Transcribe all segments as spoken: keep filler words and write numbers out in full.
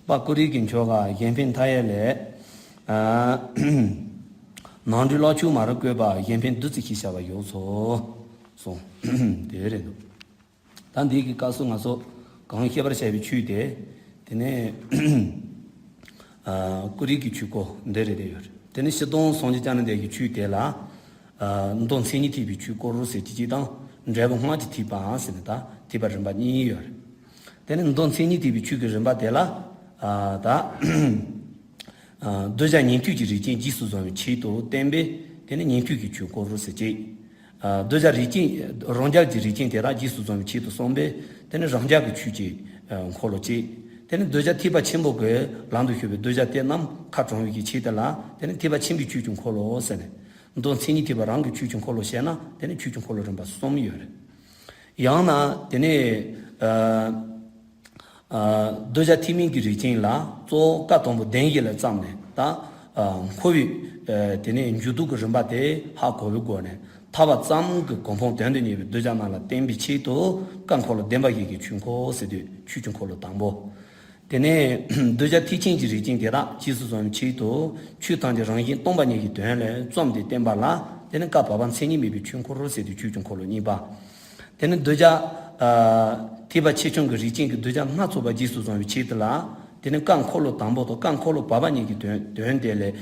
པ་ཀུ་རི་གི་མཆོག་ག་གཞན་ཕན་མཐའ་ཡས་ལས། ནང་འགྲོའི་བླ་མཆོག་མ་རུ་བཀོད་པ། གཞན་ཕན་བདུད་རྩི་ཞེས་བྱ་བ་ཡོངས་སུ་གསུངས། དེ་རེད་འདུག་ད་འདི་གི་སྐབས་སུ་ང་ཚོ་གང་བཤད་པར་བྱ་བའི་ཆོས་དེ། དེ་ནས་ཀུ་རི་གི་ཆོས་སྐོར་འདི་རེད་དེ་ཡོད་རེད། དེ་ནས་སྤྱིར་བཏང་སངས་རྒྱས་བསྐྱངས་ནས་འདས་ཀྱི་ཆོས་དེ་ལ། མདོ་མཚན་ཉིད་ཐེག་པའི་ཆོས་སྐོར་ཟེར་གྱི་གཅིག་དང་། འབྲས་བུ་སྔགས་ཀྱི་ཐེག་པའང་ཟེར་ནས་ད་ཐེག་པ་རིམ་པ་གཉིས་ཡོད་རེད། དེ་ནས་མདོ་མཚན་ཉིད་ཐེག་པའི་ཆོས་ཀྱི་རིམ་པ་དེ་ལ། ད་གདུལ་བྱ་ཉན་ཐོས་ཀྱི་རིགས་ཅན་རྗེས་སུ་བཟུང་བའི་ཆེད་དུ་བསྟན་པས། དེ་ནི་ཉན་ཐོས་ཀྱི་ཆོས་སྐོར་ཟེར་གྱི། གདུལ་བྱ་རིགས་ཅན་རང་རྒྱལ་གྱི་རིགས་ཅན་དེ་དག་རྗེས་སུ་བཟུང་བའི་ཆེད་དུ་གསུངས་པས། དེ་ནི་རང་རྒྱལ་གྱི་ཆོས་ཀྱི་འཁོར་ལོ་བཅས། དེ་ནི་གདུལ་བྱ་ཐེག་པ་ཆེན་པོ་གི་ལམ་དུ་ཞུགས་པའི་གདུལ་བྱ་དེ་རྣམས་ཁ་དྲོངས་པའི་ཆེད་དུ་ལ། དེ་ནི་ཐེག་པ་ཆེན་པོའི་ཆོས་ཀྱི་འཁོར་ལོ་ཟེར་ནས། མདོ་མཚན་ཉིད་ཐེག་པ་རང་གི་ཆོས་ཀྱི་འཁོར་ལོ་བཤད་ན། དེ་ནི་ཆོས་ཀྱི་འཁོར་ལོ་རིམ་པ་གསུམ་ཡོད་རེད། ཡང་ན་དེ་ནས་གདུལ་བྱ་ཐེག་དམན་གྱི་རིགས་ཅན་ལ་གཙོ་བོ་བཀའ་དང་པོ་བདེན་བཞི་ལ་བརྩམས་ནས། ད་འཁོར་བའི་དེ་ནས་འཇུག་ལྡོག་གི་རིམ་པ་དེ་ཧ་གོ་བའི་སྒོ་ནས། ཐར་པ་ཙམ་གྱི་གོ་འཕང་དོན་དུ་གཉེར་བའི་གདུལ་བྱ་རྣམས་ལ་བསྟན་པའི་ཆེད་དུ། བཀའ་འཁོར་ལོ་བདེན་པ་བཞི་གི་ཆོས་འཁོར་ཟེར་དུས་ཆོས་ཀྱི་འཁོར་ལོ་དང་པོ། དེ་ནས་གདུལ་བྱ་ཐེག་ཆེན་གྱི་རིགས་ཅན་དེ་དག་རྗེས་སུ་བཟུང་བའི་ཆེད་དུ། ཆོས་ཐམས་ཅད་རང་བཞིན་སྟོང་པ་ཉིད་ཀྱི་དོན་ལ་བརྩམས་ཏེ་བསྟན་པ་ལ། དེ་ནི་བཀའ་བར་པ་མཚན་ཉིད་མེད་པའི་ཆོས་འཁོར་ཟེར་དུས་ཆོས་ཀྱི་འཁོར་ལོ་གཉིས་པ། དེ་ནི་གདུལ་བྱ་ཐེག་པ་ཆེ་ཆུང་གི་རིགས་ཅན་གྱི་གདུལ་བྱ་སྣ་ཚོགས་པ་རྗེས་སུ་བཟུང་བའི་ཆེད་དུ་ལ། དེ་ནི་བཀའ་འཁོར་ལོ་དང་པོ་དང་བཀའ་འཁོར་ལོ་བར་པ་གཉིས་ཀྱི་དོན་དོན་དེ་ལས།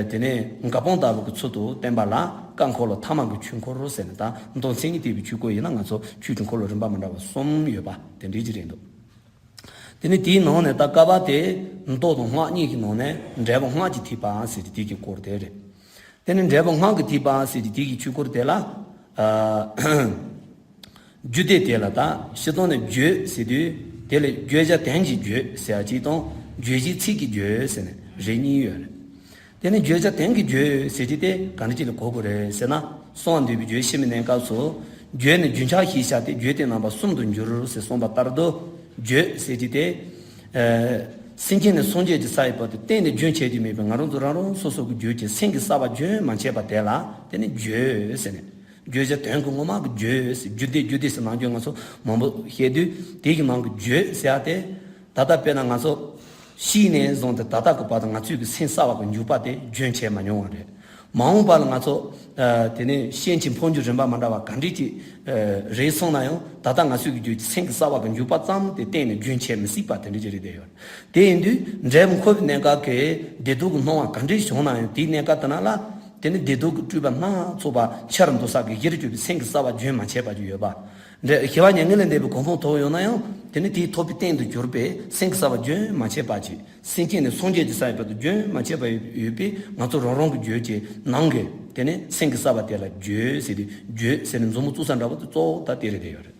དེ་ནས་འགལ་སྤོང་ལྟ་བུ་གི་ཚུལ་དུ་བསྟན་པ་ལ་བཀའ་འཁོར་ལོ་ཐ་མ་གི་ཆོས་འཁོར་ཟེར་ནས། ད་མདོ་མཚན་ཉིད་ཐེག་པའི་ཆོས་སྐོར་ཡིན་ན་ང་ཚོ་ཆོས་ཀྱི་འཁོར་ལོ་རིམ་པ་མི་འདྲ་བ་གསུམ་ཡོད་པ་དེ་འདྲའི་ཅིག་རེད་འདུག་དེ་ནས་དེའི་ནང་ནས་ད་ཀ་པ་དེ་མདོ་དང་སྔགས་གཉིས་ཀྱི་ནང་ནས་འབྲས་བུ་སྔགས་ཀྱི་ཐེག་པའང་ཟེར་གྱི་དེ་གི་སྐོར་དེ་རེད། དེ་ནས་འབྲས་བུ་སྔགས་ཀྱི་ཐེག་པའང་ཟེར་གྱི་དེ་གི་ཆོས་སྐོར་དེ་ལ། རྒྱུད་སྡེ་དེ་ལ་ད་སྤྱིར་བཏང་ནས་རྒྱུད་ཟེར་དུས། དེ་ལས་བརྗོད་བྱ་དོན་གྱི་རྒྱུད་ཟེར་བ་གཅིག་དང་། བརྗོད་བྱའི་ཚིག་གི་རྒྱུད་ཟེར་ནས་རིགས་གཉིས་ཡོད་རེད། དེ་ནས་བརྗོད་བྱ་དོན་གྱི་རྒྱུད་ཟེར་གྱི་དེ་ག་འདྲ་ཅིག་ལ་གོ་དགོས་རེད་ཟེར་ན། གསང་བ་འདུས་པའི་རྒྱུད་ཕྱི་མའི་གནས་སྐབས་སུ། རྒྱུད་ནི་རྒྱུན་ཆགས་ཞེས་བྱ་སྟེ། རྒྱུད་དེ་རྣམ་པ་གསུམ་དུ་འགྱུར་ཟེར་གསུངས་པ་ལྟར་དུ། རྒྱུད་ཟེར་གྱི་དེ། སེམས་ཅན་ནས་སངས་རྒྱས་ཀྱི་ས་ཡི་བར་དུ་གཏན་ནས་རྒྱུན་ཆད་ཀྱི་མེད་པའི་ང་རང་ཚོ་རང་རང་སོ་སོ་གི་རྒྱུད་ཀྱི་སེམས་ཀྱི་གསལ་བ་རྒྱུན་མ་ཆད་པ་དེ་ལ་དེ་ནི་རྒྱུད་ཟེར་ནས། བརྗོད་བྱ་དོན་གྱི་ངོ་མ་གི་རྒྱུད་ཟེར། རྒྱུད་སྡེ་རྒྱུད་སྡེ་ཟེར་ནང་རྒྱུད་ང་ཚོ་མང་པོ་བཤད་དུས། དེ་གི་ནང་གི་རྒྱུད་ཟེར་ཡ་དེ། ད་ལྟ་དཔེར་ན་ང་ཚོ་ཤི་ནས་བཟུང་སྟེ་ད་ལྟ་གི་བར་དུ་ང་ཚོའི་གི་སེམས་གསལ་བ་གི་འཇུག་པ་དེ་རྒྱུན་ཆད་མ་མྱོང་བ་རེད། མ་འོངས་པ་ལ་ང་ཚོ་དེ་ནས་སྐྱེ་འཆི་འཕོ་འགྱུར་རིམ་པ་མ་འདྲ་བ་ག་འདྲས་ཅིག་རེད་སོང་ན་ཡང་། ད་ལྟ་ང་ཚོའི་གི་རྒྱུད་ཀྱི་སེམས་ཀྱི་གསལ་བ་གི་འཇུག་པ་ཙམ་དེ་གཏན་ནས་རྒྱུན་ཆད་མི་སྲིད་པ་དེ་འདྲ་ཅིག་རེད་བསྡད་ཡོད། དེ་ཡིན་དུས་འབྲས་བུ་འཁོར་བའི་གནས་སྐབས་ཀྱི་བདེ་སྡུག་གི་སྣང་བ་ག་འདྲས་བྱུང་ན་ཡང་། དེའི་གནས་སྐབས་དེ་ན་ལ་དེ་ནི་བདེ་སྡུག་གི་སྤྲོས་པ་སྣ་ཚོགས་པ་ཆར་འདོད་ས་གི་གཞིར་གྱུར་པའི་སེམས་ཀྱི་གསལ་བ་རྒྱུན་མ་ཆད་པ་ཅིག་ཡོད་པ་རེད། ཞི་བ་མྱ་ངན་ལས་འདས་པའི་གོ་འཕང་ཐོབ་ཡོང་ན་ཡང་། དེ་ནི་དེའི་ཐོབ་པའི་རྟེན་དུ་གྱུར་པའི་སེམས་ཀྱི་གསལ་བ་རྒྱུན་མ་ཆད་པ་ཅིག་སེམས་ཅན་ནས་སངས་རྒྱས་ཀྱི་ས་ཡི་བར་དུ་རྒྱུན་མ་ཆད་པ་ཡོད་པས། ང་ཚོ་རང་རང་གི་རྒྱུད་ཀྱི་ནང་གི་དེ་ནི་སེམས་ཀྱི་གསལ་བ་དེ་ལ་རྒྱུད་ཟེར་ཏེ། རྒྱུད་ཟེར་ནས་མཛུབ་མོ་བཙུགས་ས་འདྲ་པོ་དེ་གཙོ་བོ་ད་དེ་རེད་བསྡད་ཡོད་རེད།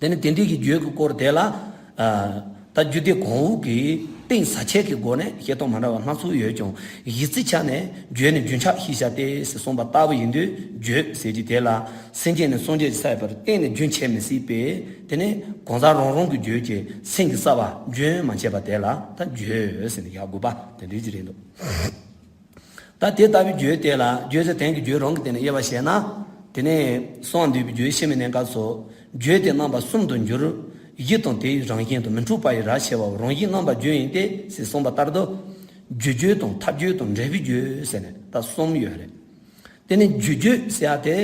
དེ་ནི་དེ་འདྲའི་གི་རྒྱུད་ཀྱི་སྐོར་དེ་ལ། ཨ། ད་རྒྱུད་སྡེ་གོང་འོག་གི་གཏིང་ཟབ་ཆེ་གི་སྒོ་ནས་བཤད་སྟངས་མ་འདྲ་བ་སྣ་ཚོགས་ཡོད་ཀྱང་། གཞི་རྩའི་ཆ་ནས་རྒྱུད་ནི་རྒྱུན་ཆགས་ཞེས་བྱ་སྟེ་ཟེར་གསུངས་པ་ལྟ་བུ་ཡིན་དུས། རྒྱུད་ཟེར་གྱི་དེ་ལ་སེམས་ཅན་ནས་སངས་རྒྱས་ཀྱི་ས་ཡི་བར་གཏན་ནས་རྒྱུན་ཆད་མི་སྲིད་པས། དེ་ནི་གང་ཟག་རང་རང་གི་རྒྱུད་ཀྱི་སེམས་ཀྱི་གསལ་བ་རྒྱུན་མ་ཆད་པ་དེ་ལ་ད་རྒྱུད་ཟེར་ནས་ཡག་དགོས་པ་དེ་འདྲའི་ཅིག་རེད་འདུག་ད་དེ་ལྟ་བུའི་རྒྱུད་དེ་ལ་བརྗོད་བྱ་དོན་གྱི་རྒྱུད་རང་གི་སྟེང་ནས་དབྱེ་བ་བྱས་ན། དེ་ནས་གསང་བ་འདུས་པའི་རྒྱུད་ཕྱི་མའི་གནས་སྐབས་སུ། རྒྱུད་དེ་རྣམ་པ་གསུམ་དུ་འགྱུར། གཞི་དང་དེའི་རང་བཞིན་དུ། མི་འཁྲུགས་པ་ཡི་རབ་ཕྱེ་བའོ། རང་བཞིན་རྣམ་པ་རྒྱུན་ཡིན་ཏེ་ཟེར་གསུངས་པ་ལྟར་དུ། རྒྱུ་རྒྱུད་དང་ཐབས་རྒྱུད་དང་འབྲས་བུའི་རྒྱུད་ཟེར་ནས་ད་གསུམ་ཡོད་རེད། དེ་ནས་རྒྱུ་རྒྱུད་ཟེར་ཡ་དེ།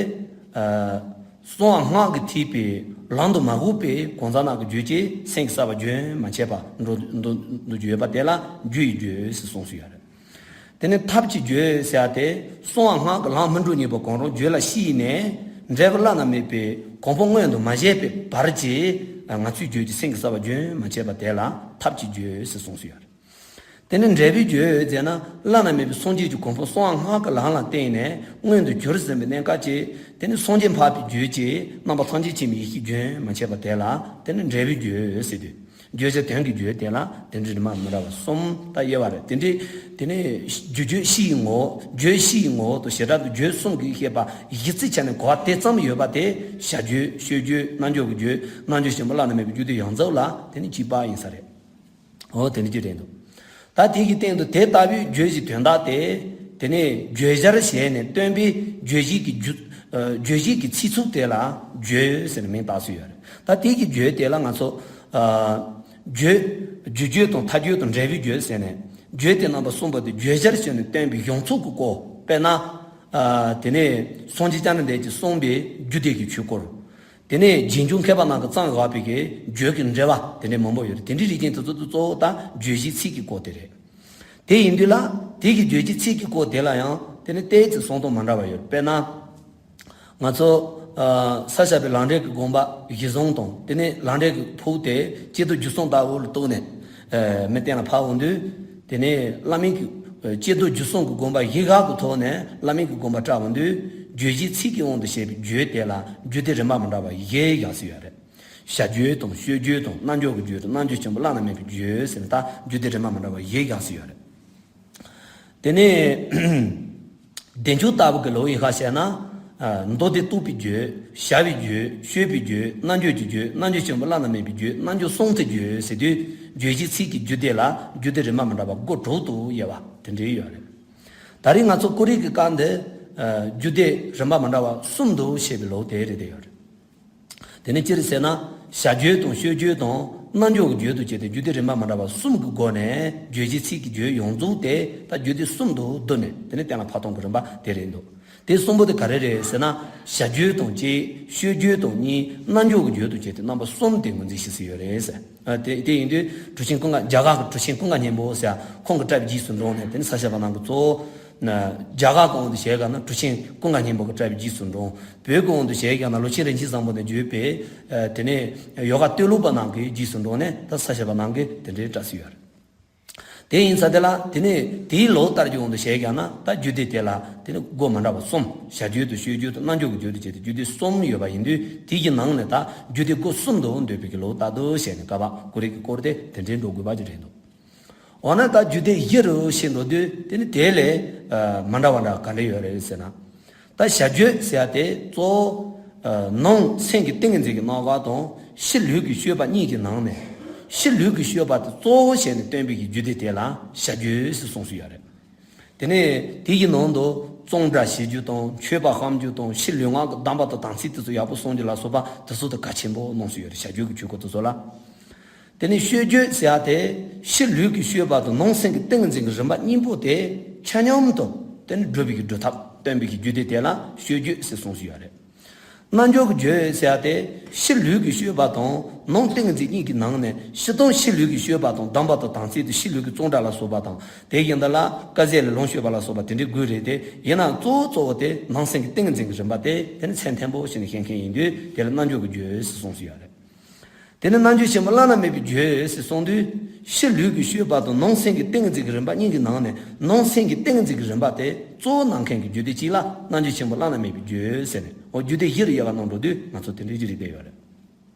ཨ། གསང་བ་སྔགས་ཀྱི་ཐེག་པའི་ལམ་དུ་མ་འགོད་པའི་གང་ཟག་རྣམས་ཀྱི་རྒྱུད་ཀྱི་སེམས་ཀྱི་གསལ་བ་རྒྱུན་མ་ཆད་པ་འགྲོ་འགྲོ་འགྲོ་རྒྱུ་ཡོད་པ་དེ་ལ་རྒྱུ་ཡི་རྒྱུད་ཟེར་གསུངས་སུ་ཡོད་རེད། དེ་ནས་ཐབས་ཀྱི་རྒྱུད་ཟེར་ཡ་དེ། གསང་བ་སྔགས་ཀྱི་ལམ་མི་འགྲོ་ཉེས་པ་གང་རུང་རྒྱུད་ལ་ཤི་ནས་འབྲས་བུ་བླ་ན་མེད་པའི་གོ་འཕང་མངོན་དུ་མ་བྱས་པའི་བར་གྱི་ང་ཚོའི་རྒྱུད་ཀྱི་སེམས་ཀྱི་གསལ་བ་རྒྱུན་མ་ཆད་པ་དེ་ལ་ཐབས་ཀྱི་རྒྱུད་ཟེར་གསུངས་སུ་ཡོད་རེད། དེ་ནས་འབྲས་བུའི་རྒྱུད་ཟེར་ན། བླ་ན་མེད་པའི་སངས་རྒྱས་ཀྱི་གོ་འཕང་གསང་བ་སྔགས་ཀྱི་ལམ་ལ་བརྟེན་ནས་མངོན་དུ་གྱུར་ཟིན་པའི་གནས་སྐབས་ཀྱི། དེ་ནི་སངས་རྒྱས་འཕགས་པའི་རྒྱུད་ཀྱི་རྣམ་པ་ཐམས་ཅད་མཁྱེན་པའི་ཡེ་ཤེས་རྒྱུན་མ་ཆད་པ་དེ་ལ་དེ་ནི་འབྲས་བུའི་རྒྱུད་ཟེར་དུས། བརྗོད་བྱ་དོན་གྱི་རྒྱུད་དེ་ལ་དེ་འདྲའི་རིམ་པ་མི་འདྲ་བ་གསུམ་ད་དབྱེ་བ་རེད། དེ་འདྲའི། དེ་ནི་རྒྱུ་རྒྱུད་སྤྱིའི་ངོ་བོ། རྒྱུད་སྤྱིའི་ངོ་བོ་དང་བྱེ་བྲག་ཏུ་རྒྱུད་གསུམ་གྱིས་བཤད་པ་གཞི་རྩའི་ཆ་ནས་གོ་བ་དེ་ཙམ་ཡོད་པ་དེ། བྱ་རྒྱུད། ཤོད་རྒྱུད། རྣལ་འབྱོར་གྱི་རྒྱུད། རྣལ་འབྱོར་ཆེན་པོ་བླ་ན་མེད་པའི་རྒྱུད་སྡེ་ཡོངས་རྫོགས་ལ་དེ་ནི་གཅིག་པ་ཡིན་ས་རེད། འོ་དེ་འདྲ་ཅིག་རེད་འདུག་ད་དེ་གི་སྟེང་དུ་དེ་ལྟ་བུའི་རྒྱུད་ཀྱི་དོན་དག་དེ། དེ་ནས་བརྗོད་བྱར་བྱས་ནས་སྟོན་པའི་རྒྱུད་བཞི་གི་རྒྱུ། ཨ། རྒྱུད་བཞི་གི་ཚིག་ཚུལ་དེ་ལ་རྒྱུད་ཟེར་ནས་མིང་བཏགས་སྲོལ་ཡོད་རེད། ད་དེ་གི་རྒྱུད་དེ་ལ་ང་ཚོ། ཨ། བརྗོད། རྒྱུ་བརྗོད་དང་མཐའ་བརྗོད་དང་འབྲས་བུའི་བརྗོད་ཟེར་ནས། བརྗོད་དེ་རྣམ་པ་གསུམ་པོ་དེ་བརྗོད་བྱར་བྱས་ནས་སྟོན་པའི་གཞུང་ཚོགས་ཀྱི་སྐོར། དཔེར་ན། ཨ། དེ་ནས་སངས་རྒྱས་བཅོམ་ལྡན་འདས་ཀྱིས་གསུངས་པའི་རྒྱུད་སྡེ་གི་ཆོས་སྐོར། དེ་ནས་རྗེས་འཇུག་མཁས་པ་རྣམས་ཀྱིས་བརྩམས་བཞག་པའི་གི་བརྗོད་ཀྱི་འགྲེལ་པ་དེ་འདྲའི་མང་པོ་ཡོད་རེད། དེ་འདྲའི་རིགས་ཅན་དེ་ཚོ་དེ་གཙོ་བོ་ད་རྗོད་བྱེད་ཚིག་གི་སྐོར་དེ་རེད། དེ་ཡིན་དུས་ལ། དེ་གི་རྗོད་བྱེད་ཚིག་གི་སྐོར་དེ་ལ་ཡང་དེ་ནི་ཏོག་ཙམ་གསུང་སྟངས་མ་འདྲ་བ་ཡོད། དཔེར་ན། ང་ཚོ། ཨ། ས་སྐྱ་པའི་ལམ་འབྲས་ཀྱི་དགོངས་པ་གཞི་བཟུང་དང་། དེ་ནས་ལམ་འབྲས་ཀྱི་ཕུག་དེ་སྐྱེ་རྡོར་རྒྱུ་གསུམ་ལྟ་བུ་ལ་གཏུགས་ནས། ཨ། མི་གཏན་ལ་ཕབ་འོང་དུས། དེ་ནས་བླ་མེད་ཀྱི། ཨ། སྐྱེ་རྡོར་རྒྱུ་གསུམ་གྱི་དགོངས་པ་གཞི་བཞག་གི་ཐོག་ནས་བླ་མེད་ཀྱི་དགོངས་པ་བཀྲལ་འོང་དུས། རྗོད་བྱེད་ཚིག་གི་དབང་དུ་བྱས་པའི་བརྗོད་དེ་ལ་རྒྱུད་སྡེ་རིམ་པ་མི་འདྲ་བ་བཞི་བཞག་སྲོལ་ཡོད་རེད། བྱ་རྒྱུད་དང་ཤོད་རྒྱུད་དང་རྣལ་འབྱོར་གྱི་རྒྱུད་དང་རྣལ་འབྱོར་ཆེན་པོ་བླ་ན་མེད་པའི་རྒྱུད་ཟེར་ནས་ད་རྒྱུད་སྡེ་རིམ་པ་མི་འདྲ་བ་བཞི་བཞག་སྲོལ་ཡོད་རེད། དེ་ནས་བདེ་མཆོག་ལྟ་བུ་གི་ལུགས་ཡིན་ཁ་བཤད་ན། ཨ། མདོ་སྡེ་རྟོགས་པའི་རྒྱུད། བྱ་བའི་རྒྱུད། ཤོད་པའི་རྒྱུད། རྣལ་འབྱོར་གྱི་རྒྱུད། རྣལ་འབྱོར་ཆེན་པོ་བླ་ན་མེད་པའི་རྒྱུད། རྣལ་འབྱོར་གསུམ་མཐའི་རྒྱུད་ཟེར་དུས། རྗོད་བྱེད་ཚིག་གི་རྒྱུད་སྡེ་ལ་རྒྱུད་སྡེ་རིམ་པ་མི་འདྲ་བ་སྒོ་དྲུག་ཏུ་དབྱེ་བ་དེ་འདྲའི་ཡོད་རེད། ད་རེས་ང་ཚོ་ཀོ་རིག་གི་སྐབས་འདི། ཨ། རྒྱུད་སྡེ་རིམ་པ་མི་འདྲ་བ་གསུམ་དུ་ཕྱེ་བའི་ལུགས་དེ་རེད་དེ་ཡོད་རེད། དེ་ནི་ཅི་རེད་ཟེར་ན། བྱ་རྒྱུད་དང་ཤོད་རྒྱུད་དང་རྣལ་འབྱོར་གྱི་རྒྱུད་དུ་བྱས་ཏེ་རྒྱུད་སྡེ་རིམ་པ་མི་འདྲ་བ་གསུམ་གྱི་སྒོ་ནས་རྗོད་བྱེད་ཚིག་གི་རྒྱུད་ཡོངས་རྫོགས་དེ་ད་རྒྱུད་སྡེ་གསུམ་དུ་བསྡུས་ནས་དེ་ནི་གཏན་ལ་ཕབ་སྟངས་ཀྱི་རིམ་པ་དེ་རེད་འདུག་དེ་གསུམ་པོ་དེ་ག་རེ་རེད་ཟེར་ན། བྱ་རྒྱུད་དང་གཅིག་ཤོད་རྒྱུད་དང་གཉིས། རྣལ་འབྱོར་གྱི་རྒྱུད་དུ་བྱས་ཏེ་རྣམ་པ་གསུམ་དེ་ངོས་འཛིན་བྱེད་སྲོལ་ཡོད་རེད་ཟེར། ཨ། དེ་དེ་ཡིན་དུས་གྲུབ་ཆེན་ཀུན་དགའ། རྒྱ་གར་གྱི་གྲུབ་ཆེན་ཀུན་དགའ་སྙིང་པོ་ཟེར་ཁོང་གི་གྲྭ་པའི་རྗེས་སུ་འབྲངས་ནས་དེ་ནི་ས་སྐྱ་པ་རྣམས་ཀྱི་གཙོ་བོ། ན། རྒྱ་གར་གྱི་དབང་དུ་བྱས་ག་ན་གྲུབ་ཆེན་ཀུན་དགའ་སྙིང་པོ་གི་གྲྭ་པའི་རྗེས་སུ་འབྲངས། བོད་ཀྱི་དབང་དུ་བྱས་ག་ན་ལོ་ཆེན་རིན་ཆེན་བཟང་པོ་ནས་བརྒྱུད་པའི། ཨ། དེ་ནས་ཡོ་ག་སྟོད་ལུང་པ་རྣམས་ཀྱི་རྗེས་སུ་འབྲངས་ནས་ད་ས་སྐྱ་པ་རྣམས་ཀྱི་དེ་འདྲའི་གྲྭ་ཚུད་ཡོད་རེད། དེ་ཡིན་ཙང་དེ་ལ་དེ་ནས་དེའི་ལུགས་ལྟར་གྱི་དབང་དུ་བྱས་ག་ན་ད་རྒྱུད་སྡེ་དེ་ལ་དེ་ནི་སྒོ་མི་འདྲ་བ་གསུམ། བྱ་རྒྱུད་དང་ཤོད་རྒྱུད་དང་རྣལ་འབྱོར་གྱི་རྒྱུད་དུ་བྱས་ཏེ་རྒྱུད་སྡེ་གསུམ་ཡོད་པ་ཡིན་དུས། དེ་གི་ནང་ནས་ད་རྒྱུད་སྡེ་སྒོ་གསུམ་དུ་འདོད་པའི་གི་ལུགས་ལྟར་དུ་བྱས་ནས་བཀའ་བབས་ཀོ་རིག་གི་སྐོར་དེ་དེ་འདྲའི་འགྲོ་དགོས་པ་ཅིག་རེད་འདུག་འོ་ན་ད་རྒྱུད་སྡེ་བཞི་རུ་ཕྱེ་འགྲོ་དུས་དེ་ནི་དེ་ལས། ཨ། མི་འདྲ་བ་འདྲ་ག་འདྲ་ཡོད་རེད་ཟེར་ན། ད་བྱ་རྒྱུད་ཟེར་ཡ་དེ་གཙོ་བོ། ཨ། ནང་སེམས་ཀྱི་ཏིང་ངེ་འཛིན་གྱི་སྣང་བ་དང་ཕྱི་ལུས་ཀྱི་སྤྱོད་པ་གཉིས་ཀྱི་ནང་ནས། ཕྱི་ལུས་ཀྱི་སྤྱོད་པ་དེ་གཙོ་བོ་བྱས་ནས་སྟོན་པའི་གི་རྒྱུད་སྡེ་དེ་ལ་བྱ་རྒྱུད་ཟེར་གསུངས་སྲོལ་ཡོད་རེད། དེ་ནས་དེ་ཡི་ནང་དུ་གཙང་སྦྲ་བྱེད་རྒྱུ་དང་མཆོད་པ་བཤམ་རྒྱུ་དང་ཕྱི་ལུས་ངག་གི་གདམས་པ་དང་དམ་ཚིག་དེ་ཚོ་ཡག་པོ་སྲུང་རྒྱུ་ལ་སོགས་པ་དེ་ཚོ་དེ་གལ་ཆེན་པོ་གནང་སྲོལ་ཡོད་རེད། བྱ་རྒྱུད་ཀྱི་ཆོས་སྐོར་དེ་ཚོ་ལ། དེ་ནས་ཤོད་རྒྱུད་ཟེར་ཡ་དེ་ཕྱི་ལུས་ཀྱི་སྤྱོད་པ་དང་ནང་སེམས་ཀྱི་ཏིང་ངེ་འཛིན་གྱི་རིམ་པ་གཉིས་པོ་དེ་ཆ་མཉམ་དུ་དེ་ནི་སྒྲུབ་པའི་གི་སྒྲུབ་ཐབས་སྟོན་པའི་གི་རྒྱུད་སྡེ་དེ་ལ་ཤོད་རྒྱུད་ཟེར་གསུངས་སྲོལ་ཡོད་རེད། རྣལ་འབྱོར་གྱི་རྒྱུད་ཟེར་ཡ་དེ་ཕྱི་ལུས་ཀྱི་སྤྱོད་པ་དང་ནང་ཏིང་ངེ་འཛིན་གཉིས་ཀྱི་ནང་ནས་སྤྱིར་བཏང་ཕྱི་ལུས་ཀྱི་སྤྱོད་པ་དང་གདམས་པ་དང་དམ་ཚིག་དང་ཕྱི་ལུས་ཀྱི་གཙང་སྦྲ་ལ་སོགས་པ་དང་། དེ་བཞིན་དུ་ལ་དཀའ་སྤྱད་ལས་ལོངས་སྤྱོད་པ་ལ་སོགས་པ་དེ་འདྲའི་དགོས་རེད་དེ། ཡིན་ནའང་གཙོ་བོ་གཙོ་བོ་དེ་ནང་སེམས་ཀྱི་ཏིང་ངེ་འཛིན་གྱི་རིམ་པ་དེ་དེ་ནི་ཚད་མཐོན་པོ་ཞིག་ནས་བཤད་མཁན་ཡིན་དུས་དེ་ལ་རྣལ་འབྱོར་གྱི་རྒྱུད་ཟེར་གསུངས་སྲོལ་ཡོད་རེད། དེ་ནི་རྣལ་འབྱོར་ཆེན་པོ་བླ་ན་མེད་པའི་རྒྱུད་ཟེར་གསུངས་དུས། ཕྱི་ལུས་ཀྱི་སྤྱོད་པ་དང་ནང་སེམས་ཀྱི་ཏིང་ངེ་འཛིན་གྱི་རིམ་པ་གཉིས་ཀྱི་ནང་ནས་ནང་སེམས་ཀྱི་ཏིང་ངེ་འཛིན་གྱི་རིམ་པ་དེ་གཙོ་བོ་གནང་མཁན་གྱི་རྒྱུད་སྡེ་གཅིག་ལ་རྣལ་འབྱོར་ཆེན་པོ་བླ་ན་མེད་པའི་རྒྱུད་ཟེར་ནས། འོ་རྒྱུད་སྡེ་བཞི་རུ་དབྱེ་བ་གནང་འགྲོ་དུས་ང་ཚོ་དེ་འདྲའི་རིགས་བསྡད་ཡོད་རེད།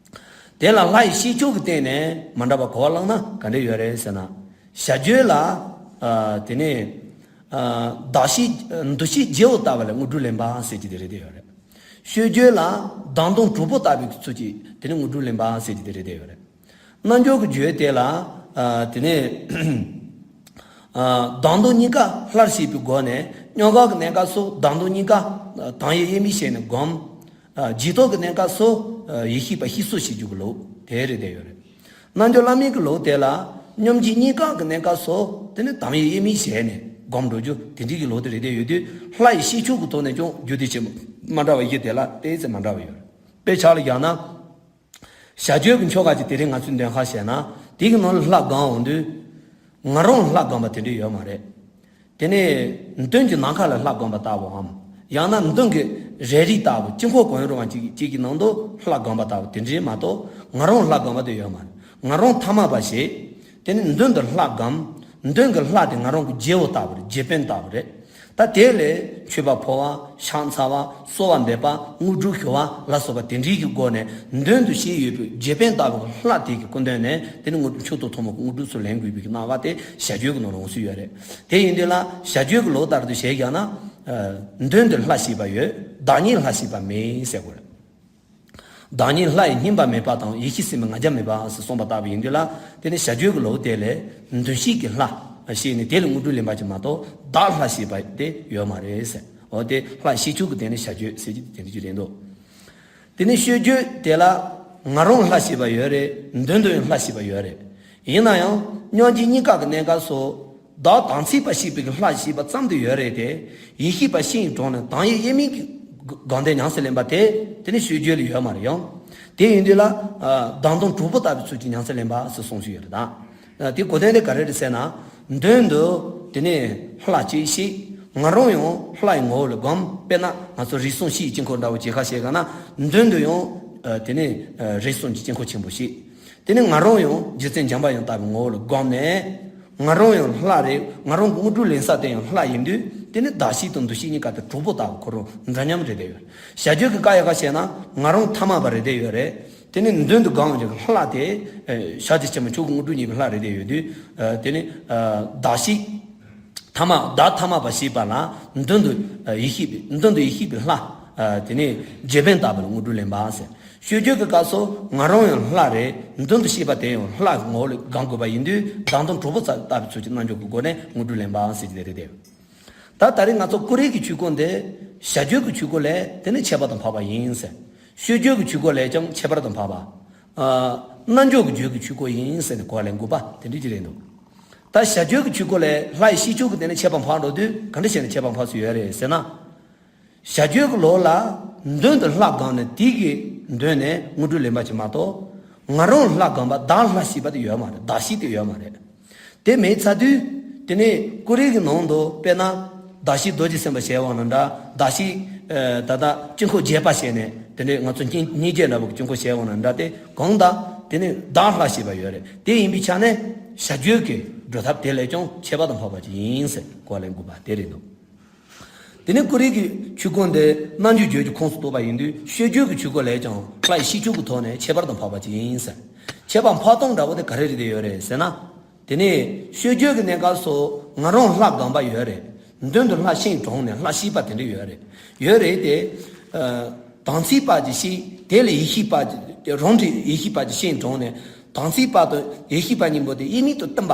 དེ་ལ་ལྷ་ཡི་ཤེས་ཆོས་ཀྱི་སྟེང་ནས་མ་འདྲ་བ་གོ་བ་བླངས་ན་ག་འདྲ་ཡོད་རེད་ཟེར་ན། བྱ་རྒྱུད་ལ། ཨ། དེ་ནས། ཨ། བདག་བསྐྱེད། འདུ་ཤེས་བརྗེ་བོ་ལྟ་བུ་ལ་དངོས་གྲུབ་ལེན་པ་ཟེར་གྱི་དེ་རེད་བསྡད་ཡོད་རེད། ཤོད་རྒྱུད་ལ་བདག་མདུང་གྲོགས་པོ་ལྟ་བུའི་ཚུལ་གྱིས་དེ་ནི་དངོས་གྲུབ་ལེན་པ་ཟེར་གྱི་དེ་རེད་བསྡད་ཡོད་རེད། རྣལ་འབྱོར་གྱི་རྒྱུད་དེ་ལ། ཨ། དེ་ནས། ཨ། བདག་མདུང་གཉིས་ཀ་སླར་བཤད་པའི་སྒོ་ནས་སྙོམས་འཇུག་གི་གནས་སྐབས་སུ་བདག་མདུང་གཉིས་ཀ་དང་ཡིག་དབྱེར་མེད་བྱས་ནས་བསྒོམ། ཨ། རྗེས་ཐོབ་ཀྱི་གནས་སྐབས་སུ། ཨ། ཡིད་ཤེས་པ་ཤེས་སུ་བྱེད་རྒྱུ་གི་ལུགས་དེ་རེད་བསྡད་ཡོད་རེད། རྣལ་འབྱོར་བླ་མེད་ཀྱི་ལུགས་དེ་ལ་སྙོམས་འཇུག་གཉིས་ཀ་གི་གནས་སྐབས་སུ་དེ་ནི་དང་ཡིག་དབྱེར་མེད་བྱས་ནས་སྒོམ་འགྲོ་རྒྱུ་དེ་འདྲའི་གི་ལུགས་དེ་རེད་བསྡད་ཡོད་དུས། ལྷ་ཡི་ཤེས་ཆོས་ཀྱི་ཐོག་ནས་ཀྱང་རྒྱུད་སྡེ་ཆེན་པོ་མ་འདྲ་བ་བཞི་དེ་ལ་ཏོག་ཙམ་མ་འདྲ་བ་ཡོད་རེད། དཔེ་ཆ་ལ་བཞག་ན། བྱ་རྒྱུད་ཀྱི་ཆོ་ག་ཅིག་དེ་རིང་ང་ཚོས་འདོན་ཁ་བྱས་ན། དེ་གི་ནང་ལ་ལྷ་སྒོམ་འོང་དུས། ང་རང་ལྷ་སྒོམ་པ་དེ་འདྲ་ཡོད་མ་རེད། དེ་ནས་མདུན་གྱི་ནམ་མཁའ་ལ་ལྷ་སྒོམ་པ་ལྟ་བུའམ། ཡང་ན་མདུན་གྱི་རས་རིས་ལྟ་བུ་དཀྱིལ་འཁོར་གང་རུང་བ་ཅིག་ཅིག་གི་ནང་དུ་ལྷ་སྒོམ་པ་ལྟ་བུ་དེ་འདྲ་མ་གཏོགས་ང་རང་ལྷ་སྒོམ་པ་དེ་ཡོད་མ་རེད། ང་རང་ཐ་མལ་པ་ཞིག་དེ་ནས་མདུན་དུ་ལྷ་སྒོམ། མདུན་གྱི་ལྷ་དེ་ང་རང་གི་རྗེ་བོ་ལྟ་བུ་རེད། རྗེ་དཔོན་ལྟ་བུ་རེད། ད་དེ་ལས་མཆོད་པ་ཕུལ་བ། ཕྱག་འཚལ་བ། གསོལ་བ་འདེབས་པ། དངོས་གྲུབ་ཞུ་བ་ལ་སོགས་པ་དེ་འདྲའི་གི་སྒོ་ནས་མདུན་དུ་བཞུགས་ཡོད་པའི་རྗེ་དཔོན་ལྟ་བུ་གི་ལྷ་དེ་གི་སྐུ་མདུན་ནས་དེ་ནི་དངོས་གྲུབ་མཆོག་ཏུ་ཐོབ་པའི་དངོས་གྲུབ་ཚུར་ལེན་དགོས་པའི་གི་གནང་བ་དེ་བྱ་རྒྱུད་ཀྱི་ནང་ལ་འོང་སྲོལ་ཡོད་རེད། དེ་ཡིན་དུས་ལ་བྱ་རྒྱུད་ཀྱི་ལུགས་ལྟར་དུ་བྱས་ཀྱང་ན། ཨ། མདུན་དུ་ལྷ་ཞེས་པ་ཡོད། བདག་ཉིད་ལྷ་ཞེས་པ་མེད་ཟེར་དགོས་རེད། བདག་ཉིད་ལྷ་ཡི་སྙེམས་པ་མེད་པ་དང་ཡེ་ཤེས་སེམས་དཔའི་ང་རྒྱལ་མེད་པ་ཟེར་གསུངས་པ་ལྟ་བུ་ཡིན་དུས་ལ། དེ་ནི་བྱ་རྒྱུད་ཀྱི་ལུགས་དེ་ལས་མདུན་བསྐྱེད་ཀྱི་ལྷ་ཞེས་ནས་དེ་ལ་དངོས་གྲུབ་ལེན་པ་ཅིག་མ་གཏོགས་བདག་ལྷ་ཞེས་པ་དེ་ཡོད་མ་རེད་ཟེར། འོ་དེ་ལྷ་ཤེས་ཆོས་ཀྱི་སྟེང་ནས་བྱ་རྒྱུད་ཟེར་གྱི་དེ་འདྲ་ཅིག་རེད་འདུག་དེ་ནི་ཤོད་རྒྱུད་དེ་ལ་ང་རང་ལྷ་ཞེས་པ་ཡོད་རེད། མདུན་དུ་ཡང་ལྷ་ཞེས་པ་ཡོད་རེད། ཡིན་ན་ཡང་སྙན་འཇེབས་གཉིས་ཀ་གི་གནད་འགག་སོགས། བདག་དམ་ཚིག་པ་ཞེས་པའི་ལྷ་ཞེས་པ་ཙམ་དུ་ཡོད་རེད་དེ། ཡིད་ཤེས་པ་ཤིང་གྲོང་ནས་དང་ཡིད་དབྱེར་མེད་ཀྱི་དགོངས་དོན་ཉམས་སུ་ལེན་པ་དེ། དེ་ནི་ཤོད་རྒྱུད་ལ་ཡོད་མ་རེད་ཡང་། དེ་ཡིན་དུས་ལ། བདག་མདུན་གྲོགས་པོ་ལྟ་བུའི་ཚུལ་གྱིས་ཉམས་སུ་ལེན་པ་ཟེར་གསུངས་ཤིག་ཡོད་རེད་ད། དེ་གོ་དོན་དེ་ག་རེ་རེད་ཟེར་ན། མདུན་དུ་དེ་ནི་ལྷ་གཅིག་ཤེས། ང་རང་ཡང་ལྷ་ཡི་ངོ་བོ་ལ་བསྒོམ། དཔེར་ན་ང་ཚོ་རིགས་གསུམ་ཕྱི་ཡི་དཀྱིལ་འཁོར་འདྲ་བོ་ཅིག་ཁ་ཕྱེ་ག་ན། མདུན་དུ་ཡང་དེ་ནི་རིགས་གསུམ་གྱི་དཀྱིལ་འཁོར་ཆེན་པོ་ཞིག། དེ་ནི་ང་རང་ཡང་རྗེ་བཙུན་འཇམ་པའི་དབྱངས་ལྟ་བུའི་ངོ་བོ་ལ་བསྒོམས་ནས། ང་རང་ཡང་ལྷ་རེད། ང་རང་གི་དངོས་གྲུབ་ལེན་ས་དེ་ཡང་ལྷ་ཡིན་དུས། དེ་ནི་བདག་གཤིས་དང་འདུ་ཤེས་གཉིས་ཀ་དེ་གྲོགས་པོ་ལྟ་བུ་ཁོ་རང་འདྲ་མཉམ་རེད་བསྡད་ཡོད། བྱ་རྒྱུད་ཀྱི་བཀའ་ཡག་ག་བཤད་ན་ང་རང་ཐ་མལ་པ་རེད་བསྡད་ཡོད་རེད། དེ་ནི་མདུན་དུ་བསྒོམས་ཀྱི་ལྷ་དེ། ཤཱཀྱ་ཆེན་པོ་མཆོག་གི་དངོས་གྲུབ་བརྙེས་པའི་ལྷ་རེད་བསྡད་ཡོད་དུས། དེ་ནི་བདག་གཤིས། ཐ་མལ་བདག་ཐ་མལ་པ་ཞེས་པ་ལ་མདུན་དུ་ཡེ་ཤེས་པའི་མདུན་དུ་ཡེ་ཤེས་པའི་ལྷ། དེ་ནི་རྗེ་དཔོན་ལྟ་བུ་ལ་དངོས་གྲུབ་ལེན་པ་ཟེར། ཤོད་རྒྱུད་ཀྱི་སྐབས་སུ་ང་རང་ཡང་ལྷ་རེད། མདུན་དུ་གཤེགས་པ་དེ་ཡང་ལྷ་གི་ངོ་བོ་ལ་བསྒོམ་དགོས་པ་ཡིན་དུས། བདག་མདུན་གྲོགས་པོ་ལྟ་བུའི་ཚུལ་གྱིས་རྣལ་འབྱོར་གྱི་སྒོ་ནས་དངོས་གྲུབ་ལེན་པ་ཟེར་གྱི་དེ་རེད་དེ། ད་ད་རེས་ང་ཚོ་ཀུ་རེ་གི་ཆོས་སྐོར་འདི་བྱ་རྒྱུད་ཀྱི་ཆོས་སྐོར་ལས་དེ་ནི་ཁྱད་པར་དུ་འཕགས་པ་ཡིན་ཟེར། ཤོད་རྒྱུད་ཀྱི་ཆོས་སྐོར་ལས་ཀྱང་ཁྱད་པར་དུ་འཕགས་པ། རྣལ་འབྱོར་གྱི་རྒྱུད་ཀྱི་ཆོས་སྐོར་ཡིན་ཟེར་ནས་གོ་བ་ལེན་དགོས་པ་དེ་འདྲ་ཅིག་རེད་འདུག། ད་བྱ་རྒྱུད་ཀྱི་ཆོས་སྐོར་ལས་ལྷ་ཡི་ཤེས་བྱ་གི་དེ་ནི་ཁྱད་པར་འཕགས་འགྲོ་དུས་ག་འདྲ་བྱས་ནས་ཁྱད་པར་འཕགས་སུ་ཡོད་རེད་ཟེར་ན། བྱ་རྒྱུད་ཀྱི་ལུགས་ལ་མདུན་དུ་ལྷ་བསྒོམས་ནས་དེ་གི་མདུན་ནས་དངོས་གྲུབ་ལེན་པ་ཅིག་མ་གཏོགས། ང་རང་ལྷ་བསྒོམ་པ་བདག་ལྷ་ཞེས་པ་དེ་ཡོད་མ་རེད། བདག་གཤིས་དེ་ཡོད་མ་རེད། དེ་མེད་ཚར་དུས། དེ་ནས་ཀུ་རེ་གི་ནང་དུ་དཔེར་ན། བདག་གཤེགས་རྡོ་རྗེ་སེམས་དཔའ་ཞེས་པ་ནང་འདྲ། བདག་གཤེགས། ད་ལྟ་དཀྱིལ་འཁོར་རྒྱས་པ་བྱས་ནས་དེ་འདྲའི་ང་ཚོ་སྙིང་སྙིང་རྗེ་འདྲ་བོ་དཀྱིལ་འཁོར་ཞེས་པ་ནང་འདྲ་སྟེ་གང་ལྟར་དེ་ནི་བདག་ལྷ་ཞེས་པ་ཡོད་རེད། དེ་ཡིན་པའི་ཆ་ནས་བྱ་རྒྱུད་ཀྱི་སྒྲུབ་ཐབས་དེ་ལས་ཀྱང་ཁྱད་པར་དུ་འཕགས་པ་ཅིག་ཡིན་ཟེར་གོ་བ་ལེན་དགོས་པ་དེ་རེད་འདུག། དེ་ནས་ཀུ་རེ་གི་ཆོས་སྐོར་འདི་རྣལ་འབྱོར་རྒྱུད་ཀྱི་ཁོངས་སུ་གཏོགས་པ་ཡིན་དུས་ཤོད་རྒྱུད་ཀྱི་ཆོས་སྐོར་ལས་ཀྱང་ལྷ་ཡི་ཤེས་བྱ་གི་ཐོག་ནས་ཁྱད་པར་དུ་འཕགས་པ་ཅིག་ཡིན་ཟེར། ཁྱད་པར་འཕགས་སྟངས་འདྲ་བོ་དེ་ག་རེ་རེད་དེ་ཡོད་རེད་ཟེར་ན། དེ་ནས་ཤོད་རྒྱུད་ཀྱི་གནས་སྐབས་སུ་ང་རང་ལྷ་བསྒོམ་པ་ཡོད་རེད། མདུན་དུ་ལྷ་ཤིང་གྲོང་ནས་ལྷ་གཤེགས་པ་དེ་འདྲ་ཡོད་རེད། ཡོད་རེད་དེ། དམ་ཚིག་པ་ཅིག་ཤེས། དེ་ལ་ཡེ་ཤེས་པ་ཅིག་རང་གི་ཡེ་ཤེས་པ་ཅིག་ཤེས་གྲོང་ནས། དམ་ཚིག་པ་དང་ཡེ་ཤེས་པ་གཉིས་པོ་དེ་དབྱེར་མེད་དུ་བསྟན་པ།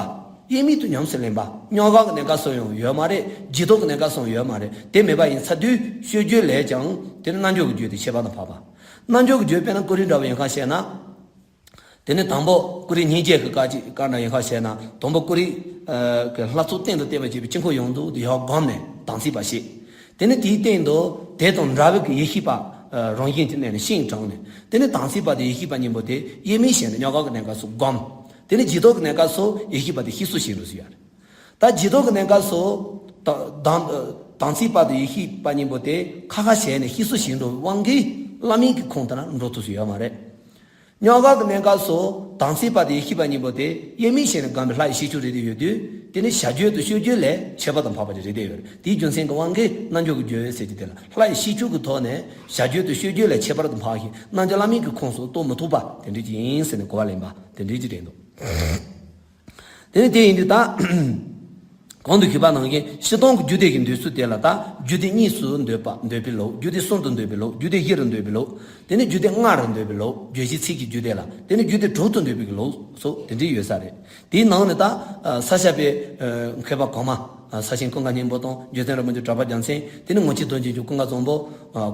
དབྱེར་མེད་དུ་ཉམས་སུ་ལེན་པ། མྱོང་བ་གི་གནས་སྐབས་སུ་ཡང་ཡོད་མ་རེད། རྗེས་ཐོབ་ཀྱི་གནས་སྐབས་སུ་ཡང་ཡོད་མ་རེད། དེ་མེད་པ་ཡིན་ཚར་དུས་ཤོད་རྒྱུད་ལས་ཀྱང་དེ་ནི་རྣལ་འབྱོར་གྱི་རྒྱུད་དེ་ཁྱད་པར་དུ་འཕགས་པ། རྣལ་འབྱོར་གྱི་རྒྱུད་དཔེར་ན་ཀུ་རེ་འདྲ་བོ་ཡིན་ཁ་བཤད་ན། དེ་ནས་དང་པོ་ཀུ་རེ་སྙིང་རྗེ་གི་བཀའ་ཅིག་བཀའ་འདྲ་ཡིན་ཁ་བཤད་ན། དང་པོ་ཀུ་རེ་གི་ལྷ་ཚོགས་སྟེང་དུ་བསྟན་པར་བྱེད་པའི་དཀྱིལ་འཁོར་ཡོངས་རྫོགས་དེ་ཡར་བསྒོམས་ནས་དམ་ཚིག་པ་བྱེད། དེ་ནས་དེའི་སྟེང་དུ་དེ་དང་འདྲ་བའི་གི་ཡེ་ཤེས་པ་རང་བཞིན་གྱི་གནས་ནས་ཤིང་དྲངས་ནས། དེ་ནས་དམ་ཚིག་པ་དང་ཡེ་ཤེས་པ་གཉིས་པོ་དེ་དབྱེར་མེད་བྱས་ནས་མྱོང་བ་གི་གནས་སྐབས་སུ་བསྒོམ། དེ་ནས་རྗེས་ཐོབ་ཀྱི་གནས་སྐབས་སུ་ཡེ་ཤེས་པ་དེ་གཤེགས་སུ་ཞིག་འགྲོ་སྲིད་ཡ་རེད། ད་རྗེས་ཐོབ་ཀྱི་གནས་སྐབས་སུ། ད་དམ་དམ་ཚིག་པ་དང་ཡེ་ཤེས་པ་གཉིས་པོ་དེ་ཁ་ཁ་བྱས་ནས་གཤེགས་སུ་ཞིག་འགྲོ་བའི་དབང་གིས་བླ་མེད་ཀྱི་ཁོངས་དེ་ན་འགྲོ་ཐུབ་སུ་ཡོད་མ་རེད། མྱོང་བ་གི་གནས་སྐབས་སུ་དམ་ཚིག་པ་དང་ཡེ་ཤེས་པ་གཉིས་པོ་དེ་དབྱེར་མེད་བྱས་ནས་བསྒོམས་པའི་ལྷ་ཡི་ཤེས་བྱ་རེད་དེ་ཡོད་དུས། དེ་ནི་བྱ་རྒྱུད་དང་ཤོད་རྒྱུད་ལས་ཁྱད་པར་དུ་འཕགས་པ་ཅིག་རེད་དེ་ཡོད་རེད། དེའི་རྒྱུ་མཚན་གྱི་དབང་གིས་རྣལ་འབྱོར་གྱི་རྒྱུད་ཟེར་གྱི་དེ་ལ་ལྷ་ཡི་ཤེས་བྱ་གི་ཐོག་ནས་བྱ་རྒྱུད་དང་ཤོད་རྒྱུད་ལས་ཁྱད་པར་དུ་འཕགས་ཤིང་རྣལ་འབྱོར་བླ་མེད་ཀྱི་ཁོངས་སུ་གཏོགས་མི་ཐུབ་པ་དེ་འདྲ་ཅིག་ཡིན་ཟེར་ནས་གོ་བ་ལེན་པ་དེ་འདྲ་ཅིག་རེད་འདུག། དེ་ནི་དེ་ཡིན་དུས་ད། གོང་དུ་ཞུས་པ་ནང་བཞིན་སྤྱིར་བཏང་གི་རྒྱུད་སྡེ་གི་འདོད་ཚུལ་དེ་ལ་ད། རྒྱུད་སྡེ་གཉིས་སུ་འདོད་པ་འདོད་པའི་ལུགས། རྒྱུད་སྡེ་གསུམ་དུ་འདོད་པའི་ལུགས། རྒྱུད་སྡེ་བཞི་རུ་འདོད་པའི་ལུགས། དེ་ནི་རྒྱུད་སྡེ་ལྔ་རུ་འདོད་པའི་ལུགས། རྒྱུད་བཞི་ཚིག་གི་རྒྱུད་སྡེ་ལ། དེ་ནི་རྒྱུད་སྡེ་དྲུག་ཏུ་འདོད་པའི་ལུགས་སོགས་དེ་འདྲའི་ཡོད་ས་རེད། དེའི་ནང་ནས་ད། ས་སྐྱ་པའི་མཁས་པ་གོང་མ། ས་ཆེན་ཀུན་དགའ་སྙིང་པོ་དང་རྗེ་བཙུན་རིན་པོ་ཆེ་གྲགས་པ་རྒྱལ་མཚན། དེ་ནི་ངག་ཆོས་རྡོ་རྗེ་འཆང་ཀུན་དགའ་བཟང་པོ།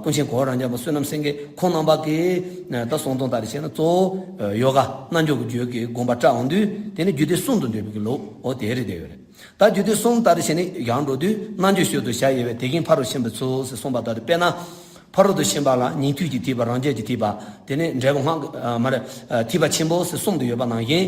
ཀུན་མཁྱེན་གོ་བོ་རབ་འབྱམས་པ་བསོད་ནམས་སེང་གེ་ཁོང་རྣམ་པ་གིས་ད་གསུང་སྟངས་ལྟར་བྱས་ན་གཙོ་བོ་ཡོ་ག་རྣལ་འབྱོར་གྱི་རྒྱུད་ཀྱི་དགོངས་པ་བཀྲལ་འོང་དུས། དེ་ནི་རྒྱུད་སྡེ་གསུམ་དུ་འདོད་པའི་གི་ལུགས་འོ་དེ་རེད་དེ་ཡོད་རེད། ད་རྒྱུད་སྡེ་གསུམ་ལྟར་བྱས་ནས་ཡར་འགྲོ་དུས་རྣལ་འབྱོར་ཤོད་དུ་བྱ་ཡི་བས། དེ་བཞིན་ཕ་རོལ་ཕྱིན་པའི་ཚུལ་ཟེར་གསུངས་པ་ལྟར། དཔེར་ན། ཕ་རོལ་ཏུ་ཕྱིན་པ་ལ་ཉན་ཐོས་ཀྱི་ཐེག་པ། རང་རྒྱལ་གྱི་ཐེག་པ། དེ་ནས་འབྲས་བུ་སྔགས་ཀྱི་མ་རེད། ཐེག་པ་ཆེན་པོ་ཟེར་གསུམ་དུ་ཡོད་པ་ནང་བཞིན།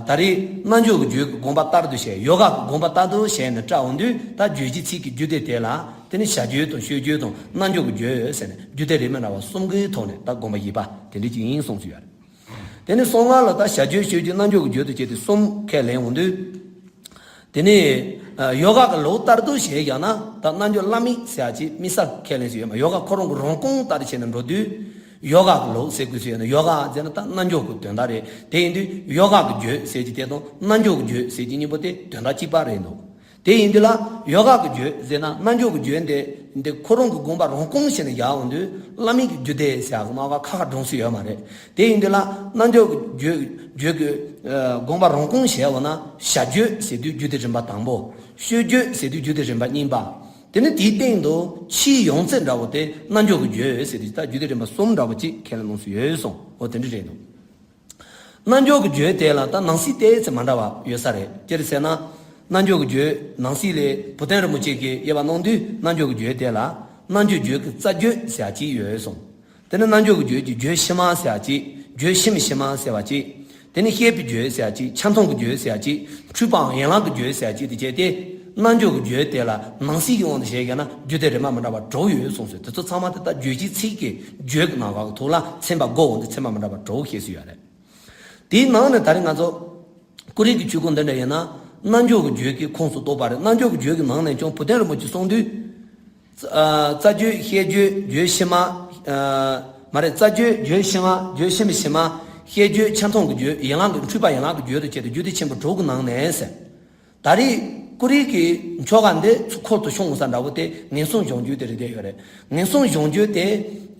ད་རེས་རྣལ་འབྱོར་གྱི་རྒྱུད་ཀྱི་དགོངས་པ་ལྟར་དུ་བྱས། ཡོ་ག་གི་དགོངས་པ་ལྟར་དུ་བྱས་ནས་བཀྲལ་འོང་དུས། ད་རྒྱུད་བཞི་ཚིག་གི་རྒྱུད་སྡེ་དེ་ལ། དེ་ནི་བྱ་རྒྱུད་དང་ཤོད་རྒྱུད་དང་རྣལ་འབྱོར་གྱི་རྒྱུད་ཟེར་ནས་རྒྱུད་སྡེ་རིས་མེད་འདྲ་བ་གསུམ་གྱི་ཐོག་ནས་ད་དགོངས་པ་བཞེས་པ་དེ་འདྲ་ཅིག་ཡིན་གསུངས་སུ་ཡོད་རེད། དེ་ནི་གསང་སྔགས་ལ་ད་བྱ་རྒྱུད་ཤོད་རྒྱུད་རྣལ་འབྱོར་གྱི་རྒྱུད་དུ་བྱས་ཏེ་གསུམ་ཁས་ལེན་འོང་དུས། དེ་ནི་ཡོ་ག་གི་ལུགས་ལྟར་དུ་བྱས་ཀྱང་ན་ད་རྣལ་འབྱོར་བླ་མེད་ཟེར་ཡ་ཅིག་དམིགས་བསལ་ཁས་ལེན་སུ་ཡོད་མ། ཡོ་ག་ཁོ་རང་གི་རང་རྐང་ལྟར་བྱས་ནས་འགྲོ་དུས། ཡོ་ག་གི་ལུགས་ཟེར་དགོས་སུ་ཡོད་ན། ཡོ་ག་ཟེར་ན་ད་རྣལ་འབྱོར་གྱི་དོན་དག་རེད། དེ་ཡིན་དུས་ཡོ་ག་གི་རྒྱུད་ཟེར་གྱི་དེ་དང་རྣལ་འབྱོར་གྱི་རྒྱུད་ཟེར་གྱི་གཉིས་པོ་དེ་དོན་དག་གཅིག་པ་རེད་འདུག། དེ་ཡིན་དུས་ལ་ཡོ་ག་གི་རྒྱུད་ཟེར་ན་རྣལ་འབྱོར་གྱི་རྒྱུད་འདི་འདི་ཁོ་རང་གི་དགོངས་པ་རང་རྐང་བྱས་ནས་ཡར་འོང་དུས་བླ་མེད་ཀྱི་རྒྱུད་སྡེ་ཟེར་ཡག་གི་སྣང་བ་ཁ་ཁ་བགྲངས་སུ་ཡོད་མ་རེད། དེ་ཡིན་དུས་ལ་རྣལ་འབྱོར་གྱི་རྒྱུད་རྒྱུད་ཀྱི་དགོངས་པ་རང་རྐང་བྱས་འོང་ན། བྱ་རྒྱུད་ཟེར་དུས་རྒྱུད་སྡེ་རིམ་པ་དང་པོ། ཤོད་རྒྱུད་ཟེར་དུས་རྒྱུད་སྡེ་རིམ་པ་གཉིས་པ། དེ་ནི་དེའི་སྟེང་དུ་ཕྱིའི་ཡང་རྩེ་འདྲ་བོ་དེ་རྣལ་འབྱོར་གྱི་རྒྱུད་ཟེར་དུས་ད་རྒྱུད་སྡེ་རིམ་པ་གསུམ་འདྲ་བོ་གཅིག་ཁས་ལེན་གནང་སུ་ཡོད་གསུངས། འོ་དེ་འདྲ་རེད་འདུག། རྣལ་འབྱོར་གྱི་རྒྱུད་དེ་ལ་ད་ནང་གསེས་ཏོག་ཙམ་མ་འདྲ་བ་ཡོད་ས་རེད། ཅི་རེད་ཟེར་ན། རྣལ་འབྱོར་གྱི་རྒྱུད་ནང་གསེས་ལས་བུ་སྟོན་རིན་པོ་ཆེ་གིས་དབྱེ་བ་གནང་དུས། རྣལ་འབྱོར་གྱི་རྒྱུད་དེ་ལ་རྣལ་འབྱོར་རྒྱུད་ཀྱི་རྩ་རྒྱུད་ཟེར་ཡ་གཅིག་ཡོད་གསུངས། དེ་ནས་རྣལ་འབྱོར་གྱི་རྒྱུད་ཀྱི་རྒྱུད་ཕྱི་མ་ཟེར་ཡ་གཅིག་རྒྱུད་ཕྱི་མི་ཕྱི་མ་ཟེར་བ་གཅིག་དེ་ནས་བཤད་པའི་རྒྱུད་ཟེར་ཡ་གཅིག་ཆ་མཐུན་གྱི་རྒྱུད་ཟེར་ཡ་གཅིག་འཁྲུལ་པའམ་ཡན་ལག་གི་རྒྱུད་ཟེར་ཡ་གཅིག་དེ་བྱས་ཏེ། རྣལ་འབྱོར་གྱི་རྒྱུད་དེ་ལ་ནང་གསེས་ཀྱི་དབང་དུ་བྱས་བཞག་ན་རྒྱུད་སྡེ་རིམ་པ་མི་འདྲ་བ་དྲུག་ཡོད་གསུངས་སོང་། དེ་ཚོ་ཚང་མ་དེ་ལྟར་རྒྱུད་ཀྱི་ཚིག་གི་རྒྱུད་ཀྱི་ནང་ག་གི་ཐོག་ལ་ཚན་པ་དགུ་འོང་དུས་ཚན་པ་མི་འདྲ་བ་དྲུག་བཤད་སྲོལ་ཡོད་རེད། དེའི་ནང་ནས་ད་རེས་ང་ཚོ་ཀུ་རེ་གི་ཆོས་སྐོར་འདི་འདྲ་ཡིན་ན། རྣལ་འབྱོར་གྱི་རྒྱུད་ཀྱི་ཁོངས་སུ་གཏོགས་པ་རེད། རྣལ་འབྱོར་གྱི་རྒྱུད་ཀྱི་ནང་ནས་ཀྱང་བུ་སྟོན་རིན་པོ་ཆེས་གསུངས་དུས། རྩ་རྒྱུད། བཤད་རྒྱུད། རྒྱུད་ཕྱི་མ། མ་རེད། རྩ་རྒྱུད། རྒྱུད་ཕྱི་མ། རྒྱུད་ཕྱི་མི་ཕྱི་མ། བཤད་རྒྱུད། ཆ་མཐུན་གྱི་རྒྱུད། ཡན་ལག་གི་འཁྲུལ་པ་ཡན་ལག་གི་རྒྱུད་དུ་བྱས་ཏེ་རྒྱུད་སྡེ་ཆེན་པོ་དྲུག་གི་ནང་ནས་ཟེར། ད་རེས་ཀུ་རེ་གི་ཆོ་ག་འདི་ཚུར་འཁོར་དུ་ཤོང་ས་འདྲ་བོ་དེ་ངན་སོང་གཞོམ་རྒྱུད་དེ་རེད་བསྡད་ཡོད་རེད། ངན་སོང་གཞོམ་རྒྱུད་དེ་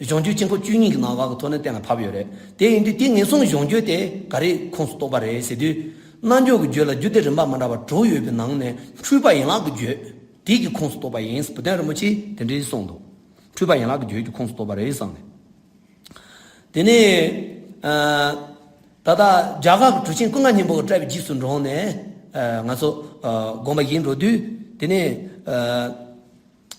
གཞོམ་རྒྱུད་དཀྱིལ་འཁོར་བཅུ་གཉིས་ཀྱི་ནང་ག་གི་ཐོག་ནས་གཏན་ལ་ཕབ་ཡོད་རེད། དེ་ཡིན་དུས་དེ་ངན་སོང་གཞོམ་རྒྱུད་དེ་ག་རེ་ཁོངས་སུ་གཏོགས་པ་རེད་ཟེར་དུས། རྣལ་འབྱོར་གྱི་རྒྱུད་ལ་རྒྱུད་སྡེ་རིམ་པ་མི་འདྲ་བ་དྲུག་ཡོད་པའི་ནང་ནས་འཁྲུལ་པ་ཡན་ལག་གི་རྒྱུད་དེ་གི་ཁོངས་སུ་གཏོགས་པ་ཡིན་ཟེར་བུ་སྟོན་རིན་པོ་ཆེས་དེ་འདྲའི་གསུངས་འདུག་འཁྲུལ་པ་ཡན་ལག་གི་རྒྱུད་ཀྱི་ཁོངས་སུ་གཏོགས་པ་རེད་བསམ་ནས། དེ་ནས། ཨ། ད་ལྟ་རྒྱ་གར་གྱི་གྲུབ་ཆེན་སྐུ་ལྔ་སྙིང་པོ་གིས་བཀྲལ་བའི་རྗེས་སུ་འབྲངས་ནས། ཨ། ང་ཚོ། ཨ། དགོངས་པ་བཞེས་འགྲོ་དུས། དེ་ནས།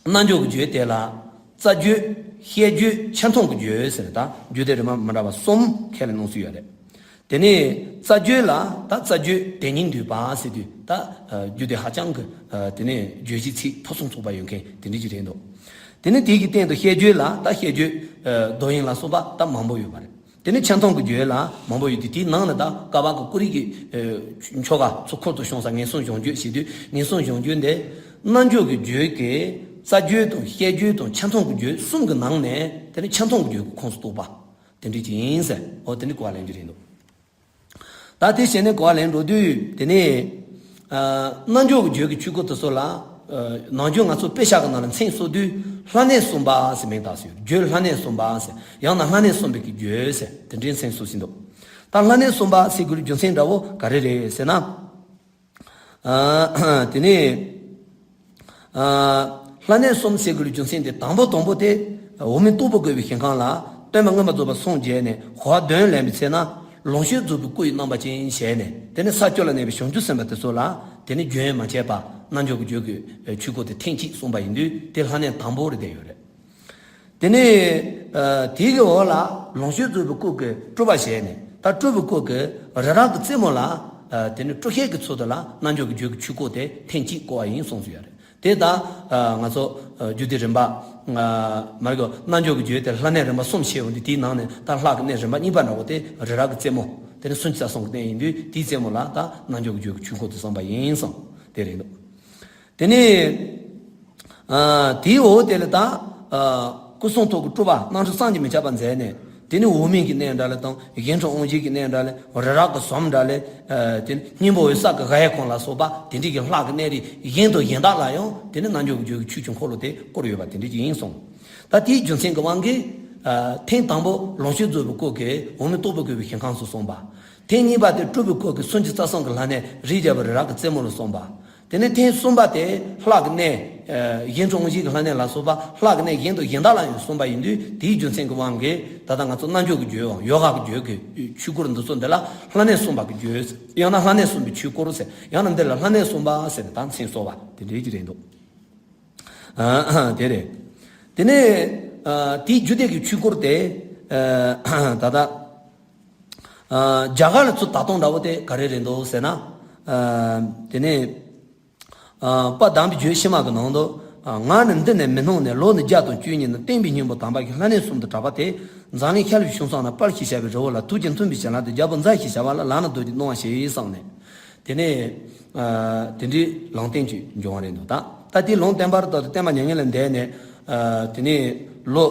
ཨ། རྣལ་འབྱོར་གྱི་རྒྱུད་དེ་ལ་རྩ་རྒྱུད། བཤད་རྒྱུད། ཆ་མཐུན་གྱི་རྒྱུད་ཟེར་ད་རྒྱུད་སྡེ་རིམ་པ་མི་འདྲ་བ་གསུམ་ཁས་ལེན་གནང་སྲོལ་ཡོད་རེད། དེ་ནས་རྩ་རྒྱུད་ལ་ད་རྩ་རྒྱུད་དོན་སྙིང་འདུས་པ་ཟེར་དུས་ད། ཨ། རྒྱུད་སྡེ་ཧ་ཅང་གི། ཨ། དེ་ནས་བརྗོད་གཞི་ཚིག་ཕུན་སུམ་ཚོགས་པ་ཡོད་མཁན་དེ་འདྲ་ཅིག་རེད་འདུག་དེ་ནས་དེ་གི་སྟེང་དུ་བཤད་རྒྱུད་ལ་ད་བཤད་རྒྱུད། ཨ། མདོ་དབྱིངས་ལ་སོགས་པ་ད་མང་པོ་ཡོད་པ་རེད། དེ་ནས་ཆ་མཐུན་གྱི་རྒྱུད་ལ་མང་པོ་ཡོད་དུས་དེའི་ནང་ནས་ད་ཀ་བ་གི་ཀུ་རེ་གི། ཨ། ཆོ་ག་ཚུར་འཁོར་དུ་ཤོང་ས་ངན་སོང་གཞོམ་རྒྱུད་ཟེར་དུས། ངན་སོང་གཞོམ་རྒྱུད་འདི་རྣལ་འབྱོར་གྱི་རྒྱུད་ཀྱི་རྩ་རྒྱུད་དང་བཤད་རྒྱུད་དང་ཆ་མཐུན་གྱི་རྒྱུད་གསུམ་གྱི་ནང་ནས་དེ་ནས་ཆ་མཐུན་གྱི་རྒྱུད་ཀྱི་ཁོངས་སུ་གཏོགས་པ་དེ་འདྲ་ཅིག་ཡིན་ཟེར། འོ། དེ་འདྲ་གོ་བ་ལེན་རྒྱུ་རེད་འདུག་ད་དེ་བྱས་ནས་གོ་བ་ལེན་འགྲོ་དུས་དེ་ནས། ཨ། རྣལ་འབྱོར་གྱི་རྒྱུད་ཀྱི་ཆོས་སྐོར་དེ་ཚོ་ལ། ཨ། ནམ་རྒྱུན་ང་ཚོ་དཔེ་ཆ་གི་ནང་ལ་མཚན་གསོལ་དུས་ལྷ་གནས་གསུམ་པ་ཟེར་མིང་བཏགས་སྲོལ་ཡོད། རྒྱུད་ལྷ་གནས་གསུམ་པ་ཟེར། ཡང་ན་ལྷ་གནས་གསུམ་པའི་གི་རྒྱུད་ཟེར་དེ་འདྲའི་མཚན་གསོལ་ཟིན་འདུག་ད་ལྷ་གནས་གསུམ་པ་ཟེར་དགོས་རྒྱུ་མཚན་འདྲ་བོ་ག་རེ་རེད་ཟེར་ན། ཨ། དེ་ནས། ཨ། ལྷ་གནས་གསུམ་ཟེར་དགོས་རྒྱུ་མཚན་དེ་དང་པོ་དང་པོ་དེ་འོག་མིན་སྟུག་པོ་བཀོད་པའི་ཞིང་ཁམས་ལ་སྟོན་པ་མངོན་པར་རྫོགས་པར་གསུངས་རྗེས་ནས་ཧོར་གདོན་ལེན་པའི་ཚེ་ན་ལོངས་སྤྱོད་རྫོགས་པའི་སྐུ་ཡི་རྣམ་པ་ཅན་བྱས་ནས། དེ་ནས་ས་བཅུ་ལ་གནས་པའི་བྱང་ཆུབ་སེམས་དཔའ་དེ་ཚོ་ལ་དེ་ནས་རྒྱུན་མ་ཆད་པ་རྣལ་འབྱོར་གྱི་རྒྱུད་ཀྱི་ཆོས་སྐོར་དེ་ཐེངས་གཅིག་གསུངས་པ་ཡིན་དུས་དེ་ལྷ་གནས་དང་པོ་རེད་བསྡད་ཡོད་རེད། དེ་ནས། ཨ། དེ་གི་འོག་ལ་ལོངས་སྤྱོད་རྫོགས་པའི་སྐུ་གི་སྤྲུལ་པ་བྱས་ནས། ད་སྤྲུལ་པའི་སྐུ་གི་རི་རབ་ཀྱི་རྩེ་མོ་ལ། ཨ། དེ་ནས་སྤྲུལ་བཤད་ཀྱི་ཚུལ་དུ་ལ་རྣལ་འབྱོར་གྱི་རྒྱུད་ཀྱི་ཆོས་སྐོར་དེ་ཐེངས་གཅིག་བསྐོར་བ་ཡིན་གསུངས་སུ་ཡོད་རེད། དེ་ད། ཨ། ང་ཚོ། ཨ། རྒྱུད་སྡེ་རིམ་པ། ཨ། མ་རེད་གོ། རྣལ་འབྱོར་གྱི་རྒྱུད་དེ་ལྷ་གནས་རིམ་པ་གསུམ་བཤད་ཡོང་དུས་དེའི་ནང་ནས་ད་ལྷ་གི་གནས་རིམ་པ་གཉིས་པ་འདྲ་བོ་དེ་རི་རབ་ཀྱི་རྩེ་མོ། དེ་ནས་སུམ་ཅུ་རྩ་གསུམ་གྱི་གནས་ཡིན་དུས་དེའི་རྩེ་མོ་ལ་ད་རྣལ་འབྱོར་གྱི་རྒྱུད་ཀྱི་ཆོས་སྐོར་དེ་གསུངས་པ་ཡིན་གསུངས། དེ་རེད་འདུག་དེ་ནས། ཨ། དེའི་འོག་དེ་ལ་ད། ཨ། སྐུ་གསུང་ཐུགས་ཀྱི་སྤྲུལ་པ་རྣམ་གྲོལ་བསམ་གྱིས་མི་ཁྱབ་པ་མཛད་ནས། དེ་ནས་འོག་མིན་གྱི་གནས་འདྲ་ལ་དང་། གཞན་འཕྲུལ་དབང་བཞི་གི་གནས་འདྲ་ལ། རི་རབ་ཀྱི་ཟོམ་འདྲ་ལ། ཨ། དེ་ནས་སྙིང་པོ་འོད་གསལ་གྱི་ག་ཡེ་ཁོང་ལ་སོགས་པ་དེ་འདྲའི་གི་ལྷ་གི་གནས་རིགས་གཞན་དང་གཞན་དག་ལ་ཡང་དེ་ནས་རྣལ་འབྱོར་གྱི་རྒྱུད་ཀྱི་ཆོས་ཀྱི་འཁོར་ལོ་དེ་བསྐོར་ཡོད་པ་དེ་འདྲ་ཅིག་ཡིན་གསུངས། ད་དེའི་རྒྱུ་མཚན་གྱི་དབང་གིས། ཨ། ཐེངས་དང་པོ་ལོངས་སྤྱོད་རྫོགས་པའི་སྐུ་གིས་འོག་མིན་སྟུག་པོ་བཀོད་པའི་ཞིང་ཁམས་སུ་གསུངས་པ། ཐེངས་གཉིས་པ་དེ་སྤྲུལ་པའི་སྐུ་གིས་སུམ་ཅུ་རྩ་གསུམ་གྱི་ལྷ་གནས་རིའི་རྒྱལ་པོ་རི་རབ་ཀྱི་རྩེ་མོ་ལ་གསུངས་པ། དེ་ནས་ཐེངས་གསུམ་པ་དེ་ལྷ་གི་གནས། ཨ། གཞན་འཕྲུལ་དབང་བཞི་གི་ལྷ་གནས་ལ་སོགས་པ་ལྷ་གི་གནས་གཞན་དང་གཞན་དག་ལ་ཡང་གསུངས་པ་ཡིན་དུས་དེའི་རྒྱུ་མཚན་གྱི་དབང་གིས་ད་ལྟ་ང་ཚོ་རྣལ་འབྱོར་གྱི་རྒྱུད་འམ་ཡོ་ག་གི་རྒྱུད་ཀྱི་ཆོས་སྐོར་འདི་ཚོ་འདི་ལ་ལྷ་གནས་གསུམ་པ་གི་རྒྱུད། ཡང་ན་ལྷ་གནས་གསུམ་པའི་ཆོས་སྐོར་ཟེར། ཡང་ན་འདི་ལ་ལྷ་གནས་གསུམ་པ་ཟེར་ནས་ད་མཚན་གསོལ་བ་དེ་འདྲའི་ཅིག་རེད་འདུག་ཨ། དེ་རེད། དེ་ནས། ཨ། དེའི་རྒྱུད་སྡེ་གི་ཆོས་སྐོར་དེ། ཨ། ད་ལྟ། ཨ། རྒྱ་གར་ལ་ཚུར་དག་གཏོང་འདྲ་བོ་དེ་ག་རེ་རེད་འདུག་ཟེར་ན། ཨ། དེ་ནས། ཨ། དཔལ་དམ་པའི་རྒྱུད་ཕྱི་མ་གི་ནང་དུ། ཨ། ང་ནི་འདི་ནས་མི་སྣང་ནས། ལོ་ནི་བརྒྱ་དང་བཅུ་གཉིས་ནི། བསྟན་པའི་སྙིང་པོ་དམ་པ་ཞིག་ལྷ་གནས་གསུམ་དུ་གྲགས་པ་དེ། འཛམ་གླིང་ཤར་ལུས་བྱང་སེམས་ན། དཔལ་ཞེས་བྱ་བའི་རི་བོ་ལ། ཐུགས་རྗེ་མཐུན་པའི་བྱིན་རླབས་དེ། རྒྱལ་པོ་མཛའ་ཞེས་བྱ་བ་ལ། ལག་ན་རྡོ་རྗེས་གནང་བ་ཞེས་གསུངས་ནས། དེ་ནས། ཨ། དེ་འདྲའི་ལུང་བསྟན་ཅིག་འབྱུང་བ་རེད་འདུག་ད་ད་དེའི་ལུང་བསྟན་པར་ད་དུ་བསྟན་པ་མྱ་ངན་ལས་འདས་ནས། ཨ། དེ་ནས་ལོ།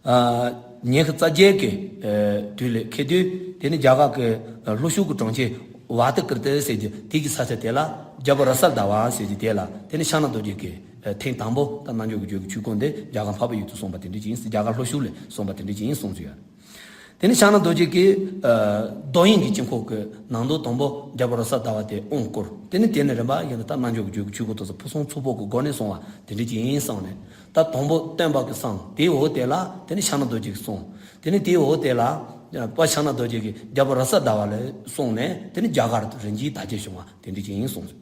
ཨ། ཉི་ཤུ་རྩ་བརྒྱད་ཀྱི། ཨ། དུས་ལ་འཁེལ་དུས་དེ་ནས་རྒྱ་གར་གྱི་ལྷོ་ཕྱོགས་ཀྱི་གྲོང་ཁྱེར་ཝཱ་ཏི་ཀིརྟི་ཟེར་གྱི་དེ་གི་ས་ཆ་དེ་ལ་རྒྱལ་པོ་ར་ས་དྷ་བ་ཟེར་གྱི་དེ་ལ་དེ་ནས་ཕྱག་ན་རྡོ་རྗེ་གིས། ཨ། ཐེངས་དང་པོ་ད་རྣལ་འབྱོར་གྱི་རྒྱུད་ཀྱི་ཆོས་སྐོར་འདི་རྒྱ་གར་འཕགས་པའི་ཡུལ་དུ་གསུངས་པ་དེ་འདྲ་ཅིག་ཡིན། རྒྱ་གར་ལྷོ་ཕྱོགས་ལ་གསུངས་པ་དེ་འདྲ་ཅིག་ཡིན་གསུངས་སུ་ཡོད། དེ་ནས་ཕྱག་ན་རྡོ་རྗེ་གིས། ཨ། རྡོ་དབྱིངས་ཀྱི་དཀྱིལ་འཁོར་གྱི་ནང་དུ་དང་པོ་རྒྱལ་པོ་ར་ས་དྷ་བ་དེ་དབང་བསྐུར། དེ་ནས་དེ་ནས་རིམ་པ་བཞིན་དུ་ད་རྣལ་འབྱོར་གྱི་རྒྱུད་ཀྱི་ཆོས་སྐོར་དེ་ཚོ་ཕུན་སུམ་ཚོགས་པོ་གི་སྒོ་ནས་གསུངས་པ་དེ་འདྲ་ཅིག་ཡིན་གསུངས་ནས། ད་དང་པོ་སྟོན་པ་གིས་གསུངས། དེའི་འོག་དེ་ལ་དེ་ནས་ཕྱག་ན་རྡོ་རྗེ་གིས་གསུངས། དེ་ནས་དེའི་འོག་དེ་ལ། དཔལ་ཕྱག་ན་རྡོ་རྗེ་གིས་རྒྱལ་པོ་ར་ས་ཟླ་བ་ལ་གསུངས་ནས་དེ་ནི་རྒྱ་གར་དུ་རིན་ཆེན་དར་རྒྱས་བྱུང་བ་དེ་འདྲ་ཅིག་ཡིན་གསུངས་སོང་།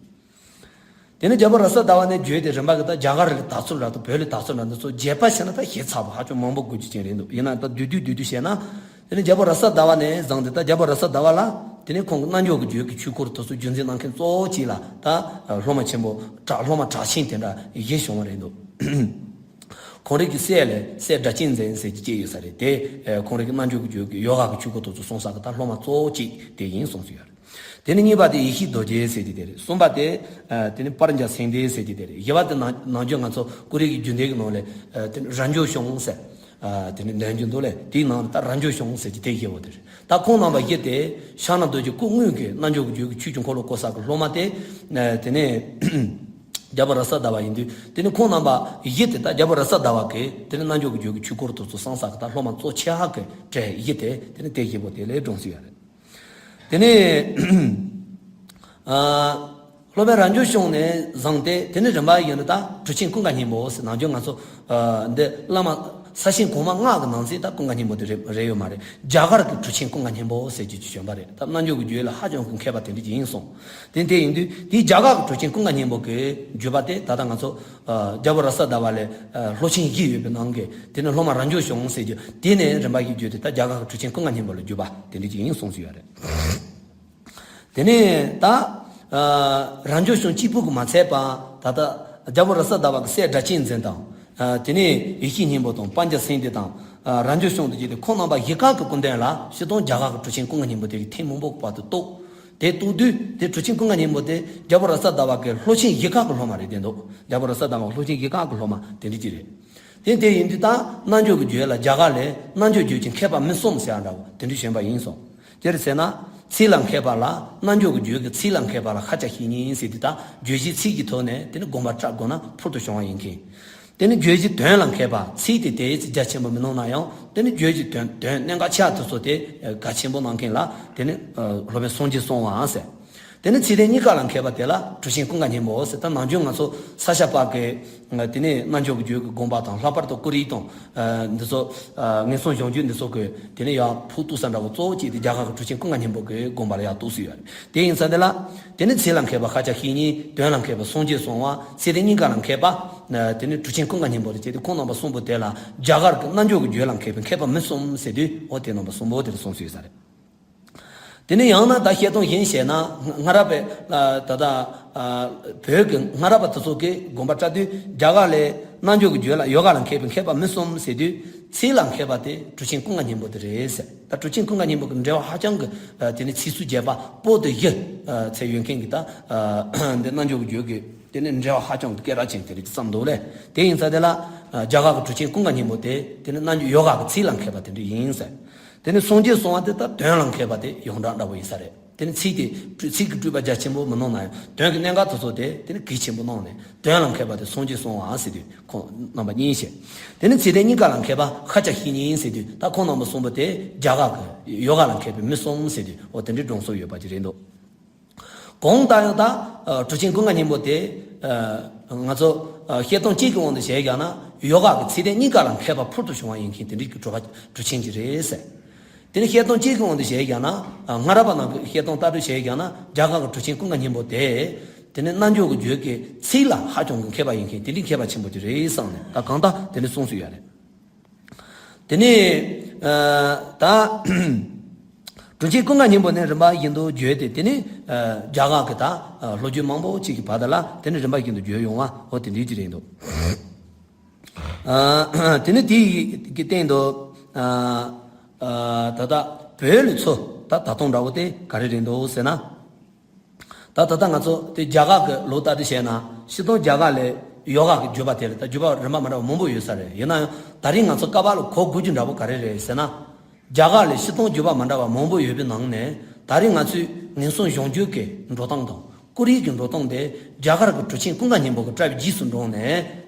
དེ་ནི་རྒྱལ་པོ་ར་ས་ཟླ་བ་ནས་བརྒྱུད་དེ་རིམ་པ་གི་ད་རྒྱ་གར་གྱི་དར་ཚུལ་ར་དང་བོད་ལ་དར་ཚུལ་ར་འདི་ཚོ་རྒྱས་པ་བྱས་ན་ད་ཞིབ་ཚགས་པོ་ཧ་ཅང་མང་པོ་དགོས་རྒྱུ་ཅན་རེད་འདུག་ཡིན་ན་ད་བསྡུས་བསྡུས་བསྡུས་བསྡུས་བཤད་ན། དེ་ནི་རྒྱལ་པོ་ར་ས་ཟླ་བ་ནས་བཟུང་སྟེ་ད་རྒྱལ་པོ་ར་ས་ཟླ་བ་ལ་དེ་ནི་ཁོང་གི་རྣལ་འབྱོར་གྱི་རྒྱུད་ཀྱི་ཆོས་སྐོར་དེ་ཚོ་རྒྱུན་འཛིན་གནང་མཁན་གཙོ་བོ་གཅིག་ལ་ད་སློབ་མ་ཆེན་པོ་གྲགས་སློབ་མ་གྲགས་ཆེན་དེ་འདྲ་བཞི་བྱུང་བ་རེད་འདུག་ཁོང་རང་གི་སྲས་ལ་སྲས་སྒྲ་གཅན་འཛིན་ཟེར་གྱི་སྐྱེས་ཡོད་ས་རེད་དེ། ཁོང་རང་གི་རྣལ་འབྱོར་གྱི་རྒྱུད་ཀྱི་ཡོ་ག་གི་ཆོས་སྐོར་དེ་ཚོ་གསུང་ས་གི་ད་སློབ་མ་གཙོ་བོ་གཅིག་དེ་ཡིན་གསུངས་སུ་ཡོད་རེད། དེ་ནི་གཉིས་པ་དེ་ཡེ་ཤེས་རྡོ་རྗེ་ཟེར་གྱི་དེ་རེད། གསུམ་པ་དེ་དེ་ནི་དཔལ་འབྱོར་སེང་ལྡེང་ཟེར་གྱི་དེ་རེད། བཞི་པ་དེ་ནང་ནང་ཆོས་ང་ཚོ་ཀོ་རི་ཡའི་རྒྱུད་སྡེ་གི་ནང་ལ་དེ་ནི་ར་འཇོ་ཤོང་ཟེར། དེ་ནི་འདོན་རྒྱུ་འདུག་ལས་དེའི་ནང་ལ་ད་ར་འཇོ་ཤོང་ཟེར་གྱི་དེ་བཞི་བོ་དེ་རེད། ད་ཁོང་རྣམ་པ་བཞི་དེ་ཕྱག་ན་རྡོ་རྗེ་སྐུ་དངོས་ཀྱི་རྣལ་འབྱོར་གྱི་རྒྱུད་ཀྱི་ཆོས་ཀྱི་འཁོར་ལོ་བསྐོར་ས་གི་སློབ་མ་དེ་དེ་ནི། རྒྱལ་པོ་ར་ས་ཟླ་བ་ཡིན་དུས་དེ་ནི་ཁོང་རྣམ་པ་བཞི་དེ་ད་རྒྱལ་པོ་ར་ས་ཟླ་བ་གིས་དེ་ནི་རྣལ་འབྱོར་གྱི་རྒྱུད་ཀྱི་ཆོས་སྐོར་དེ་ཚོ་གསང་ས་གི་ད་སློབ་མ་གཙོ་ཆེ་ཧ་གི་གྲས་བཞི་དེ་དེ་ནི་དེ་བཞི་པོ་དེ་ལས་འགྲོ་སྲིད་ཡ་རེད། དེ་ནི་སློབ་དཔོན་ར་འཇོ་ཤོང་ནས་བཟུང་སྟེ་དེ་ནི་རིམ་པ་ཡིན་ན་ད་གྲུབ་ཆེན་ཀུན་དགའ་སྙིང་པོ་ཟེར་ནང་ཆོས་ང་ཚོ་འདི་བླ་མ་ས་ཞིང་གོང་མ་སྔགས་ཀྱི་ནང་ཚན་ད་ཀུན་དགའ་སྙིང་པོ་དེ་རེད་རེད་ཡོད་མ་རེད། རྒྱ་གར་གྱི་གྲུབ་ཆེན་ཀུན་དགའ་སྙིང་པོ་ཟེར་གྱི་བྱོན་པ་རེད། ད་རྣལ་འབྱོར་གྱི་རྒྱུད་ལ་ཧ་ཅང་གི་མཁས་པ་དེ་འདྲ་ཅིག་ཡིན་སོང་། དེ་དེ་ཡིན་དུས་དེའི་རྒྱ་གར་གྱི་གྲུབ་ཆེན་ཀུན་དགའ་སྙིང་པོ་གི་བརྒྱུད་པ་དེ་ད་ལྟ་ང་ཚོ་རྒྱལ་པོ་ར་ས་ཟླ་བ་ལས་སློབ་ཆེན་བཞི་ཡོད་པའི་ནང་གི་དེ་ནི་སློབ་མ་ར་འཇོ་ཤོང་ཟེར་རྒྱུ་དེ་ནས་རིམ་པ་ཡི་བརྒྱུད་དེ་ད་རྒྱ་གར་གྱི་གྲུབ་ཆེན་ཀུན་དགའ་སྙིང་པོ་ལ་བརྒྱུད་པ་དེ་འདྲ་ཅིག་ཡིན་གསུངས་སུ་ཡོད་རེད། དེ་ནས་ད་ར་འཇོ་ཤོང་གཅིག་པུ་གིས་མ་ཚད་པ་ད་ལྟ་རྒྱལ་པོ་ར་ས་ཟླ་བ་གི་སྲས་སྒྲ་གཅན་འཛིན་དང་། དེ་ནས་ཡེ་ཤེས་སྙིང་པོ་དང་དཔལ་འབྱོར་སེང་ལྡེང་དང་། ར་འཇོ་ཤོང་དུ་བརྒྱུད་དེ་ཁོང་རྣམ་པ་བཞི་ཀ་གི་སྐུ་མདུན་ལ་སྤྱིར་བཏང་རྒྱ་གར་གྱི་གྲུབ་ཆེན་ཀུན་དགའ་སྙིང་པོ་དེ་གི་ཐེངས་མང་པོ་བར་དུ་གཏོགས། དེ་གཏོགས་དུས་དེ་གྲུབ་ཆེན་ཀུན་དགའ་སྙིང་པོ་དེ་རྒྱལ་པོ་ར་ས་ཟླ་བ་གི་སློབ་ཆེན་བཞི་ཀ་གི་སློབ་མ་རེད་དེ་འདུག་རྒྱལ་པོ་ར་ས་ཟླ་བ་སློབ་ཆེན་བཞི་ཀ་གི་སློབ་མ་དེ་འདྲ་ཅིག་རེད། དེ་དེ་ཡིན་དུས་ད་རྣལ་འབྱོར་གྱི་རྒྱུད་ལ་རྒྱ་གར་ལས་རྣལ་འབྱོར་རྒྱུད་ཀྱི་མཁས་པ་མི་གསུམ་ཟེར་ཡ་འདྲ་བོ་དེ་འདྲ་བྱོན་པ་ཡིན་སོང་། དེར་ཟེར་ན། ཚིག་ལ་མཁས་པ་ལ་རྣལ་འབྱོར་གྱི་རྒྱུད་ཀྱི་ཚིག་ལ་མཁས་པ་ལ་ཤཱཀྱ་བཤེས་གཉེན་ཟེར་དུས་ད་རྒྱུད་བཞི་ཚིག་གི་ཐོག་ནས་དེ་ནི་དགོངས་པ་བཀྲལ་དགོས་ན་ཕུལ་དུ་བྱུང་བ་ཡིན་མཁན། དེ་ནི་རྒྱུད་བཞི་དོན་ལ་མཁས་པ་ཚིག་དེ་དེའི་ཚིག་རྒྱ་ཆེན་པོ་མི་གནང་ན་ཡང་དེ་ནི་རྒྱུད་བཞི་དོན་དོན་གནད་འགག་ཆེ་བ་དེ་ཚོ་དེ་གལ་ཆེན་པོ་གནང་མཁན་ལ་དེ་ནི་སློབ་དཔོན་སངས་རྒྱས་གསང་བ་ཟེར། དེ་ནི་ཚིག་དོན་གཉིས་ཀ་ལ་མཁས་པ་དེ་ལ་གྲུབ་ཆེན་ཀུན་དགའ་སྙིང་པོ་ཟེར། ད་ནམ་རྒྱུན་ང་ཚོ་ས་སྐྱ་པ་གི་དེ་ནས་རྣལ་འབྱོར་གྱི་རྒྱུད་ཀྱི་དགོངས་པ་དང་ལྷག་པར་དུ་ཀོ་རི་དང་འདི་ཚོ་ངན་སོང་གཞོམ་རྒྱུ་འདི་ཚོ་གི་དེ་ནས་ཡར་ཕུག་གཏུགས་ས་འདྲ་བོ་གཙོ་བོ་གཅིག་དེ་རྒྱ་གར་གྱི་གྲུབ་ཆེན་ཀུན་དགའ་སྙིང་པོ་གི་དགོངས་པ་ལ་ཡར་གཏུགས་སུ་ཡོད་རེད། དེ་ཡིན་ཙང་དེ་ལ་དེ་ནི་ཚིག་ལ་མཁས་པ་ཤཱཀྱ་བཤེས་གཉེན། དོན་ལ་མཁས་པ་སངས་རྒྱས་གསང་བ། ཚིག་དོན་གཉིས་ཀ་ལ་མཁས་པ་དེ་ནི་གྲུབ་ཆེན་ཀུན་དགའ་སྙིང་པོ་དེ་བྱས་ཏེ་ཁོང་རྣམ་པ་གསུམ་པོ་དེ་ལ་རྒྱ་གར་གྱི་རྣལ་འབྱོར་གྱི་རྒྱུད་ལ་མཁས་པའི་མཁས་པ་མི་གསུམ་ཟེར་དུས་འོ་དེ་རྣམ་པ་གསུམ་པོ་དེ་ལ་གསུངས་སུ་ཡོད་ས་རེད། དེ་ནས་ཡང་ན་ད་བཤད་སྟངས་གཞན་བཤད་ན་སྔ་རབས་པའི་ད་ལྟ་བོད་ཀྱི་སྔ་རབས་པ་དེ་ཚོ་གིས་དགོངས་པ་བཀྲལ་དུས་རྒྱ་གར་ལས་རྣལ་འབྱོར་གྱི་རྒྱུད་ལ་ཡོ་ག་ལ་མཁས་པའི་མཁས་པ་མི་གསུམ་ཟེར་དུས་ཚིག་ལ་མཁས་པ་དེ་གྲུབ་ཆེན་ཀུན་དགའ་སྙིང་པོ་དེ་རེད་ཟེར། ད་གྲུབ་ཆེན་ཀུན་དགའ་སྙིང་པོ་གི་འགྲེལ་བ་ཧ་ཅང་གི་དེ་ནས་ཚིག་ཚུལ་རྒྱས་པ་པོ་དེ་བཞི་ཚད་ཡོད་མཁན་གྱི་ད་འདི་རྣལ་འབྱོར་གྱི་རྒྱུད་ཀྱི་དེ་ནས་འགྲེལ་བ་ཧ་ཅང་གི་སྐད་གྲགས་ཅན་དེ་རིགས་ཙམ་འདུག་ལས། དེ་ཡིན་ཙང་དེ་ལ་རྒྱ་གར་གྱི་གྲུབ་ཆེན་ཀུན་དགའ་སྙིང་པོ་དེ་དེ་ནས་རྣལ་འབྱོར་ཡོ་ག་གི་ཚིག་ལ་མཁས་པ་དེ་འདྲ་ཡིན་ཟེར། དེ་ནས་སངས་རྒྱས་གསང་བ་དེ་ད་དོན་ལ་མཁས་པ་དེ་ཡོངས་གྲགས་འདྲ་བོ་ཡིན་ས་རེད། དེ་ནས་ཚིག་དེ་ཚིག་གི་སྤྲོས་པ་རྒྱ་ཆེན་པོ་མི་གནང་ན་ཡང་དོན་གྱི་གནད་འགག་དེ་ཚོ་དེ་དེ་ནས་གལ་ཆེན་པོ་གནང་ནས་དོན་ལ་མཁས་པ་དེ་སངས་རྒྱས་གསང་བ་ཟེར་དུས་ཁོང་རྣམ་པ་གཉིས་བཤད། དེ་ནས་ཚིག་དོན་གཉིས་ཀ་ལ་མཁས་པ་ཤཱཀྱ་བཤེས་གཉེན་ཟེར་དུས་ད་ཁོང་རྣམ་པ་གསུམ་པོ་དེ་རྒྱ་གར་གྱི་ཡོ་ག་ལ་མཁས་པའི་མི་གསུམ་ཟེར་དུས་འོ་དེ་འདྲའི་སྒྲུང་སོགས་ཡོད་པ་ཅིག་རེད་འདུག་གང་ལྟར་ཡང་ད་གྲུབ་ཆེན་ཀུན་དགའ་སྙིང་པོ་དེ་ང་ཚོ་བཤད་སྟངས་གཅིག་གི་དབང་དུ་བྱས་བཞག་ན་ཡོ་ག་གི་ཚིག་དོན་གཉིས་ཀ་ལ་མཁས་པ་ཕུལ་དུ་བྱུང་བ་ཡིན་མཁན་དེ་འདྲའི་གི་གྲུབ་པ་གྲུབ་ཆེན་ཅིག་རེད་ཟེར། དེ་ནི་བཤད་སྟངས་གཅིག་གི་དབང་དུ་བྱས་བཞག་ན་སྔ་རབས་པ་རྣམས་ཀྱི་བཤད་སྟངས་ལྟར་དུ་བྱས་བཞག་ན་རྒྱ་གར་གྱི་གྲུབ་ཆེན་ཀུན་དགའ་སྙིང་པོ་དེ་དེ་ནི་རྣལ་འབྱོར་གྱི་རྒྱུད་ཀྱི་ཚིག་ལ་ཧ་ཅང་གི་མཁས་པ་ཡིན་མཁན་དེ་འདྲའི་མཁས་པ་ཆེན་པོ་ཅིག་རེད་བསམ་ནས་ད་གང་ལྟར་དེ་འདྲ་གསུངས་སུ་ཡོད་རེད། དེ་ནས་ད་གྲུབ་ཆེན་ཀུན་དགའ་སྙིང་པོ་ནས་རིམ་པ་བཞིན་དུ་བརྒྱུད་དེ་དེ་ནས་རྒྱ་གར་གྱི་ད་ལོ་རྒྱུས་མང་པོ་ཅིག་གི་བར་དུ་ལ་དེ་ནས་རིམ་པ་བཞིན་དུ་བརྒྱུད་ཡོང་བ་འོ་དེ་འདྲའི་ཅིག་རེད་འདུག་དེ་ནས་དེའི་གི་སྟེང་དུ་ད་ལྟ་བོད་ལུགས་ཚོ་ད་ད་དུང་འདྲ་བོ་དེ་ག་རེ་རེད་འདུག་ཟེར་ན། ད་ད་ལྟ་ང་ཚོ་དེ་རྒྱ་གར་གྱི་ལུགས་ལྟར་དུ་བྱས་ན་སྤྱིར་བཏང་རྒྱ་གར་ལས་ཡོ་ག་གི་བརྒྱུད་པ་དེ་ལ་ད་བརྒྱུད་པ་རིམ་པ་མི་འདྲ་བ་མང་པོ་ཡོད་ས་རེད། ཡིན་ན་ཡང་ད་རིང་ང་ཚོ་སྐབས་ལ་གོ་དགོས་རྒྱུ་འདྲ་བོ་ག་རེ་རེད་ཟེར་ན། རྒྱ་གར་ལས་སྤྱིར་བཏང་བརྒྱུད་པ་མི་འདྲ་བ་མང་པོ་ཡོད་པའི་ནང་ནས་ད་རིང་ང་ཚོས་ངན་སོང་གཞོམ་རྒྱུད་ཀྱི་འགྲོ་སྟངས་དང་ཀོ་རི་ཡའི་འགྲོ་སྟངས་དེ་རྒྱ་གར་གྱི་གྲུབ་ཆེན་ཀུན་དགའ་སྙིང་པོ་གི་བཀྲལ་བའི་རྗེས་སུ་འབྲངས་ནས་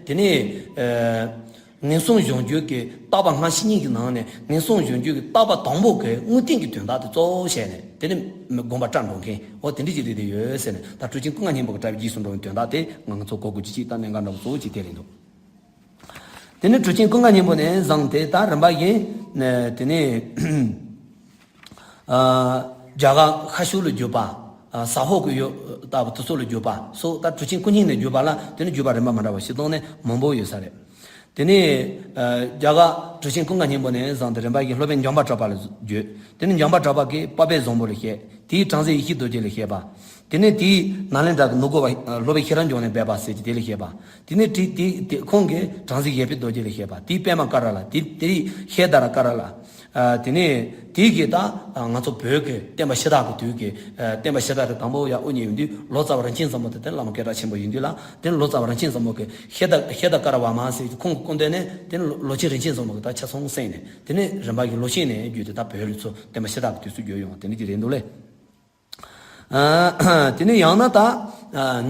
དེ་ནས། ངན་སོང་གཞོམ་རྒྱུད་ཀྱི་བརྟག་པ་སྔ་ཕྱི་གཉིས་ཀྱི་ནང་ནས་ངན་སོང་གཞོམ་རྒྱུད་ཀྱི་བརྟག་པ་དང་པོ་གི་དངོས་བསྟན་གྱི་དོན་དག་དེ་གཙོ་བོ་བྱས་ནས་དེ་ནི་དགོངས་པ་བཀྲལ་འགྲོ་མཁན་འོ་དེ་འདྲ་ཅིག་རེད་དེ་ཡོད་ཟེར་ནས་ད་གྲུབ་ཆེན་ཀུན་དགའ་སྙིང་པོ་གི་བཀྲལ་བའི་རྗེས་སུ་འགྲོ་བའི་དོན་དག་དེ་ང་ཚོ་གོ་དགོས་ཀྱི་ཅིག་ད་གནད་འགག་འདྲ་བོ་གཙོ་བོ་ཅིག་དེ་རེད་འདུག་དེ་ནི་གྲུབ་ཆེན་ཀུན་དགའ་སྙིང་པོ་ནས་བཟུང་སྟེ་ད་རིམ་པ་བཞིན་དེ་ནི། རྒྱ་གར་ཤར་ཕྱོགས་ལ་བརྒྱུད་པ། ཟ་ཧོར་གྱི་ཡུལ་ལྟ་བུ་དེ་ཚོ་ལ་བརྒྱུད་པ་སོགས། ད་གྲུབ་ཆེན་སྐུ་བརྙེས་ནས་བརྒྱུད་པ་ལ་དེ་ནི་བརྒྱུད་པ་རིམ་པ་མི་འདྲ་བ་ཞིག་བཏང་ནས་མང་པོ་ཡོད་ས་རེད། དེ་ནས་རྒྱ་གར་གྲུབ་ཆེན་ཀུན་དགའ་སྙིང་པོ་ནས་བཟུང་སྟེ་རིམ་པ་བཞིན་སློབ་དཔོན་འཇམ་དཔལ་གྲགས་པ་ལ་བརྒྱུད། དེ་ནས་འཇམ་དཔལ་གྲགས་པ་གིས་པ་ཕའི་བཟང་པོ་ལ་བཤད། དེས་བྲམ་ཟེ་ཡེ་ཤེས་རྡོ་རྗེ་ལ་བཤད་པ། དེ་ནས་དེས་ནཱ་ལེནྡྲ་གི་ནུབ་སྒོ་བ་སློབ་དཔོན་ཤེས་རབ་འབྱུང་གནས་སྦས་པ་ཟེར་གྱི་དེ་ལ་བཤད་པ། དེ་ནས་དེ་དེ་དེ་ཁོང་གིས་བྲམ་ཟེ་ཡེ་ཤེས་རྡོ་རྗེ་ལ་བཤད་པ། དེས་པདྨ་ཀ་ར་ལ། དེ་དེས་ཤེལ་དྷ་ར་ཀ་ར་ལ། དེ་ནས་དེ་གིས་ད་ང་ཚོ་བོད་ཀྱི་བསྟན་པ་ཕྱི་དར་གྱི་དུས་ཀྱི་བསྟན་པ་ཕྱི་དར་དེ་དང་པོ་ཡར་དབུ་བརྙེས་ཡོང་དུས་ལོ་ཙཱ་བ་རིན་ཆེན་བཟང་པོ་དེ་དེ་བླ་མ་སྐད་གྲགས་ཆེན་པོ་ཡིན་དུས་ལ། དེ་ནས་ལོ་ཙཱ་བ་རིན་ཆེན་བཟང་པོ་གིས་ཤེལ་དྷ་ཤེལ་དྷ་ཀ་ར་བ་མ་ཟེར་གྱི་ཁོང་གི་སྐུ་མདུན་ནས། དེ་ནས་ལོ་ལོ་ཆེན་རིན་ཆེན་བཟང་པོ་གིས་ད་ཆ་ཚང་གསན་ནས། དེ་ནས་རིམ་པ་བཞིན་ལོ་ཆེན་ནས་བརྒྱུད་དེ་ད་བོད་ལ་ཚུར་བསྟན་པ་ཕྱི་དར་གྱི་དུས་སུ་བརྒྱུད་ཡོང་བ་དེ་འདྲ་ཅིག་རེད་འདུག་ལེ། དེ་ནས་ཡང་ན་ད་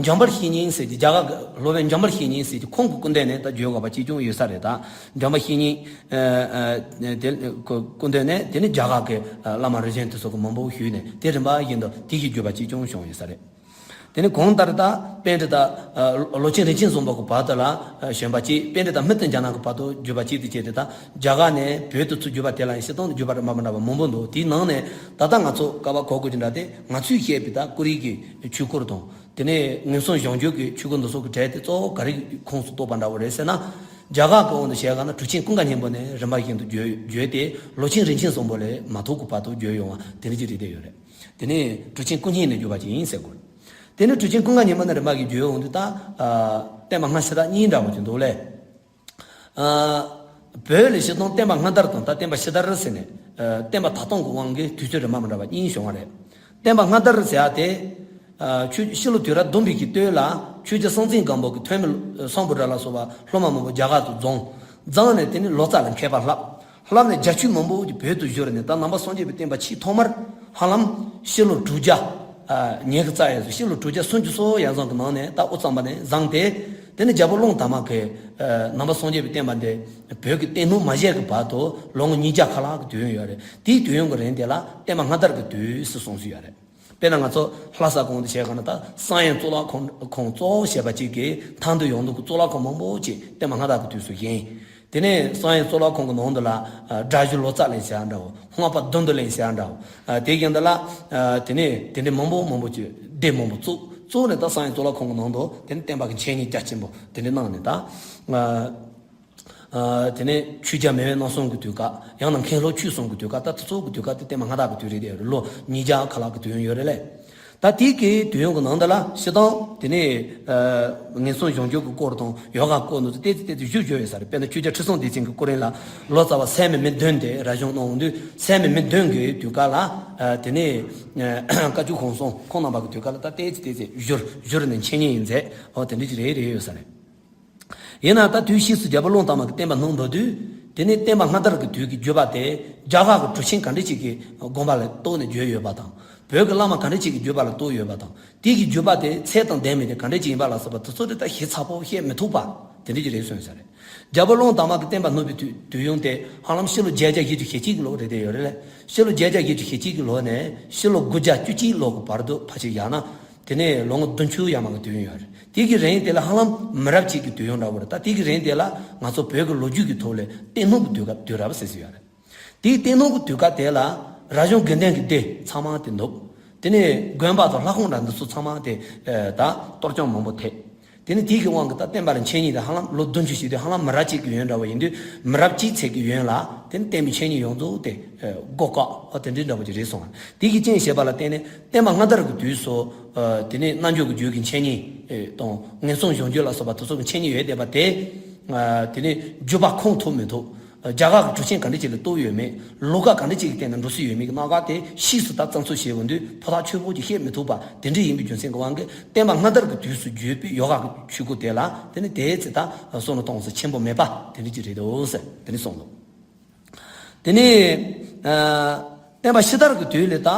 འཇམ་དཔལ་བཤེས་གཉེན་ཟེར་གྱི་རྒྱ་གར་གྱི་སློབ་དཔོན་འཇམ་དཔལ་བཤེས་གཉེན་ཟེར་གྱི་ཁོང་གི་སྐུ་མདུན་ནས་ད་བརྒྱུད་དགོས་པ་ཅིག་ཀྱང་ཡོད་ས་རེད། ད་འཇམ་དཔལ་བཤེས་གཉེན་དེ་སྐུ་མདུན་ནས་དེ་ནས་རྒྱ་གར་གྱི་བླ་མ་རིགས་ཞེན་དེ་ཚོ་གིས་མང་པོ་ཞུས་ནས་དེ་རིམ་པ་བཞིན་དུ་དེ་གི་བརྒྱུད་པ་ཅིག་ཀྱང་བྱུང་ཡོད་ས་རེད། དེ་ནས་གོང་ལྟར་ད་པཎྜི་ཏ་ལོ་ཆེན་རིན་ཆེན་བཟང་པོ་གི་བར་དུ་ལ་བྱོན་པ་གཅིག་པཎྜི་ཏ་སྨྲྀ་ཏི་ཛྙཱ་ན་གི་བར་དུ་བརྒྱུད་པ་གཅིག་ཏུ་བྱས་ཏེ། ད་རྒྱ་གར་ནས་བོད་དུ་ཚུར་བརྒྱུད་པ་དེ་ལ་ཡང་སྤྱིར་བཏང་དུ་བརྒྱུད་པ་རིམ་པ་མི་འདྲ་བ་མང་པོ་འདུག་དེའི་ནང་ནས་ད་ལྟ་ང་ཚོ་སྐབས་བབ་གོ་དགོས་ཀྱི་འདྲ་དེ་ང་ཚོས་བཤད་པའི་ད་ཀོ་རི་གི་ཆོས་སྐོར་དང་། དེ་ནས་ངན་སོང་གཞོམ་འཇུག་གི་ཆོས་སྐོར་འདི་ཚོ་གི་གྲས་དེ་གཙོ་བོ་ག་རེ་གི་ཁོངས་སུ་གཏོགས་པ་འདྲ་བོ་རེད་ཟེར་ན། རྒྱ་གར་གི་དབང་དུ་བྱས་ག་ན་གྲུབ་ཆེན་ཀུན་དགའ་སྙིང་པོ་ནས་རིམ་པ་བཞིན་དུ་བརྒྱུད་བརྒྱུད་དེ་ལོ་ཆེན་རིན་ཆེན་བཟང་པོ་ལས་མ་ཐུག་གི་བར་དུ་བརྒྱུད་ཡོང་བ་དེ་འདྲ་ཅིག་རེད་བསྡད་ཡོད་རེད། དེ་ནས་གྲུབ་ཆེན་སྐུ་བརྙེས་ནས་བརྒྱུད་པ་ཅིག་ཡིན་ཟེར་དགོས། དེ་ནས་གྲུབ་ཆེན་ཀུན་དགའ་སྙིང་པོ་ནས་རིམ་པ་བཞིན་བརྒྱུད་ཡོང་དུས་ད་བསྟན་པ་སྔ་ཕྱི་དར་གཉིས་འདྲ་བོ་ཅིག་འདུག་ལེ། བོད་ལ་སྤྱིར་བཏང་བསྟན་པ་སྔ་དར་དང་ད་བསྟན་པ་ཕྱི་དར་ཟེར་ནས། བསྟན་པ་དར་སྟངས་ཀྱི་དབང་གིས་དུས་ཚོད་རིམ་པ་མི་འདྲ་བ་གཉིས་བྱུང་བ་རེད། བསྟན་པ་སྔ་དར་ཟེར་ཡ་དེ། ཆོས་ཕྱི་ལོ་དུས་རབས་བདུན་པའི་གི་སྟོད་ལ་ཆོས་རྗེ་སྲོང་བཙན་སྒམ་པོ་གིས་ཐོན་མི་སམ་བྷོ་ཊ་ལ་སོགས་པ་སློབ་མ་མང་པོ་རྒྱ་གར་དུ་བརྫངས། བརྫངས་ནས་དེ་ནས་ལོ་ཙཱ་ལ་མཁས་པ་བསླབས། བསླབས་ནས་རྒྱ་ཆོས་མང་པོ་ཅིག་བོད་དུ་བསྒྱུར་ནས། ད་ནང་པ་སངས་རྒྱས་པའི་བསྟན་པ་ཆེས་ཐོག་མར་ཧ་ལམ་ཕྱི་ལོ་དྲུག་བརྒྱ་ཉེར་གི་རྩ་ཡས་སུ་ཕྱི་ལོ་དྲུག་བརྒྱ་སུམ་ཅུ་སོ་ཡར་བཟང་གི་ནང་ནས་ད་དབུ་གཙང་པ་ནས་བཟུང་སྟེ། དེ་ནས་རྒྱལ་པོ་ཀླུ་དར་མ་གིས་ནང་པ་སངས་རྒྱས་པའི་བསྟན་པ་འདི་བོད་ཀྱི་བསྟན་ལྷུང་མ་བཞད་ཀྱི་བར་དུ་ལོ་ངོ་ཉིས་བརྒྱ་ཁ་ལྷག་གི་དུས་ཡུན་ཡོད་རེད། དེའི་དུས་ཡུན་གྱི་རིང་དེ་ལ་བསྟན་པ་སྔ་དར་གྱི་དུས་སུ་གསུངས་སྲོལ་ཡོད་རེད། དཔེར་ན་ང་ཚོ་ལྷ་ས་གོང་དུ་བྱས་ག་ན་ད་བསམ་ཡས་གཙུག་ལག་ཁང་ཁོངས་གཙོ་བོ་བྱས་པ་གཅིག་གིས་ཐང་དུ་ཡོང་འདུག་གི་གཙུག་ལག་ཁང་མང་པོ་ཅིག་བསྟན་པ་སྔ་དར་གྱི་དུས་སུ་བཞེངས། དེ་ནས་བསམ་ཡས་གཙུག་ལག་ཁང་གི་ནང་དུ་ལ་སྒྲ་བསྒྱུར་ལོ་ཙཱ་གླིང་ཟེར་ཡ་འདྲ་བོ། སྔགས་པ་བདུད་འདུལ་གླིང་ཟེར་ཡ་འདྲ་བོ། དེ་བཞིན་དུ་ལ་དེ་ནས་དེ་འདྲའི་མང་པོ་མང་པོ་ཅིག་སྡེ་མང་པོ་བཙུགས། བཙུགས་ནས་ད་བསམ་ཡས་གཙུག་ལག་ཁང་གི་ནང་དུ་དེ་ནས་བསྟན་པ་གི་འཆད་ཉན་རྒྱ་ཆེན་པོ་དེ་འདྲ་གནང་ནས་ད། དེ་ནས་ཆོས་རྒྱལ་མེས་དབོན་རྣམ་གསུམ་གྱི་དུས་སྐབས། ཡང་ན་མཁན་སློབ་ཆོས་གསུམ་གྱི་དུས་སྐབས། ད་དེ་ཚོ་གི་དུས་སྐབས་དེ་བསྟན་པ་སྔ་དར་གྱི་དུས་རེད་དེ། ལོ་ཉིས་བརྒྱ་ཁ་ལྷག་གི་དུས་ཡུན་ཡོད་རེད་ལེ། ད་དེ་གི་དུས་ཡུན་གྱི་ནང་དུ་ལ་སྤྱིར་བཏང་དེ་ནས་ངན་སོང་གཞོམ་འཇུག་གི་སྐོར་དང་ཡོ་ག་སྐོར་ནི་ཏོག་ཙམ་ཏོག་ཙམ་ཞུ་ཞུ་ཡོད་ས་རེད། དཔེར་ན་ཆོས་རྒྱལ་ཁྲི་སྲོང་ལྡེ་བཙན་གྱི་སྐུ་རིང་ལ་ལོ་ཙཱ་བ་སད་མི་མི་བདུན་དེ་ར་ཤོང་གནང་འོང་དུས། སད་མི་མི་བདུན་གྱི་དུས་སྐབས་ལ་དེ་ནས་བཀའ་བརྒྱུད་གོང་གསུམ་ཁོང་རྣམ་པ་གི་དུས་སྐབས་ལ་ད་ཏོག་ཙམ་ཏོག་ཙམ་བསྒྱུར་བསྒྱུར་ནས་འཆད་ཉན་ཡིན་མཛད། འོ་དེ་འདྲ་ཅིག་རེད་རེད་ཡོད་ས་རེད། ཡིན་ན་ད་དུས་ཕྱིས་སུ་རྒྱལ་པོ་ཀླུ་དར་མ་གིས་བསྟན་པ་བསྣུབས་འགྲོ་དུས། དེ་ནས་བསྟན་པ་སྔ་དར་གྱི་དུས་ཀྱི་བརྒྱུད་པ་དེ་རྒྱ་གར་གྱི་གྲུབ་ཆེན་ག་འདྲ་ཅིག་གི་དགོངས་པ་ལ་གཏུགས་ནས་བརྒྱུད་ཡོད་པ་དང་། བོད་ཀྱི་བླ་མ་ག་འདྲ་ཅིག་གི་བརྒྱུད་པ་ལ་གཏུགས་ཡོད་པ་དང་། དེ་གི་བརྒྱུད་པ་དེ་ཚད་དང་ལྡན་མིན་དེ་ག་འདྲ་ཅིག་ཡིན་པ་ལ་སོགས་པ་དེ་ཚོ་དེ་ད་ཞིབ་ཚགས་པོ་བཤད་མི་ཐུབ་པ་དེ་འདྲ་ཅིག་རེད་གསུངས་ས་རེད། རྒྱལ་པོ་ཀླུ་དར་མ་གིས་བསྟན་པ་བསྣུབས་པའི་དུས་དུས་ཡུན་དེ་ཧ་ལམ་ཕྱི་ལོ་བརྒྱད་བརྒྱ་བཞི་བཅུ་ཞེ་གཅིག་གི་ལོ་རེད་བསྡད་ཡོད་རེད་ལ། ཕྱི་ལོ་བརྒྱད་བརྒྱ་བཞི་བཅུ་ཞེ་གཅིག་གི་ལོ་ནས་ཕྱི་ལོ་དགུ་བརྒྱ་བཅུ་གཅིག་ལོ་གི་བར་དུ་ཕལ་ཆེར་བཞག་ན། དེ་ནས་ལོ་ངོ་བདུན་ཅུ་ཡར་མར་གྱི་དུས་ཡུན་ཡོད་རེད། དེ་གི་རིང་དེ་ལ་ཧ་ལམ་མི་རབས་གཅིག་གི་དུས་ཡུན་འདྲ་བོ་རེད། ད་དེ་གི་རིང་དེ་ལ་ང་ཚོ་བོད་ཀྱི་ལོ་རྒྱུས་ཀྱི་ཐོག་ལ་བསྟན་ལྷུང་གི་དུས་སྐབས་དུས་རབས་ཟེར་ཟེར་ཡོད་རེད། དེའི་བསྟན་ལྷུང་གི་དུས་སྐབས་དེ་ལ་ར་ཞོང་དགེ་ལྡན་གྱི་སྡེ་ཚང་མ་དེ་འདུག་དེ་ནས་དགོན་པ་དང་ལྷ་ཁང་འདྲ་འདི་ཚོ་ཚང་མ་དེ་ད་གཏོར་སྐྱོན་མང་པོ་ཐེབས། དེ་ནི་དེའི་གི་དབང་གིས་ད་བསྟན་པ་ལ་འཆད་ཉན་དེ་ཧ་ལམ་ལོ་བདུན་ཅུ་ཞིག་དེ་ཧ་ལམ་མི་རབས་གཅིག་གི་ཡུན་འདྲ་བ་ཡིན་དུས། མི་རབས་གཅིག་ཚད་ཀྱི་ཡུན་ལ་དེ་ནི་བསྟན་པའི་འཆད་ཉན་ཡོངས་རྫོགས་དེ་སྒོ་བཀག་འོ་དེ་འདྲའི་འདྲ་བོ་ཅིག་རེད་སོང་བ། དེ་གི་རྐྱེན་བྱས་པ་ལ་བརྟེན་ནས་བསྟན་པ་སྔ་དར་གྱི་དུས་སུ་དེ་ནི་རྣལ་འབྱོར་གྱི་རྒྱུད་ཀྱི་འཆད་ཉན་དང་ངན་སོང་གཞོམ་རྒྱུ་ལ་སོགས་པ་དེ་ཚོ་གི་འཆད་ཉན་ཡོད་བསྡད་པ་དེ། དེ་ནི་བརྒྱུད་པ་ཁུངས་ཐུབ་མི་ཐུབ། རྒྱ་གར་གྱི་གྲུབ་ཆེན་ག་འདྲ་ཅིག་ལ་གཏུགས་ཡོད་མེད། ལུགས་ཀ་ག་འདྲ་ཅིག་གི་སྟེང་ནས་འགྲོ་སྲོལ་ཡོད་མེད་ཀྱི་རྣམ་གཞག་དེ་ཕྱིས་སུ་ད་རྩ་འཛུགས་བྱས་པ་འདུག་ཕོ་ཐག་ཆོད་པོ་ཅིག་བཤད་མི་ཐུབ་པ་དེ་འདྲ་ཡིན་པའི་རྒྱུ་མཚན་གྱི་དབང་གིས་བསྟན་པ་སྔ་དར་གྱི་དུས་སུ་བརྒྱུད་པའི་ཡོ་ག་གི་ཆོས་སྐོར་དེ་ལ་དེ་ནི་དེའི་ཚེ་ད་བསམ་བློ་གཏོང་ས་ཆེན་པོ་མེད་པ་དེ་འདྲ་ཅིག་རེད་འདུག་ཟེར་དེ་ནི་གསུངས་འདུག་དེ་ནི་བསྟན་པ་ཕྱི་དར་གྱི་དུས་ལ་ད།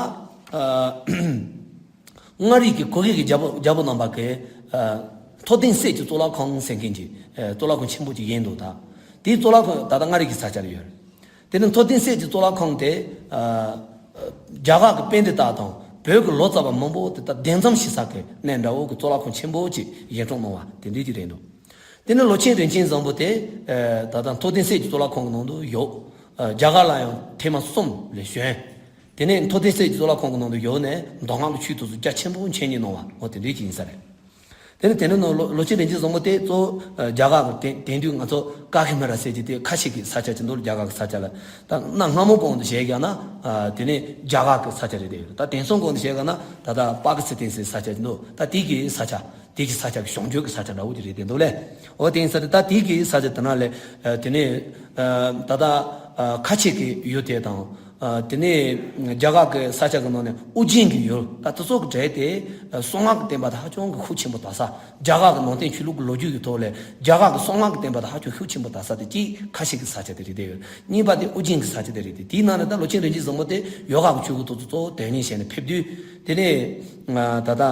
མངའ་རིས་ཀྱི་གུ་གེ་གི་རྒྱལ་པོ་རྒྱལ་པོ་རྣམ་པ་གིས་ཨ། མཐོ་ལྡིང་གསེར་གྱི་གཙུག་ལག་ཁང་ཟེར་མཁན་གྱི་ཨ། གཙུག་ལག་ཁང་ཆེན་པོ་ཅིག་བཞེངས་འདུག་ད་དེའི་གཙུག་ལག་ཁང་ད་ལྟ་མངའ་རིས་ཀྱི་ས་ཆ་ལ་ཡོད་རེད། དེ་ནི་མཐོ་ལྡིང་གསེར་གྱི་གཙུག་ལག་ཁང་དེ་ཨ། རྒྱ་གར་གྱི་པཎྜི་ཏ་དང་བོད་ཀྱི་ལོ་ཙཱ་བ་མང་པོ་དེ་ད་གདན་འཛོམས་བྱེད་ས་གི་གནས་འདྲ་བོ་གི་གཙུག་ལག་ཁང་ཆེན་པོ་ཅིག་བཞེངས་སྐྲུན་གནང་བ་དེ་འདྲའི་ཅིག་རེད་འདུག་དེ་ནི་ལོ་ཆེན་རིན་ཆེན་བཟང་པོ་དེ་ཨ། ད་ལྟ་མཐོ་ལྡིང་གསེར་གྱི་གཙུག་ལག་ཁང་གི་ནང་དུ་ཡོད། ཨ། རྒྱ་གར་ལ་ཡང་ཐེངས་མ་གསུམ་ལ་བྱོན། དེ་ནས་མཐོ་ལྡིང་གསེར་གྱི་གཙུག་ལག་ཁང་གི་ནང་དུ་ཡོད་ནས་མདོ་སྔགས་ཀྱི་ཆོས་དེ་ཚོ་རྒྱ་ཆེན་པོ་འཆད་ཉན་གནང་བ། འོ་དེ་འདྲའི་ཅིག་ཡིན་ས་རེད། དེ་ནས་དེ་ནས་ནང་ལོ་ལོ་ཆེན་རིན་ཆེན་བཟང་པོ་དེ་གཙོ་བོ་རྒྱ་གར་གྱི་དེང་དེང་དུས་ང་ཚོ་ཀ་ཤི་མི་ར་ཟེར་གྱི་དེ་ཁ་ཆེ་གི་ས་ཆ་ཅིག་འདུག་རྒྱ་གར་གྱི་ས་ཆ་ལ། ད་གནའ་སྔ་མོ་གོང་དུ་བྱས་ཀྱང་ན་དེ་ནས་རྒྱ་གར་གྱི་ས་ཆ་རེད་དེ། ད་དེང་སང་གོང་དུ་བྱས་ཀྱང་ན་ད་ལྟ་པ་ཀི་སི་ཐན་ཟེར་ས་ཆ་ཅིག་འདུག་ད་དེ་གི་ས་ཆ། དེ་གི་ས་ཆ་གི་བྱང་རྒྱུད་ཀྱི་ས་ཆ་འདྲ་བོ་ཅིག་རེད་དེ་འདུག་ལེ། འོ་དེ་ཡིན་ས་རེད། ད་དེ་གི་ས་ཆ་དེ་ན་ལས་དེ་ནས་ད་ལྟ་ཁ་ཆེ་གི་ཡུལ་དེ་དང་། དེ་ནས་རྒྱ་གར་གྱི་ས་ཆ་གི་ནང་ནས་ཨོ་རྒྱན་གྱི་ཡུལ། ད་དེ་ཚོ་གི་གྲས་དེ་གསང་སྔགས་ཀྱི་བསྟན་པ་དང་ཧ་ཅང་གི་ཤུགས་ཆེན་པོ་དར་ས། རྒྱ་གར་གྱི་ནང་བསྟན་ཆོས་ལུགས་ཀྱི་ལོ་རྒྱུས་ཀྱི་ཐོག་ལས་རྒྱ་གར་གྱི་གསང་སྔགས་ཀྱི་བསྟན་པ་དང་ཧ་ཅང་ཤུགས་ཆེན་པོ་དར་ས་དེ་གཅིག་ཁ་ཆེ་གི་ས་ཆ་དེ་རེད་དེ་ཡོད། གཉིས་པ་དེ་ཨོ་རྒྱན་གྱི་ས་ཆ་དེ་རེད་དེ། དེའི་ནང་ནས་ད་ལོ་ཆེན་རིན་ཆེན་བཟང་པོ་དེ་ཡོ་ག་གི་ཆོས་སྐོར་དེ་ཚོ་གཙོ་བོ་དོན་གཉེར་བྱས་ནས་ཕེབས་དུས། དེ་ནས་ད་ལྟ་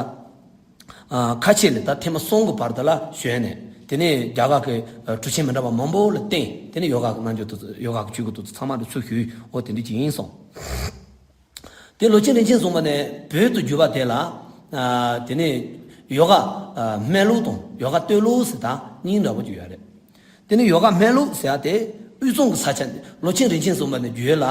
ཁ་ཆེ་ལས་ད་ཐེངས་མ་གསུམ་གྱི་བར་དུ་ལ་བྱོན་ནས། དེ་ནས་རྒྱ་གར་གྱི་གྲུབ་ཆེན་མི་འདྲ་བ་མང་པོ་ལ་བསྟེན། དེ་ནས་ཡོ་ག་གི་རྣལ་འབྱོར་དེ་ཚོ་ཡོ་ག་གི་ཆོས་སྐོར་དེ་ཚོ་ཚང་མ་ལ་ཚུར་ཞུས། འོ་དེ་འདྲ་ཅིག་ཡིན་སོང་། དེ་ལོ་ཆེན་རིན་ཆེན་བཟང་པོ་ནས་བོད་དུ་བསྒྱུར་བ་དེ་ལ། ཨ། དེ་ནས་ཡོ་ག་ཨ་སྨན་ལུགས་དང་ཡོ་ག་སྟོད་ལུགས་ཟེར་ད་གཉིས་འདྲ་བོ་ཅིག་ཡོད་རེད། དེ་ནས་ཡོ་ག་སྨན་ལུགས་ཟེར་ཡ་དེ་དབུས་གཙང་གི་ས་ཆ་ནས་ལོ་ཆེན་རིན་ཆེན་བཟང་པོ་ནས་བརྒྱུད་ལ།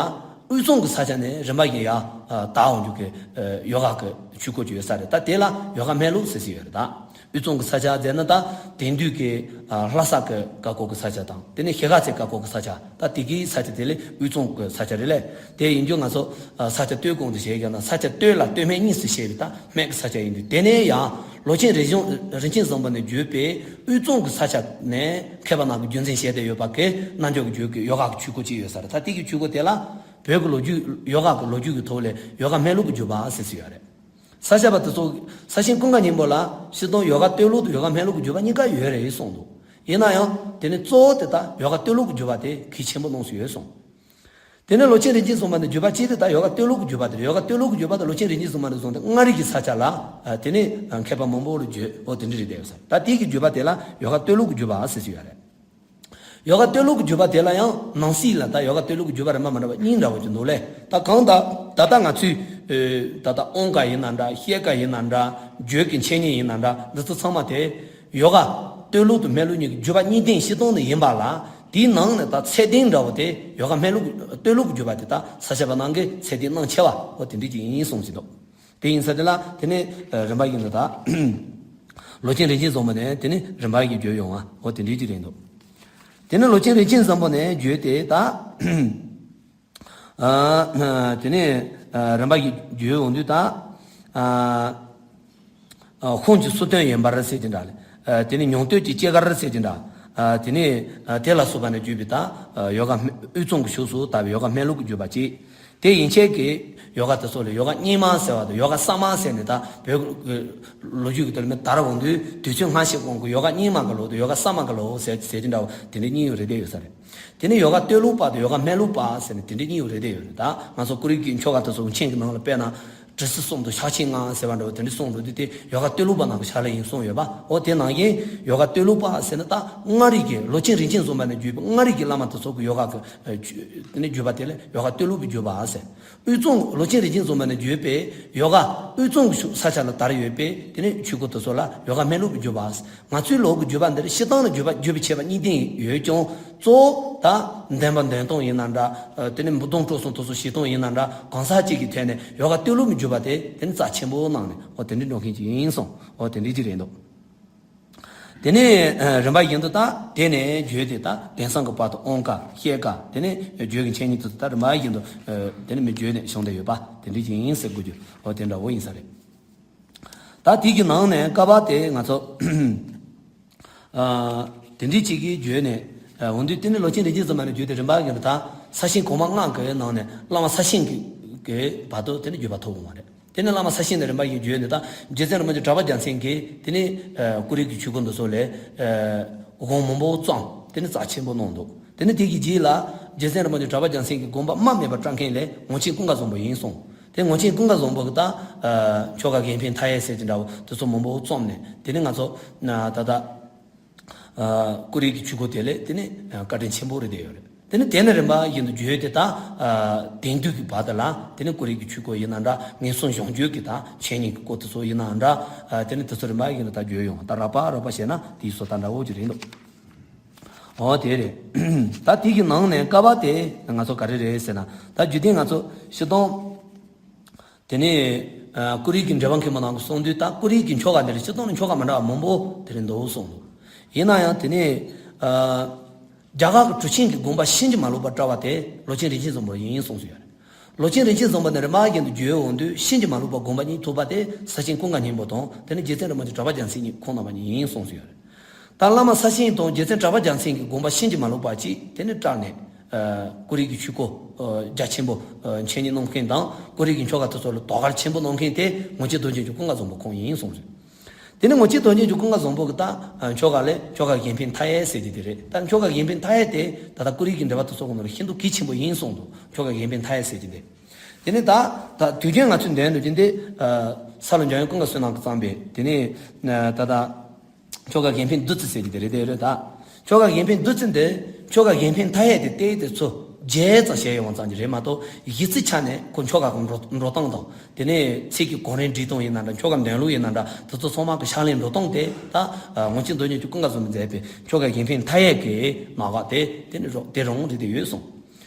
དབུས་གཙང་གི་ས་ཆ་ནས་རིམ་པ་བཞིན་ཡར་ཨ་དར་འོང་རྒྱུ་གི་ཨ་ཡོ་ག་གི་ཆོས་སྐོར་ཅིག་ཡོད་ས་རེད། ད་དེ་ལ་ཡོ་ག་སྨན་ལུགས་ཟེར་ཟེར་ཡོད་རེད་ད། དབུས་གཙང་གི་ས་ཆ་ཟེར་ན་ད་དེང་དུས་ཀྱི་ཨ་ལྷ་ས་གི་བཀའ་བསྒོ་གི་ས་ཆ་དང་། དེ་ནས་ཤེལ་དཀར་རྩེ་བཀའ་བསྒོ་གི་ས་ཆ། ད་དེ་གའི་ས་ཆ་དེ་ལས་དབུས་གཙང་གི་ས་ཆ་རེད་ལས། དེ་ཡིན་རྒྱུ་ང་ཚོ་ཨ་ས་ཆ་སྟོད་གོང་དུ་བྱས་ཀྱང་ན་ས་ཆ་སྟོད་ལ་སྟོད་སྨད་གཉིས་སུ་བྱས་པའི་ད་སྨད་ཀྱི་ས་ཆ་ཡིན་དུས། དེ་ནས་ཡང་ལོ་ཆེན་རིན་ཆེན་རིན་ཆེན་བཟང་པོ་ནས་བརྒྱུད་པའི་དབུས་གཙང་གི་ས་ཆ་ནས་མཁས་པ་རྣམས་ཀྱིས་རྒྱུན་འཛིན་བྱས་ཏེ་ཡོད་པ་གི་རྣལ་འབྱོར་གྱི་རྒྱུད་ཀྱི་ཡོ་ག་གི་ཆོས་སྐོར་ཅིག་ཡོད་ས་རེད། ད་དེ་གི་ཆོས་སྐོར་དེ་ལ་བོད་ཀྱི་ལོ་རྒྱུས་ཡོ་ག་གི་ལོ་རྒྱུས་ཀྱི་ཐོག་ལས་ཡོ་ག་སྨན་ལུགས་ཀྱི་བརྒྱུད་པ་ཟེར་ཟེར་ཡོད་རེད། ས་སྐྱ་པ་དེ་ཚོ་ས་ཆེན་ཀུན་དགའ་སྙིང་པོ་ལ་སྤྱིར་བཏང་ཡོ་ག་སྟོད་ལུགས་དང་ཡོ་ག་སྨན་ལུགས་ཀྱི་བརྒྱུད་པ་གཉིས་ཀ་ཡོད་རེད་གསུངས་འདུག་ཡིན་ན་ཡང་དེ་ནི་གཙོ་བོ་དེ་ད་ཡོ་ག་སྟོད་ལུགས་ཀྱི་བརྒྱུད་པ་དེ་གལ་ཆེན་པོ་གནང་སྲོལ་ཡོད་གསུངས། དེ་ནས་ལོ་ཆེན་རིན་ཆེན་བཟང་པོ་ནས་བརྒྱུད་པ་གཅིག་དེ་ད་ཡོ་ག་སྟོད་ལུགས་ཀྱི་བརྒྱུད་པ་དེ་རེད། ཡོ་ག་སྟོད་ལུགས་ཀྱི་བརྒྱུད་པ་དེ་ལོ་ཆེན་རིན་ཆེན་བཟང་པོ་ནས་བཟུང་སྟེ་མངའ་རིས་ཀྱི་ས་ཆ་ལ་ཨ་དེ་ནས་མཁས་པ་མང་པོ་ལ་བརྒྱུད། འོ་དེ་འདྲ་རེད་བསྡད་ཡོད་ས། ད་དེ་གི་བརྒྱུད་པ་དེ་ལ་ཡོ་ག་སྟོད་ལུགས་ཀྱི་བརྒྱུད་པ་ཟེར་གྱི་ཡོད་རེད། ཡོ་ག་སྟོད་ལུགས་ཀྱི་བརྒྱུད་པ་དེ་ལ་ཡང་ནང་གསེས་ལ་ད་ཡོ་ག་སྟོད་ལུགས་ཀྱི་བརྒྱུད་པ་རིམ་པ་མི་འདྲ་བ་གཉིས་འདྲ་བོ་ཅིག་འདུག་ལས། ད་གང་ལྟར་ད་ལྟ་ང་ཚོས་ཨེ་ད་ལྟ་དབང་བཀའ་ཡིན་ན་འདྲ། བཤད་བཀའ་ཡིན་ན་འདྲ། བརྗོད་ཀྱི་འཆད་ཉན་ཡིན་ན་འདྲ། འདི་ཚོ་ཚང་མ་དེ་ཡོ་ག་སྟོད་ལུགས་དང་སྨན་ལུགས་གཉིས་ཀྱི་བརྒྱུད་པ་གཉིས་ལྡན་སྤྱིར་བཏང་ནས་ཡིན་པ་ལ། དེའི་ནང་ནས་ད་ཚད་ལྡན་འདྲ་བོ་དེ་ཡོ་ག་སྨན་ལུགས་སྟོད་ལུགས་ཀྱི་བརྒྱུད་པ་དེ་ད་ས་སྐྱ་པ་རྣམས་ཀྱིས་ཚད་ལྡན་གནང་ཆེ་བ། འོ་དེ་འདྲ་ཅིག་ཡིན་གསུངས་ཀྱི་འདུག་དེ་ཡིན་ས་དེ་ལ་དེ་ནས་ཨ་རིམ་པ་བཞིན་དུ་ད་ལོ་ཆེན་རིན་ཆེན་བཟང་པོ་ནས་དེ་ནས་རིམ་པ་བཞིན་བརྒྱུད་ཡོང་བ། འོ་དེ་འདྲ་ཅིག་རེད་འདུག་དེ་ནས་ལོ་ཆེན་རིན་ཆེན་བཟང་པོ་ནས་བརྒྱུད་དེ་ད། ཨ་དེ་ནས་ཨ་རིམ་པ་བཞིན་བརྒྱུད་འོང་དུས་ད། ཨ་ཨ་ཤོམ་གྱི་སུ་སྟོན་ཡན་པར་ཟེར་གྱི་འདྲ། ཨ་དེ་ནས་ཉུང་སྟོད་ཀྱི་སྐྱེས་སྐར་ཟེར་གྱི་འདྲ། ཨ་དེ་ནས་ཨ་དེ་ལ་སོགས་པ་ནས་བརྒྱུད་པའི་ད་ཨ་ཡོ་ག་དབུས་གཙང་གི་ཕྱོགས་སུ་དར་བའི་ཡོ་ག་སྨན་ལུགས་ཀྱི་བརྒྱུད་པ་གཅིག་དེ་ཡན་ཆད་ཀྱི་ཡོ་ག་དེ་ཚོ་ལ་ཡོ་ག་རྙིང་མ་ཟེར་བ་དང་ཡོ་ག་གསར་མ་ཟེར་ནས། ད་བོད་ཀྱི་ལོ་རྒྱུས་ཀྱི་དོན་ལ་མི་དར་འོང་དུས་དུས་ཚོད་སྔ་ཕྱི་གོང་གི་ཡོ་ག་རྙིང་མ་གི་ལོ་དང་ཡོ་ག་གསར་མ་གི་ལོ་ཟེར་ཟེར་གྱི་འདྲ་བ་དེ་འདྲ་གཉིས་ཡོད་རེད་བསྡད་ཡོད་ས་རེད། དེ་ནས་ཡོ་ག་སྟོད་ལུགས་པ་དང་ཡོ་ག་སྨན་ལུགས་པ་ཟེར་ནས་དེ་འདྲ་གཉིས་ཡོད་རེད་བསྡད་ཡོད་རེད། ད་ང་ཚོ་ཀུ་རེ་གི་ཆོ་ག་དེ་ཚོ་མཆན་གྱི་ནང་ལ་དཔེར་ན་དྲི་ཟ་གསུམ་དང་ཕྱག་ཆེན་ལྔ་ཟེར་བ་འདྲ་བ་དེ་འདྲ་གསུངས་འདུག་དུས་དེ་ཡོ་ག་སྟོད་ལུགས་པ་རྣམས་ཀྱི་ཕྱག་ལེན་ཡིན་གསུངས་ཡོད་པ། འོ་དེ་ནང་བཞིན་ཡོ་ག་སྟོད་ལུགས་པ་ཟེར་ན་ད་མངའ་རིས་ཀྱི་ལོ་ཆེན་རིན་ཆེན་བཟང་པོ་ནས་བརྒྱུད་པའི་མངའ་རིས་ཀྱི་བླ་མ་དེ་ཚོ་གི་ཡོ་ག་གི་ཨ་ཆོས་དེ་ནས་བརྒྱུད་པ་དེ་ལ་ཡོ་ག་སྟོད་ལུགས་པའི་བརྒྱུད་པ་ཟེར། དབུས་གཙང་ལོ་ཆེན་རིན་ཆེན་བཟང་པོ་ནས་བརྒྱུད་པའི་ཡོ་ག་དབུས་གཙང་གི་ཕྱོགས་ས་ཆ་ལ་དར་ཡོད་པས་དེ་ནས་ཆོས་སྐོར་དེ་ཚོ་ལ་ཡོ་ག་སྨན་ལུགས་ཀྱི་བརྒྱུད་པ། ང་ཚོའི་ལུགས་ཀྱི་བརྒྱུད་པ་འདིར་སྤྱིར་བཏང་ནས་བརྒྱུད་པ་བརྒྱུད་པའི་ཁྱད་པར་གཉིས་ལྡན་ཡོད་ཀྱང་། གཙོ་བོ་ད་འདོན་པ་འདོན་སྟངས་ཡིན་ན་འདྲ། ཨ་དེ་ནས་འབུད་རྡུང་དཀྲོལ་གསུམ་དེ་ཚོ་བྱེད་སྟངས་ཡིན་ན་འདྲ། གང་ཟག་གཅིག་གི་ཐད་ནས་ཡོ་ག་སྟོད་ལུགས་ཀྱི་བརྒྱུད་པ་དེ་དེ་ནི་རྩ་ཆེན་པོ་གནང་ནས། འོ་དེ་འདྲའི་འགྲོ་མཁན་ཅིག་ཡིན་སོང་། འོ་དེ་འདྲའི་ཅིག་རེད་འདུག་དེ་ནས་ཨ་རིམ་པ་བཞིན་དུ་ད་དེ་ནས་བརྒྱུད་དེ་ད་དེང་སང་གི་བར་དུ་དབང་བཀའ་བཤད་བཀའ་དེ་ནས་བརྒྱུད་ཀྱི་འཆད་ཉན་དེ་ཚོ་ད་རིམ་པ་བཞིན་དུ་ཨ་དེ་ནས་མི་བརྒྱུད་ནས་བྱུང་བསྡད་ཡོད་པ་དེ་འདྲ་ཅིག་ཡིན་ཟེར་དགོས་རྒྱུ། འོ་དེ་འདྲ་བོ་ཡིན་ས་རེད། ད་དེ་གི་ནང་ནས་ཀ་བ་དེ་ང་ཚོ་ཨ་དེ་འདྲ་ཅིག་གིས་བརྒྱུད་ནས་ཨ་འོང་དུས། དེ་ནས་ལོ་ཆེན་རིན་ཆེན་བཟང་པོ་ནས་བརྒྱུད་དེ་རིམ་པ་བཞིན་དུ་ད་ས་ཞིང་གོང་མ་ལྔ་གི་ནང་ནས་བླ་མ་ས་ཞིང་གི་གི་བར་དུ་དེ་ནས་བརྒྱུད་པ་ཐོབ་འོང་བ་རེད། དེ་ནས་བླ་མ་ས་ཞིང་ནས་རིམ་པ་བཞིན་བརྒྱུད་ནས་ད་རྗེ་བཙུན་རིན་པོ་ཆེ་གྲགས་པ་རྒྱལ་མཚན་གྱིས་དེ་ནས་ཨ་ཀུ་རེ་གི་ཆོས་སྐོར་འདི་ཚོ་ལས་ཨ་དགོངས་མང་པོ་བརྩམས། དེ་ནས་རྩ་ཆེན་པོ་གནང་འདུག་དེ་ནས་དེ་གི་རྗེས་ལ་རྗེ་བཙུན་རིན་པོ་ཆེ་གྲགས་པ་རྒྱལ་མཚན་གྱི་དགོངས་པ་རྨ་མེད་པར་བཀྲམ་མཁན་ལས་ངོར་ཆེན་ཀུན་དགའ་བཟང་པོ་ཡིན་གསུངས། དེ་ངོར་ཆེན་ཀུན་དགའ་བཟང་པོ་གིས་ད་ཨ་ཆོ་ག་གཞན་ཕན་མཐའ་ཡས་ཟེར་གྱི་འདྲ་བོ་དེ་ཚོ་མང་པོ་བརྩམས་ནས། དེ་ནས་ང་ཚོ་ན་ད་ལྟ་ཨ་ཀུ་རེ་གི་ཆོས་སྐོར་དེ་ལས་དེ་ནས་ཨ་བཀའ་དྲིན་ཆེན་པོ་རེད་བསྡད་ཡོད་རེད། དེ་ནས་དེ་ནས་རིམ་པ་བཞིན་དུ་བརྒྱུད་དེ་ད་ཨ་དེང་དུས་ཀྱི་བར་དུ་ལ་དེ་ནས་ཀུ་རེ་གི་ཆོས་སྐོར་ཡིན་ན་འདྲ། ངན་སོང་གཞོམ་རྒྱུ་གི་ད་འཆད་ཉན་གྱི་སྐོར་དེ་ཚོ་ཡིན་ན་འདྲ། ཨ་དེ་ནས་དེ་ཚོ་རིམ་པ་བཞིན་དུ་ད་བརྒྱུད་ཡོང་། ད་རགས་པ་རགས་པ་བྱས་ན་དེའི་སོ་ད་འདྲ་བོ་ཅིག་རེད་འདུག་འོ་དེ་རེད། ད་དེ་གི་ནང་ནས་ཀ་བ་དེ་ང་ཚོ་ག་རེ་རེད་ཟེར་ན། ད་རྒྱུད་སྡེ་ང་ཚོ་སྤྱིར་བཏང་ དེ་ནས་ཨ་ཀོ་རི་ཡའི་གི་འགྲེལ་པ་མཁན་པོ་ནང་གི་གསུང་དུས། ད་ཀོ་རི་ཡའི་གི་ཆོ་ག་འདི་ལ་སྤྱིར་བཏང་ནས་ཆོ་ག་མི་འདྲ་བ་མང་པོ་དེ་རིང་འདུག་གསུངས་འདུག། ཡིན་ན་ཡང་དེ་ནས་ཨ་རྒྱ་གར་གྱི་གྲུབ་ཆེན་གྱི་དགོངས་པ་ཕྱིན་ཅི་མ་ལོག་པར་བཀྲལ་བ་དེ་ལོ་ཆེན་རིན་ཆེན་བཟང་པོ་ཡིན་གསུངས་སུ་ཡོད་རེད། ལོ་ཆེན་རིན་ཆེན་བཟང་པོ་ནི་རིམ་པ་བཞིན་དུ་བརྗོད་འོང་དུས། ཕྱིན་ཅི་མ་ལོག་པར་དགོངས་པ་གཉིས་ཐོབ་པ་དེ་ས་ཆེན་ཀུན་དགའ་སྙིང་པོ་དང་། དེ་ནས་རྗེ་བཙུན་རིན་པོ་ཆེ་གྲགས་པ་རྒྱལ་མཚན་གཉིས་ཁོང་རྣམ་པ་གཉིས་ཡིན་གསུངས་སུ་ཡོད་རེད། ད་བླ་མ་ས་ཆེན་དང་རྗེ་བཙུན་གྲགས་པ་རྒྱལ་མཚན་གྱི་དགོངས་པ་ཕྱིན་ཅི་མ་ལོག་པ་ཅིག་དེ་ནས་བཀྲལ་ནས། ཨ་ཀོ་རི་ཡའི་གི་ཆོས་སྐོར་ཨ་རྒྱ་ཆེན་པོ་ཨ་འཆད་ཉན་གནང་མཁན་དང་། ཀོ་རི་ཡའི་གི་ཆོ་ག་དེ་ཚོ་ལ་དོ་གལ་ཆེན་པོ་གནང་མཁན་དེ་ངོ་མཆེད་རྡོ་རྗེ་འཆང་ཀུན་དགའ་བཟང་པོ་ཁོང་ཡིན་གསུངས་རེད། དེ་ནས་ངོ་མཆེད་རྡོ་རྗེ་འཆང་ཀུན་དགའ་བཟང་པོ་གི་ད་ཨ་ཆོ་ག་ལས་ཆོ་ག་གཞན་ཕན་མཐའ་ཡས་ཟེར་གྱི་དེ་རེད། ད་ཆོ་ག་གཞན་ཕན་མཐའ་ཡས་དེ་ད་ལྟ་ཀོ་རི་ཡའི་གི་འགྲེལ་པ་དེ་ཚོ་གི་ནང་ལ་ཤིན་ཏུ་གལ་ཆེན་པོ་ཡིན་གསུངས་འདུག། ཆོ་ག་གཞན་ཕན་མཐའ་ཡས་ཟེར་གྱི་དེ། དེ་ནས་ད་ད་དུས་རྒྱུན་ང་ཚོས་འདོན་འདོད་ཀྱི་འདི་ཨ་ས་ལ་འཇམ་དབྱངས་ཀུན་དགའ་བསོད་ནམས་ཀྱིས་བརྩམས་པའི་དེ་ནས་ཨ་ད་ལྟ་ཆོ་ག་གཞན་ཕན་བདུད་རྩི་ཟེར་གྱི་དེ་རེད། དེ་རེད་ད། ཆོ་ག་གཞན་ཕན་བདུད་རྩི་འདི་ཆོ་ག་གཞན་ཕན་མཐའ་ཡས་དེ་ལྟས་དེ་ཚོ་བརྒྱད་ཙམ་བཤད་ཡོང་བ་ཙམ་གྱི་རེད་མ་གཏོགས། གཞི་རྩའི་ཆ་ནས་ཁོ་ཆོ་ག་གི་འགྲོ་འགྲོ་སྟངས་དང་། དེ་ནས་ཚིག་གི་གོ་རིམ་སྒྲིག་སྟངས་ཡིན་ན་འདྲ། ཆོ་ག་འདོན་ལུགས་ཡིན་ན་འདྲ། དེ་ཚོ་ཚང་མ་གི་ཕྱག་ལེན་འགྲོ་སྟངས་དེ་ད་ཨ་ངོ་མཆེད་རྡོ་རྗེ་འཆང་ཀུན་དགའ་བཟང་པོས་མཛད་པའི་ཆོ་ག་གཞན་ཕན་མཐའ་ཡས་ཀྱི་ནང་ག་དེ་དེ་ནི་རོ་དེ་རང་རེད་དེ་ཡོད་གསུངས།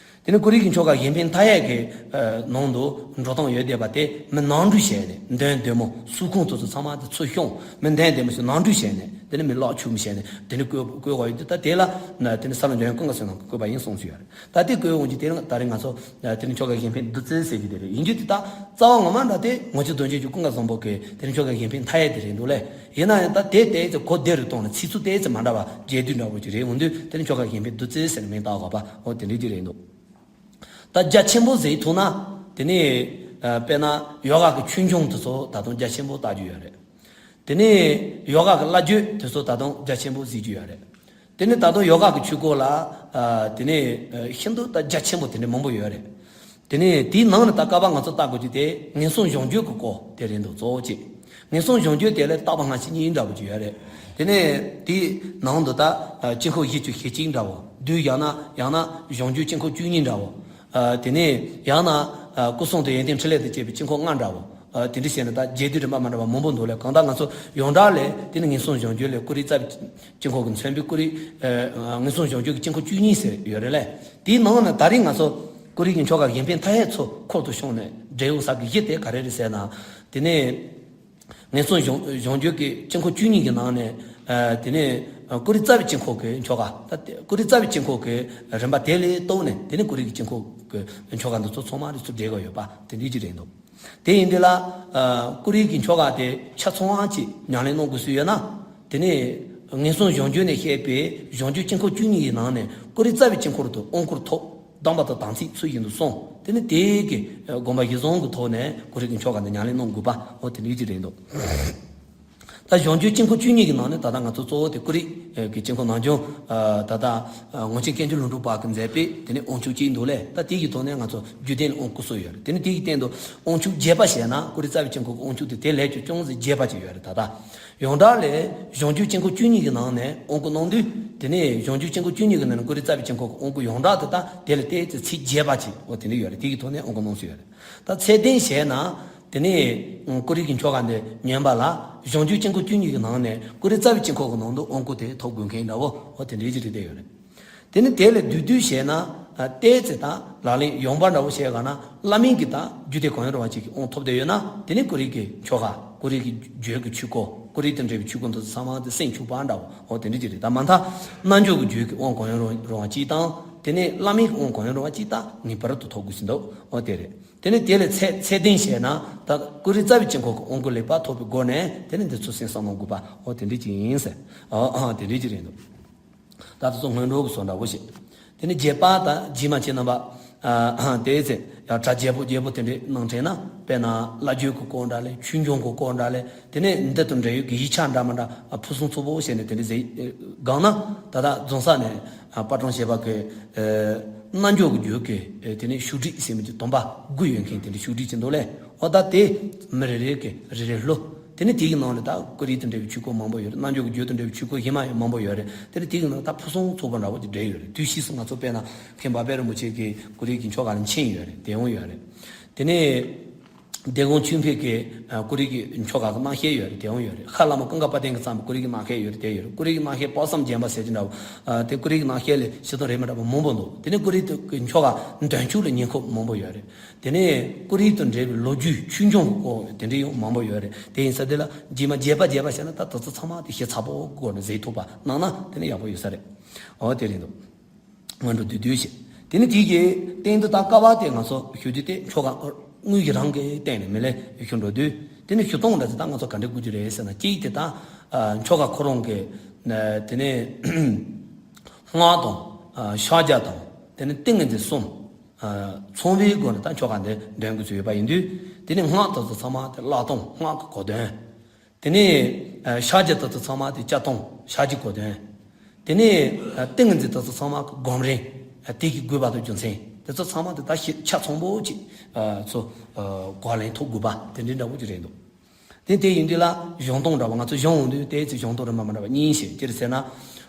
དེ་ནི་ཀོ་རི་ཡའི་གི་ཆོ་ག་གཞན་ཕན་མཐའ་ཡས་ཀྱི་ཨ་ནང་དུ་འགྲོ་སྟངས་ཡོད་བསྡད་པ་དེ། མི་ནང་འགྲུལ་བྱས་ནས་འདོན་བདེ་མོ། སུ་ཁོང་དེ་ཚོ་ཚང་མ་དེ་ཚུར་ཤོང་། མི་འདོན་བདེ་མོ་ཞིག་ནང་འགྲུལ་བྱས་ནས། དེ་ནི་མི་ལོག་ཆུ་མི་བྱས་ནས་དེ་ནི་བཀོད་བཀོད་དགོས་ཡོད་དུས། ད་དེ་ལ་ན་དེ་ནི་ས་ལ་འཇམ་དབྱངས་ཀུན་དགའ་བསོད་ནམས་ཀྱིས་བཀོད་པ་ཡིན་གསུངས་སུ་ཡོད་རེད། ད་དེ་བཀོད་འོང་གི་དེ་རིང་ད་རིང་ང་ཚོ་ཨ་དེ་ནི་ཆོ་ག་གཞན་ཕན་བདུད་རྩི་ཟེར་གྱི་དེ་རེད། ཡིན་རྒྱུ་དེ་ད་རྩ་བ་ངོ་མ་འདྲ་དེ་ངོ་མཆེད་རྡོ་རྗེ་འཆང་ཀུན་དགའ་བཟང་པོ་གི་དེ་ནི་ཆོ་ག་གཞན་ཕན་མཐའ་ཡས་དེ་རེད་འདུག་ལེ། ཡིན་ན་ཡང་ད་དེ་ཏོག་ཙམ་གོ་བདེ་རུ་བཏང་ནས་ཚིག་ཚུལ་ཏོག་ཙམ་མ་འདྲ་བ་རྒྱས་བསྡུས་འདྲ་བོ་ཅིག་རེད། འོང་དུས་དེ་ནི་ཆོ་ག་གཞན་ཕན་བདུད་རྩི་ཟེར་ནས་མིང་བཏགས་དགོས་པ་འོ་དེ་འདྲ་ཅིག་རེད་འདུག། ད་རྒྱ་ཆེན་པོ་ཟེར་ཐུབ་ན། དེ་ནས་ཨ་དཔེར་ན་ཡོ་ག་གི་ཆོས་འབྱུང་དེ་ཚོ་ད་དུང་རྒྱ་ཆེན་པོ་ལྟ་རྒྱུ་ཡོད་རེད། དེ་ནས་ཡོ་ག་གི་བླ་བརྗོད་དེ་ཚོ་ད་དུང་རྒྱ་ཆེན་པོ་གཟིགས་རྒྱུ་ཡོད་རེད། དེ་ནས་ད་དུང་ཡོ་ག་གི་ཆོས་སྐོར་ལ་ཨ་དེ་ནས་ཨ་ཤིན་ཏུ་ད་རྒྱ་ཆེན་པོ་དེ་འདྲ་མང་པོ་ཡོད་རེད། དེ་ནས་དེའི་ནང་ནས་ད་སྐབས་ང་ཚོ་ལྟ་དགོས་རྒྱུ་དེ་ངན་སོང་གཞོམ་བརྒྱུད་ཀྱི་སྐོར་དེ་རེད་འདུག། གཙོ་བོ་གཅིག། ངན་སོང་གཞོམ་བརྒྱུད་དེ་ལ་བརྟག་པ་སྔ་ཕྱི་གཉིས་འདྲ་བོ་ཅིག་ཡོད་རེད། དེ་ནས་དེའི་ནང་དུ་ད་ཨ་དཀྱིལ་འཁོར་བཞི་བཅུ་ཞེ་གཅིག་འདྲ་བོ། བདུད་ཡང་ན་ཡང་ན་གཞོམ་བརྒྱུད་དཀྱིལ་འཁོར་བཅུ་གཉིས་འདྲ་བོ། ཨ་དེ་ནས་ཡང་ན་ཨ་སྐུ་གསུང་དང་ཡོན་ཏན་ཕྲིན་ལས་དང་བཅས་པའི་དཀྱིལ་འཁོར་ལྔ་འདྲ་བོ། ཨ་དེ་འདྲ་བྱས་ནས་ད་རྒྱས་བསྡུས་རིམ་པ་མ་འདྲ་བ་མང་པོ་འདུག་ལས། གང་ལྟར་ང་ཚོ་ཡོངས་གྲགས་ལས་དེ་ནི་ངན་སོང་གཞོམ་བརྒྱུད་ལས་ཀོ་རི་རྩ་བའི་དཀྱིལ་འཁོར་གྱིས་མཚོན་པའི་ཀོ་རི། ཨ་ངན་སོང་གཞོམ་བརྒྱུད་ཀྱི་དཀྱིལ་འཁོར་བཅུ་གཉིས་ཟེར་ཡོད་རེད་ལས། དེའི་ནང་ནས་ད་རེས་ང་ཚོ་ཀོ་རི་གི་ཆོ་ག་གཞན་ཕན་མཐའ་ཡས་ཚོ་འཁོར་དུ་ཤོང་ནས་འགྲེལ་ཡོང་ས་གི་གཞི་དེ་ག་རེ་རེད་ཟེར་ན། དེ་ནས་ངན་སོང་གཞོམ་གཞོམ་བརྒྱུད་ཀྱི་དཀྱིལ་འཁོར་བཅུ་གཉིས་ཀྱི་ནང་ནས། ཨ་དེ་ནས་ཨ་ཀོ་རི་རྩ་བའི་དཀྱིལ་འཁོར་གྱི་ཆོ་ག། ད་དེ་ཀོ་རི་རྩ་བའི་དཀྱིལ་འཁོར་གྱི་རིམ་པ་དེ་ལས་བཏོན་ནས། དེ་ནས་ཀོ་རི་གི་དཀྱིལ་འཁོར་གྱི་ཆོ་ག་འདི་ཚོ་ཚང་མ་རེ་ཚུར་འགྲེལ་དགོས་ཡོད་པ་དེ་འདྲ་ཅིག་རེད་འདུག། དེ་ཡིན་དུས་ལ་ཨ་ཀོ་རི་གི་ཆོ་ག་དེ་ཆ་ཚང་བ་ཅིག་ཉམས་ལེན་གནང་དགོས་སྲོལ་ཡོད་ན། དེ་ནས་ངན་སོང་གཞོམ་བརྒྱུད་ནས་བཤད་པའི་གཞོམ་བརྒྱུད་དཀྱིལ་འཁོར་བཅུ་གཉིས་ཀྱི་ནང་ནས་ཀོ་རི་རྩ་བའི་དཀྱིལ་འཁོར་དུ་དབང་བསྐུར་ཐོབ། གདམས་པ་དང་དམ་ཚིག་ཚུལ་བཞིན་དུ་བསྲུངས། དེ་ནས་དེའི་གི་ཨ་དགོངས་པ་གཞིར་བཟུང་གི་ཐོག་ནས་ཀོ་རི་གི་ཆོ་ག་འདི་ཉམས་ལེན་གནང་དགོས་པ་འོ་དེ་འདྲ་ཅིག་རེད་འདུག། ད་གཞོམ་བརྒྱུད་དཀྱིལ་འཁོར་བཅུ་གཉིས་ཀྱི་ནང་ནས་ད་ལྟ་ང་ཚོ་གཙོ་བོ་དེ་ཀོ་རི་གི་དཀྱིལ་འཁོར་ནང་བྱུང་། ཨ་ད་ལྟ་ཨ་ངོར་ཆེན་མཁན་ཆེན་ལྷུན་གྲུབ་བར་གྱིས་མཛད་པའི་དེ་ནས་དབང་ཕྱུག་ཅིག་འདུག་ལས། ད་དེ་གི་ཐོག་ནས་ང་ཚོ་རྒྱུད་སྡེ་ནས་དབང་བསྐུར་སྲོལ་ཡོད་རེད། དེ་ནས་དེ་གི་སྟེང་དུ་དབང་ཕྱུག་རྒྱས་པ་བྱས་ན། ཀོ་རི་རྩ་བའི་དཀྱིལ་འཁོར་གྱི་དབང་ཕྱུག་དེ་དེ་ལས་ཀྱང་ཅུང་ཟད་རྒྱས་པ་ཅིག་ཡོད་རེད། ད་ལྟ་ཡོངས་གྲགས་ལས་གཞོམ་བརྒྱུད་དཀྱིལ་འཁོར་བཅུ་གཉིས་ཀྱི་ནང་ནས་དབང་བསྐུར་གནང་དུས། དེ་ནས་གཞོམ་བརྒྱུད་དཀྱིལ་འཁོར་བཅུ་གཉིས་ཀྱི་ནང་ནས་ཀོ་རི་རྩ་བའི་དཀྱིལ་འཁོར་གྱི་དབང་བསྐུར་ཡོངས་གྲགས་དེ་ད་དེ་ལས་ཏོག་ཙམ་ཚིག་རྒྱས་པ་ཅིག་འོ་དེ་འདྲ་ཡོད་རེད། དེ་གི་ཐོག་ནས་དབང་བསྐུར་གནང་སྲོལ་ཡོད་རེད། ད་ཚད་ལྡན་བྱས་ན། དེ་ནས་ཀོ་རི་གི་ཆོ་ག་འདི་ཉན་པ་ལ་གཞོམ་བརྒྱུད་དཀྱིལ་འཁོར་བཅུ་གཉིས་ཀྱི་ནང་ནས་ཀོ་རི་རྩ་བའི་དཀྱིལ་འཁོར་གྱི་ནང་དུ་དབང་བསྐུར་དེ་ཐོབ་དགོས་མཁན་འདྲ་བོ་འོ་དེ་འདྲ་ཅིག་རེད་བསྡད་ཡོད་རེད། དེ་ནས་དེ་ལས་བསྡུས་བསྡུས་བྱས་ན། ཨ་ཏོག་ཙམ་ད་ལག་ལེན་ཡོང་འབབ་འདྲ་བོ་བྱས་ག་ན། བླ་མའི་གི་ད་རྒྱུད་སྡེ་གང་ཡང་རུང་བ་ཅིག་གི་དབང་ཐོབ་བསྡད་ཡོད་ན། དེ་ནས་ཀོ་རི་གི་ཆོ་ག། ཀོ་རི་གི་བརྗོད་ཀྱི་ཆོས་སྐོར། ཀོ་རི་དང་འབྲེལ་བའི་ཆོས་སྐོར་འདི་ཚོ་ཚང་མ་དེ་སེམས་འཁྲུག་པ་འདྲ་བོ་འོ་དེ་འདྲ་ཅིག་རེད། ད་མ་མཐའ་རྣལ་འབྱོར་གྱི་རྒྱུད་ཀྱི་དབང་གང་ཡང་རུང་རུང་བ་ཅིག་དང་། དེ་ནས་བླ་མའི་གི་དབང་གང་ཡང་རུང་བ་ཅིག་ད་ངེས་པར་དུ་ཐོབ་དགོས་ཟིན་འདུག་འོ་དེ་རེད། དེ་ནས་དེ་ལས་ཚད་ཚད་ལྡན་བྱས་ན། ད་ཀོ་རི་རྩ་བའི་དཀྱིལ་འཁོར་གྱི་དབང་བསྐུར་ལེགས་པར་ཐོབ་པའི་སྒོ་ནས། དེ་ནས་འདི་ཚོ་སེམས་བསམ་གནང་དགོས་པ་འོ་དེ་འདྲ་ཅིག་ཡིན་ཟེར། ཨ་ཨ་དེ་འདྲ་ཅིག་རེད་འདུག། ད་དེ་ཚོ་སྔོན་འགྲོ་གི་བཟོ་འདྲ་བོ་ཞིག། དེ་ནས་རྗེས་པ་ད་རྗེས་མ་ཁྱེད་རྣམ་པ་ཨ་དེ་ཚེ་ཡང་གྲ་རྒྱས་པོ་རྒྱས་པོ་དེ་འདྲ་གནང་དྲན་ན། དཔེར་ན་བླ་བརྗོད་ཀྱི་སྐོར་འདྲ་ལས། ཆོས་འབྱུང་གི་སྐོར་འདྲ་ལས། དེ་ནས་འདི་དང་འབྲེལ་ཡོད་ཀྱི་ཡིག་ཆ་འདྲ་མི་འདྲ་ཨ་ཕུན་སུམ་ཚོགས་པོ་བྱས་ནས་དེ་འདྲ་ཟེར་གང་ན། ད་ལྟ་རྫོང་སར་ནས་ཨ་པ་ཀྲང་བཞད་པ་གི་ཨ་རྣལ་འབྱོར་གྱི་རྒྱུད་ཀྱི་ཨ་དེ་ནས་ཤུགས་སྒྲིག་ཟེར་མི་དེ་དུམ་པ་དགུ་ཡོད་མཁན་དེ་འདྲ་ཤུགས་སྒྲིག་ཅིག་འདུག་ལས། འོ་ད་དེ་མི་རེ་རེ་གི་རེ་རེ་ལོ། དེ་ནས་དེ་གི་ནང་ལ་ད་ཀོ་རི་དང་འབྲེལ་བའི་ཆོས་སྐོར་མང་པོ་ཡོད་རེད། རྣལ་འབྱོར་གྱི་རྒྱུད་དང་འབྲེལ་བའི་ཆོས་སྐོར་གཞན་མ་ཡང་མང་པོ་ཡོད་རེད། དེ་ནས་དེ་གི་ནང་ད་ཕུན་སུམ་ཚོགས་པོ་འདྲ་བོ་ཅིག་འདྲེས་ཡོད་རེད། དུས་ཕྱིས་སུ་ང་ཚོ་དཔེར་ན་མཁན་འབའ་པད་རིན་པོ་ཆེ་གི་ཀོ་རི་གི་ཆོ་ག་ལ་མཁྱེན་ཡོད་རེད། དེ་ཡོང་ཡོད་རེད། དེ་ནས་ སྡེ་དགོན་ཆོས་འཕེལ་གྱི་ཨ་ཀུ་རེ་གི་ཆོ་ག་གི་རྣམ་བཤད་ཡོད་རེད། དེ་ཡང་ཡོད་རེད། ཤར་བླ་མ་ཀུན་དགའ་དཔལ་ལྡན་གྱིས་བརྩམས་པའི་ཀུ་རེ་གི་རྣམ་བཤད་ཡོད་རེད། དེ་ཡོད་རེད། ཀུ་རེ་གི་རྣམ་བཤད་དཔག་བསམ་རྒྱས་མ་ཟེར་གྱི་འདྲ་བོ། ཨ་དེ་ཀུ་རེ་གི་རྣམ་བཤད་ལས་ཤིག་དང་རེ་མི་འདྲ་བ་མང་པོ་འདུག་དེ་ནས་ཀུ་རེ་གི་ཆོ་ག་འདོན་ཆོག་ལ་ཉེ་འཁོར་མང་པོ་ཡོད་རེད། དེ་ནས་ཀུ་རེ་དང་འབྲེལ་བའི་ལོ་རྒྱུས་ཆོས་འབྱུང་གི་སྐོར་དེ་འདྲ་ཡང་མང་པོ་ཡོད་རེད། དེ་ཡིན་ས་དེ་ལ་རྗེས་མ་རྒྱས་པ་རྒྱས་པ་བྱས་ན་ད་དེ་ཚོ་ཚང་མ་དེ་ཞིབ་ཚགས་པོ་སྒོ་ནས་གཟིགས་ཐུབ་པ་གནང་ན་དེ་ནས་ཡག་པོ་ཡོད་ས་རེད། འོ་དེ་རེད་འདུག་སྔོན་འགྲོ་བསྡུས་བསྡུས་བྱས། དེ་ནི་དེ་གི་སྟེང་དུ་ད་ཀ་བ་དེ་ང་ཚོ་ཞུ་རྒྱུ་དེ་ཆོ་ག་དངུལ་གྱི་རང་གི་སྟེང་ནས་མི་ལས་ཞུ་འགྲོ་དུས། དེ་ནི་ཞུ་སྟངས་འདྲ་དེ་ད་ང་ཚོ་ག་འདྲ་དགོས་རྒྱུ་རེད་ཟེར་ན། གཅིག་དེ་ད་ཨ་ཆོ་ག་ཁོ་རང་གི་ཨ་དེ་ནི་སྔགས་དང་ཨ་ཕྱག་རྒྱ་དང་དེ་ནི་ཏིང་ངེ་འཛིན་གསུམ་ཨ་ཚང་བའི་སྒོ་ནས་ད་ཆོ་ག་འདི་འདོན་དགོས་ཚུལ་ཡོད་པ་ཡིན་དུས། དེ་ནི་སྔགས་དེ་ཚོ་ཚང་མ་དེ་བཀླག་སྟངས། སྔགས་ཀྱི་གོ་དོན། དེ་ནས་ཨ་ཕྱག་རྒྱ་དེ་ཚོ་ཚང་མ་དེ་བཅའ་སྟངས། ཕྱག་རྒྱའི་གོ་དོན། དེ་ནས་ཨ་ཏིང་ངེ་འཛིན་དེ་ཚོ་ཚང་མ་གི་སྒོམ་རིམ། ཨ་དེ་གི་དགོས་པ་དང་རྒྱུ་མཚན་དེ་ཚོ་ཚང་མ་དེ་ད་ཤེས་ཆ་ཚང་པོ་ཅིག་ཨ་ཚོ་ཨ་གོ་བ་ལེན་ཐུབ་དགོས་པ་དེ་འདྲའི་འདྲ་བོ་ཅིག་རེད་འདུག་དེ་དེ་ཡིན་དུས་ལ་སྦྱང་སྟངས་འདྲ་བོ། ང་ཚོ་སྦྱང་འོང་དུས་དེ་ཚོ་སྦྱང་སྟངས་རིམ་པ་མི་འདྲ་བ་གཉིས་ཤིག་ཅི་རེད་ཟེར་ན།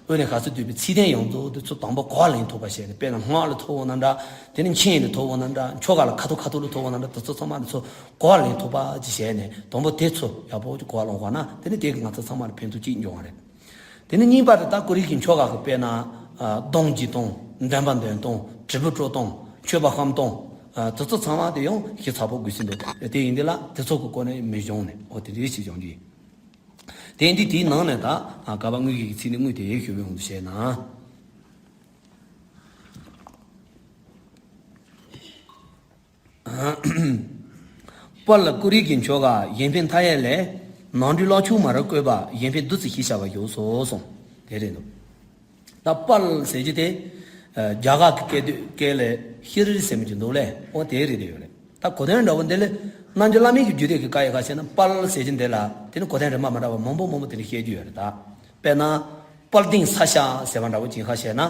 དབུས་ནས་ཧ་སུ་བསྡུས་པའི་ཚིག་དོན་ཡོངས་རྫོགས་དེ་ཚོ་དང་པོ་གོ་བ་ལེན་ཐུབ་པ་བྱས་ནས། དཔེར་ན་སྔགས་ལ་ཐུག་འོང་ན་འདྲ། དེ་ནས་མཆན་ལ་ཐུག་འོང་ན་འདྲ། ཆོ་ག་ལ་ཁ་ཐུག་ཁ་ཐུག་ལ་ཐུག་འོང་ན་འདྲ། དེ་ཚོ་ཚང་མ་དེ་ཚོ་གོ་བ་ལེན་ཐུབ་པ་ཅིག་བྱས་ནས། དང་པོ་དེ་ཚོ་ཡག་པོ་ཅིག་གོ་བ་ལོན་དགོས་ན་དེ་ནི་དེ་གིས་ང་ཚོ་ཚང་མ་ལ་ཕན་ཐོགས་ཅིག་འབྱུང་བ་རེད། དེ་ནི་གཉིས་པ་དེ་ད་ཀུ་རེ་གི་ཆོ་ག་གི་དཔེར་ན་ཨ་གདུང་རྒྱུག་སྟངས། འདོན་པ་འདོན་སྟངས། དྲིལ་བུ་དཀྲོལ་སྟངས། མཆོད་པ་བཤམས་སྟངས། ཨ་དེ་ཚོ་ཚང་མ་དེ་ཡང་ཞིབ་ཚགས་པོ་དགོས་ཀྱི་འདུག་དེ་ཡིན་དུས་ལ་དེ་ཚོ་གི་སྐོར་ནས་མི་སྦྱང་ནས། འོ་དེ་འདྲ་ཞིག་སྦྱང་རྒྱུ་ཡིན། དེ་ཡིན་དུས་དེའི་ནང་ནས་ད་ཨ་ག་བ་དངུལ་གྱི་ཚིག་ནི་དངུལ་དེ་ཞུ་བའི་དབང་དུ་བྱས་ན། དཔལ་ཀུ་རེ་གི་ཆོ་ག་གཞན་ཕན་མཐའ་ཡས་ལས། ནང་འགྲོས་བཀླག་ཆོག་མ་རབས་བཀོད་པ། གཞན་ཕན་བདུད་རྩི་ཞེས་བྱ་བ་བཞུགས་སོ་གསུངས། དེ་རེད་འདུག་ད་དཔལ་ཟེར་གྱི་དེ་ཨ་རྒྱ་གར་གྱི་སྐད་དོད་སྐད་ལས་ཤྲཱི་ཟེར་མི་གྱི་འདུག་ལས། འོ་དེ་རེད། དེ་ཡོད་རེད། ད་གོ་དོན་འདྲ་བོ་འདི་ལས་རྣལ་འབྱོར་བླ་མའི་གི་རྒྱུད་སྡེ་གི་བཀའ་ཡི་ཁ་བཤད་ན། དཔལ་ཟེར་གྱི་འདི་ལ་དེ་ནི་གོ་དོན་རིམ་པ་མི་འདྲ་བ་མང་པོ་མང་པོ་དེ་ནི་བཤད་རྒྱུ་ཡོད་རེད། ད་དཔེར་ན། དཔལ་ལྡན་ས་སྐྱ་ཟེར་བ་འདྲ་བོ་ཅིག་ཁ་བཤད་ན།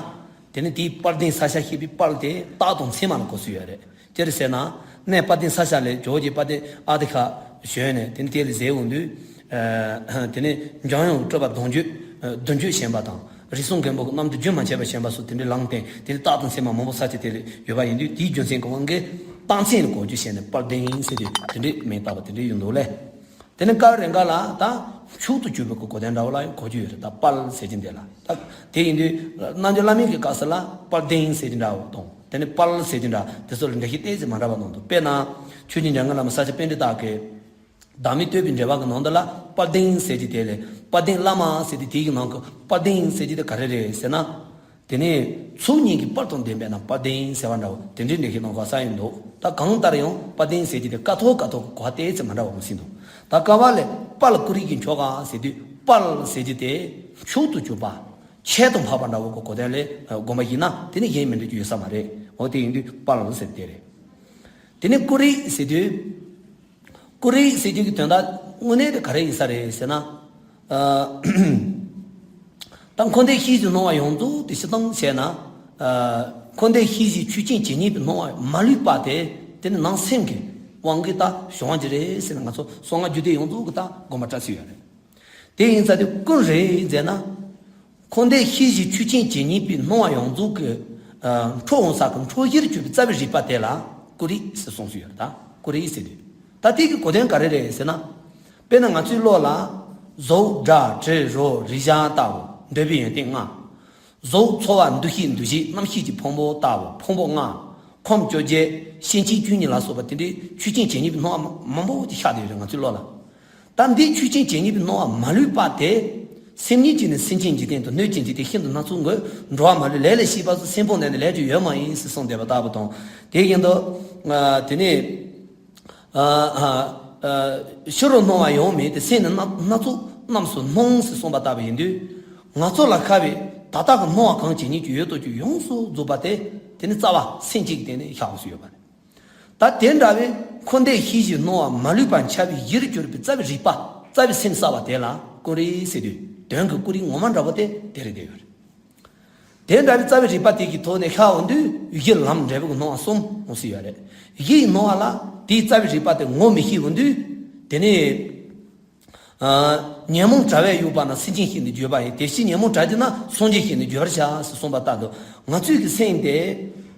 དེ་ནི་དེའི་དཔལ་ལྡན་ས་སྐྱ་ཞེས་པའི་དཔལ་དེ་རྟགས་དང་མཚན་མ་ལ་གོ་སྲོལ་ཡོད་རེད། ཅི་རེད་ཟེར་ན། གནས་དཔལ་ལྡན་ས་སྐྱ་ལས་ཇོ་བོ་རྗེ་དཔལ་ལྡན་ཨ་ཏི་ཤ་བྱོན་ནས་དེ་ནི་དེ་ལ་ཟེར་འོང་དུས། ཨ་དེ་ནི་འཇམ་དབྱངས་སྤྲུལ་པ་གདུང་བརྒྱུད་ཨ་བདུན་བརྒྱུད་བྱོན་པ་དང་། རིགས་གསུམ་མགོན་པོ་གི་རྣམ་འཕྲུལ་རྒྱུན་མ་ཆད་པར་བྱོན་པ་སོགས་དེ་འདྲའི་ལུང་བསྟན། དེ་ནི་རྟགས་དང་མཚན་མ་མང་པོ་ས་སྐྱ་དེ་ལ་ཡོད་པ་ཡིན་དུས། དེའི་རྒྱུ་མཚན་གྱི་དབང་གིས་རྟགས་མཚན་ལ་གོ་རྒྱུ་བྱས་ནས་དཔལ་ལྡན་ཟེར་དུས་དེ་འདྲའི་མིང་བཏགས་པ་དེ་འདྲ་ཡིན་འདུག་ལས། དེ་ནས་སྐབས་རེ་འགའ་ལ་ད་མཆོག་ཏུ་གྱུར་པའི་གོ་དོན་འདྲ་བོ་ལ་ཡང་གོ་རྒྱུ་ཡོད་རེད། ད་དཔལ་ཟེར་གྱི་འདི་ལ། ད་དེ་ཡིན་དུས་རྣལ་འབྱོར་བླ་མའི་གི་སྐབས་སུ་ལ་དཔལ་ལྡན་ཟེར་གྱི་འདྲ་བོ་དང་། དེ་ནས་དཔལ་ཟེར་གྱི་འདྲ། དེ་ཚོ་ལ་འགྲེལ་བཤད་ཏོག་ཙམ་མ་འདྲ་བ་གནང་འདུག་དཔེར་ན་ཆོས་རྗེ་འཇམ་མགོན་བླ་མ་ས་སྐྱ་པཎྜི་ཏ་གིས་བདག་མེད་བསྟོད་པའི་འགྲེལ་པ་གི་ནང་དུ་ལ་དཔལ་ལྡན་ཟེར་གྱི་དེ་ལས་དཔལ་ལྡན་བླ་མ་ཟེར་ཏེ། དེ་གི་ནང་གི་དཔལ་ལྡན་ཟེར་གྱི་དེ་ག་རེ་རེད་ཟེར་ན། དེ་ནས་ཚོགས་གཉིས་ཀྱི་དཔལ་དང་ལྡན་པས་ན་དཔལ་ལྡན་ཟེར་བ་འདྲ་བོ་དེ་འདྲའི་འགྲེལ་བཤད་གནང་དགོས་ས་ཡིན་འདུག་ད་གང་ལྟར་ཡང་དཔལ་ལྡན་ཟེར་གྱི་དེ་ཀ་ཐོག་ཀ་ཐོག་གི་གོ་བ་ཏོག་ཙམ་མ་འདྲ་བ་མ་ཟིན་འདུག་ད་ཀ་བ་ལས་དཔལ་ཀུ་རེ་གི་ཆོ་ག་ཟེར་དུས་དཔལ་ཟེར་གྱི་དེ་མཆོག་ཏུ་གྱུར་པ། ཁྱད་དུ་འཕགས་པ་འདྲ་བོ་གི་གོ་དོན་ལས་དགོངས་པ་ཡིན་ན། དེ་ནི་གཞན་མི་འགྲིག་རྒྱུ་ཡོད་ས་མ་རེད། འོ་དེ་ཡིན་དུས་དཔལ་ཟེར་དེ་རེད། དེ་ནས་ཀུ་རེ་ཟེར་དུས། ཀུ་རེ་ཟེར་རྒྱུ་གི་དོན་དག་དངོས་གནས་དེ་ག་རེ་ཡིན་ས་རེད་ཟེར་ན། ཨ་ད་འཁོར་འདས་ཤེས་བཞིན་སྣང་བ་ཡོངས་རྫོགས་དེ་སྤྱིར་བཏང་བྱས་ན། ཨ་འཁོར་འདས་ཤེས་བཞིན་ཆོས་ཅན་ཇི་སྙེད་པའི་སྣང་བ་མ་ལུས་པ་དེ། དེ་ནི་ནང་སེམས་ཀྱི་དབང་གིས་ད་བྱུང་བ་ཅིག་རེད་ཟེར་ན། ང་ཚོ་གསང་སྔགས་རྒྱུད་སྡེ་ཡོངས་རྫོགས་ཀྱི་ད་དགོངས་པ་འགྲེལ་ས་ཡོད་རེད། དེ་ཡིན་ཙང་དེ་ཀུན་རེད་ཟེར་ན། འཁོར་འདས་ཤེས་བཞིན་ཆོས་ཅན་ཇི་སྙེད་པའི་སྣང་བ་ཡོངས་རྫོགས་ཀྱི་ཨ་འཕྲོ་འོང་ས་གི་འཕྲོ་གཞིར་གྱུར་པའི་རྩ་བའི་རིག་པ་དེ་ལ་ཀུ་རེ་ཟེར་གསུངས་སུ་ཡོད་རེད། ད་ཀུ་རེ་ཟེར་དུས་ད་དེ་གི་གོ་དོན་ག་རེ་རེད་ཟེར་ན། དཔེར་ན་ང་ཚོའི་བློ་ལ་གཟུགས་སྒྲ་དྲི་རོ་རེག་བྱ་ལྟ་བུ་འདོད་པའི་ཡོན་ཏན་ལྔ། གཟུགས་ཚོར་བ་འདུ་ཤེས་འདུ་བྱེད་རྣམ་ཤེས་ཀྱི་ཕུང་པོ་ལྟ་བུ་ཕུང་པོ་ལྔ། ཁམས་བཅོ་བརྒྱད་སེམས་ཅན་བཅུ་གཉིས་ལ་སོགས་པ་དེ་འདྲའི་ཆོས་ཅན་ཇི་སྙེད་པའི་སྣང་བ་མང་པོ་ཅིག་ཤར་བསྡད་ཡོད་རེད་ང་ཚོའི་བློ་ལ། ད་འདི་ཆོས་ཅན་ཇི་སྙེད་པའི་སྣང་བ་མ་ལུས་པ་དེ། སེམས་ཉིད་ཀྱིས་ནི་སེམས་ཅན་འཇིག་རྟེན་དུ་སྣོད་ཀྱི་འཇིག་རྟེན་ཤིན་ཏུ་སྣ་ཚོགས་འགོད། འགྲོ་བ་མ་ལུས་ལས་ལས་སྐྱེས་པ་སོགས་སེམས་ཕུང་ལྡན་ནི་ལས་ཀྱང་ཡོད་མ་ཡིན་ཟེར་གསུངས་བསྡད་པ་ལྟ་བུ་དང་། དེ་བཞིན་དུ་ཨ་དེ་ནས་ཨ་ཨ་ཨ་ཕྱི་རུ་སྣང་བ་ཡོད་མེད་དེ། སེམས་ནི་སྣ་སྣ་ཚོགས་རྣམས་སུ་སྣང་ཟེར་གསུངས་པ་ལྟ་བུ་ཡིན་དུས། ང་ཚོ་ལ་ཤར་བའི་ད་ལྟ་གི་སྣང་བ་གང་ཇི་སྙེད་ཅིག་ཡོད་དོ་ཅིག་ཡོངས་སུ་རྫོགས་པ་དེ། དེ་ནི་རྩ་བ་སེམས་ཅན་གྱི་སྟེང་ནས་ཤར་བ་སུ་ཡོད་པ་རེད། ད་དེ་འདྲ་བའི་འཁོར་འདས་ཤེས་བཞིན་སྣང་བ་མ་ལུས་པ་འཆར་བའི་གཞིར་གྱུར་པའི་རྩ་བའི་རིག་པ། རྩ་བའི་སེམས་གསལ་བ་དེ་ལ་ཀུན་རེ་ཟེར་དུས། དོན་གྱི་ཀུན་རེ་ངོ་མ་འདྲ་བོ་དེ་དེ་རེད་བསྡད་ཡོད་རེད། དེ་འདྲ་བའི་རྩ་བའི་རིག་པ་དེ་གི་ཐོག་ནས་ཤར་འོང་དུས་གཞི་ལམ་འབྲས་བུ་གི་སྣང་བ་གསུམ་འོང་སྲིད་ཡོད་རེད། གཞི་ཡི་སྣང་བ་ལ་དེའི་རྩ་བའི་རིག་པ་དེ་ངོ་མི་ཤེས་འོང་དུས། དེ་ནས། ཨ་ཉོན་མོངས་དྲ་བས་གཡོགས་པ་ན་སེམས་ཅན་ཞིག་ཏུ་གྱུར་པ་ཡིན། དེ་ཕྱིར་ཉོན་མོངས་དྲ་བྱེད་ན་སངས་རྒྱས་ཞིག་ཏུ་འགྱུར་བར་བྱ་ཟེར་གསུངས་པ་ལྟར་དུ། ང་ཚོའི་གི་སེམས་དེ་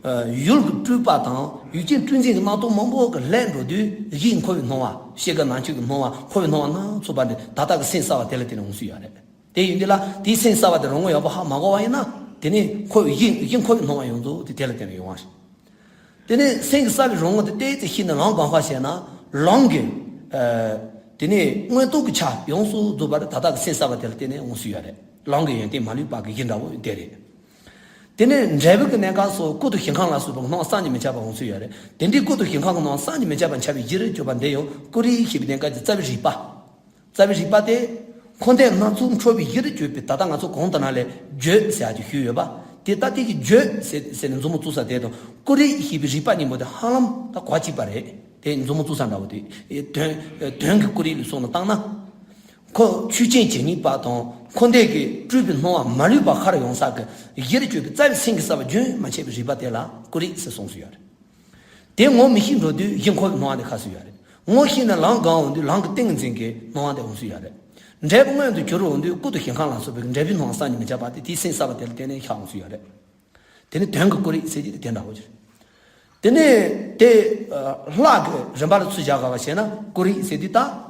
ཡུལ་གྱི་སྤྲུལ་པ་དང་ཡུལ་ཅན་སྤྲུལ་འཛིན་གྱི་རྣམ་རྟོག་མང་པོ་གི་ལས་འགྲོ་དུས་གཞི་འཁོར་བའི་སྣང་བ། ཤེལ་དཀར་ནང་ཆོས་ཀྱི་སྣང་བ། འཁོར་བའི་སྣང་བ་སྣ་ཚོགས་པ་འདི་ད་ལྟ་གི་སེམས་གསར་བ་དེ་ལ་བརྟེན་ནས་འོང་སྲིད་ཡོད་རེད། དེ་ཡིན་དུས་ལ་དེའི་སེམས་གསར་བ་དེ་རང་ངོ་ཡག་པོ་ཧ་མ་གོ་བ་ཡིན་ན། དེ་ནས་འཁོར་བའི་གཞི་གཞི་འཁོར་བའི་སྣང་བ་ཡོངས་རྫོགས་དེ་དེ་ལ་བརྟེན་ནས་ཡོང་བ་རེད། དེ་ནས་སེམས་ཀྱི་གསར་བའི་རང་ངོ་དེ་ཏོག་ཙམ་ཤེས་ནས་ལམ་གང་ཤར་བྱས་ན། ལམ་གྱི་ཨ་དེ་ནས་མངོན་རྟོགས་ཀྱི་ཆ་ཡོངས་སུ་རྫོགས་པ་དེ་ད་ལྟ་གི་སེམས་གསར་བ་དེ་ལ་བརྟེན་ནས་འོང་སྲིད་ཡོད་རེད། ལམ་གྱི་ཡོན་ཏན་མ་ལུས་པ་གི་གཞི་འདྲ་བོ་དེ་རེད། དེ་ནས་འབྲས་བུ་གི་གནས་སྐབས་སུ་ཀུན་ཏུ་ཞིང་ཁམས་ལ་སོགས་པའི་སྣང་བ་བསམ་གྱིས་མི་ཁྱབ་པ་འོང་སྲིད་ཡོད་རེད། དེ་འདྲའི་ཀུན་ཏུ་ཞིང་ཁམས་ཀྱི་སྣང་བ་བསམ་གྱིས་མི་ཁྱབ་པ་འཆར་བའི་གཞིར་གྱུར་པ་འདི་ཡང་ཀུ་རེ་ཞེས་པའི་གནས་སྐབས་ཀྱི་རྩ་བའི་རིག་པ། རྩ་བའི་རིག་པ་དེ་འཁོར་འདས་སྣ་ཚོགས་འཁྲུལ་པའི་གཞིར་གྱུར་པའི། ད་ལྟ་ང་ཚོ་གོང་དུ་ནང་ལས་བརྗོད་ཟེར་ཡག་ཅིག་ཞུས་ཡོད་པ། དེ་ད་ལྟའི་གི་བརྗོད་ཟེར་ཟེར་ནས་མཛུབ་མོ་བཙུགས་ས་དེ་དང་ཀུ་རེ་ཞེས་པའི་རིག་པ་གཉིས་པོ་དེ་ཧ་ལམ་ད་གོ་གཅིག་པ་རེད། དེ་མཛུབ་མོ་བཙུགས་ས་འདྲ་བོ་དེ། དོན་དོན་གྱི་ཀུ་རེ་ལ་སོགས་ནས་བཏང་ན། ཁོ་ཆོས་ཅན་ཇི་སྙེད་པ་དང་འཁོར་འདས་ཀྱི་སྤྲུལ་པའི་སྣང་བ་མ་ལུས་པ་ཤར་ཡོང་ས་གི་གཞིར་གྱུར་པའི་རྩ་བའི་སེམས་ཀྱི་གསར་བ་རྒྱུན་མ་ཆད་པའི་རིག་པ་དེ་ལ་ཀུ་རེ་ཟེར་གསུངས་སུ་ཡོད་རེད། དེ་ངོ་མི་ཤེས་འགྲོ་དུས་གཞི་འཁོར་བའི་སྣང་བ་དེ་ཤར་སུ་ཡོད་རེད། ངོ་ཤེས་ནས་ལམ་གང་འོང་དུས་ལམ་གྱི་ཏིང་ངེ་འཛིན་གྱི་སྣང་བ་དེ་འོང་སུ་ཡོད་རེད། འབྲས་བུ་མངོན་དུ་གྱུར་འོང་དུས་ཀུན་ཏུ་ཞིང་ཁམས་ལ་སོགས་པའི་འབྲས་བུའི་སྣང་བ་བསམ་གྱིས་མི་ཁྱབ་པ་དེ་དེའི་སེམས་གསར་བ་དེ་ལ་བརྟེན་ནས་ཤར་འོང་སུ་ཡོད་རེད། དེ་ནི་དོན་གྱི་ཀུ་རེ་ཟེར་གྱི་དེ་འདྲ་བོ་ཅིག་རེད། དེ་ནས་དེ་ཨ་ལྷག་གི་རིམ་པ་ལ་ཚུར་བཞག་དགོས་པ་བྱས་ན་ཀུ་རེ་ཟེར་དུས་ད།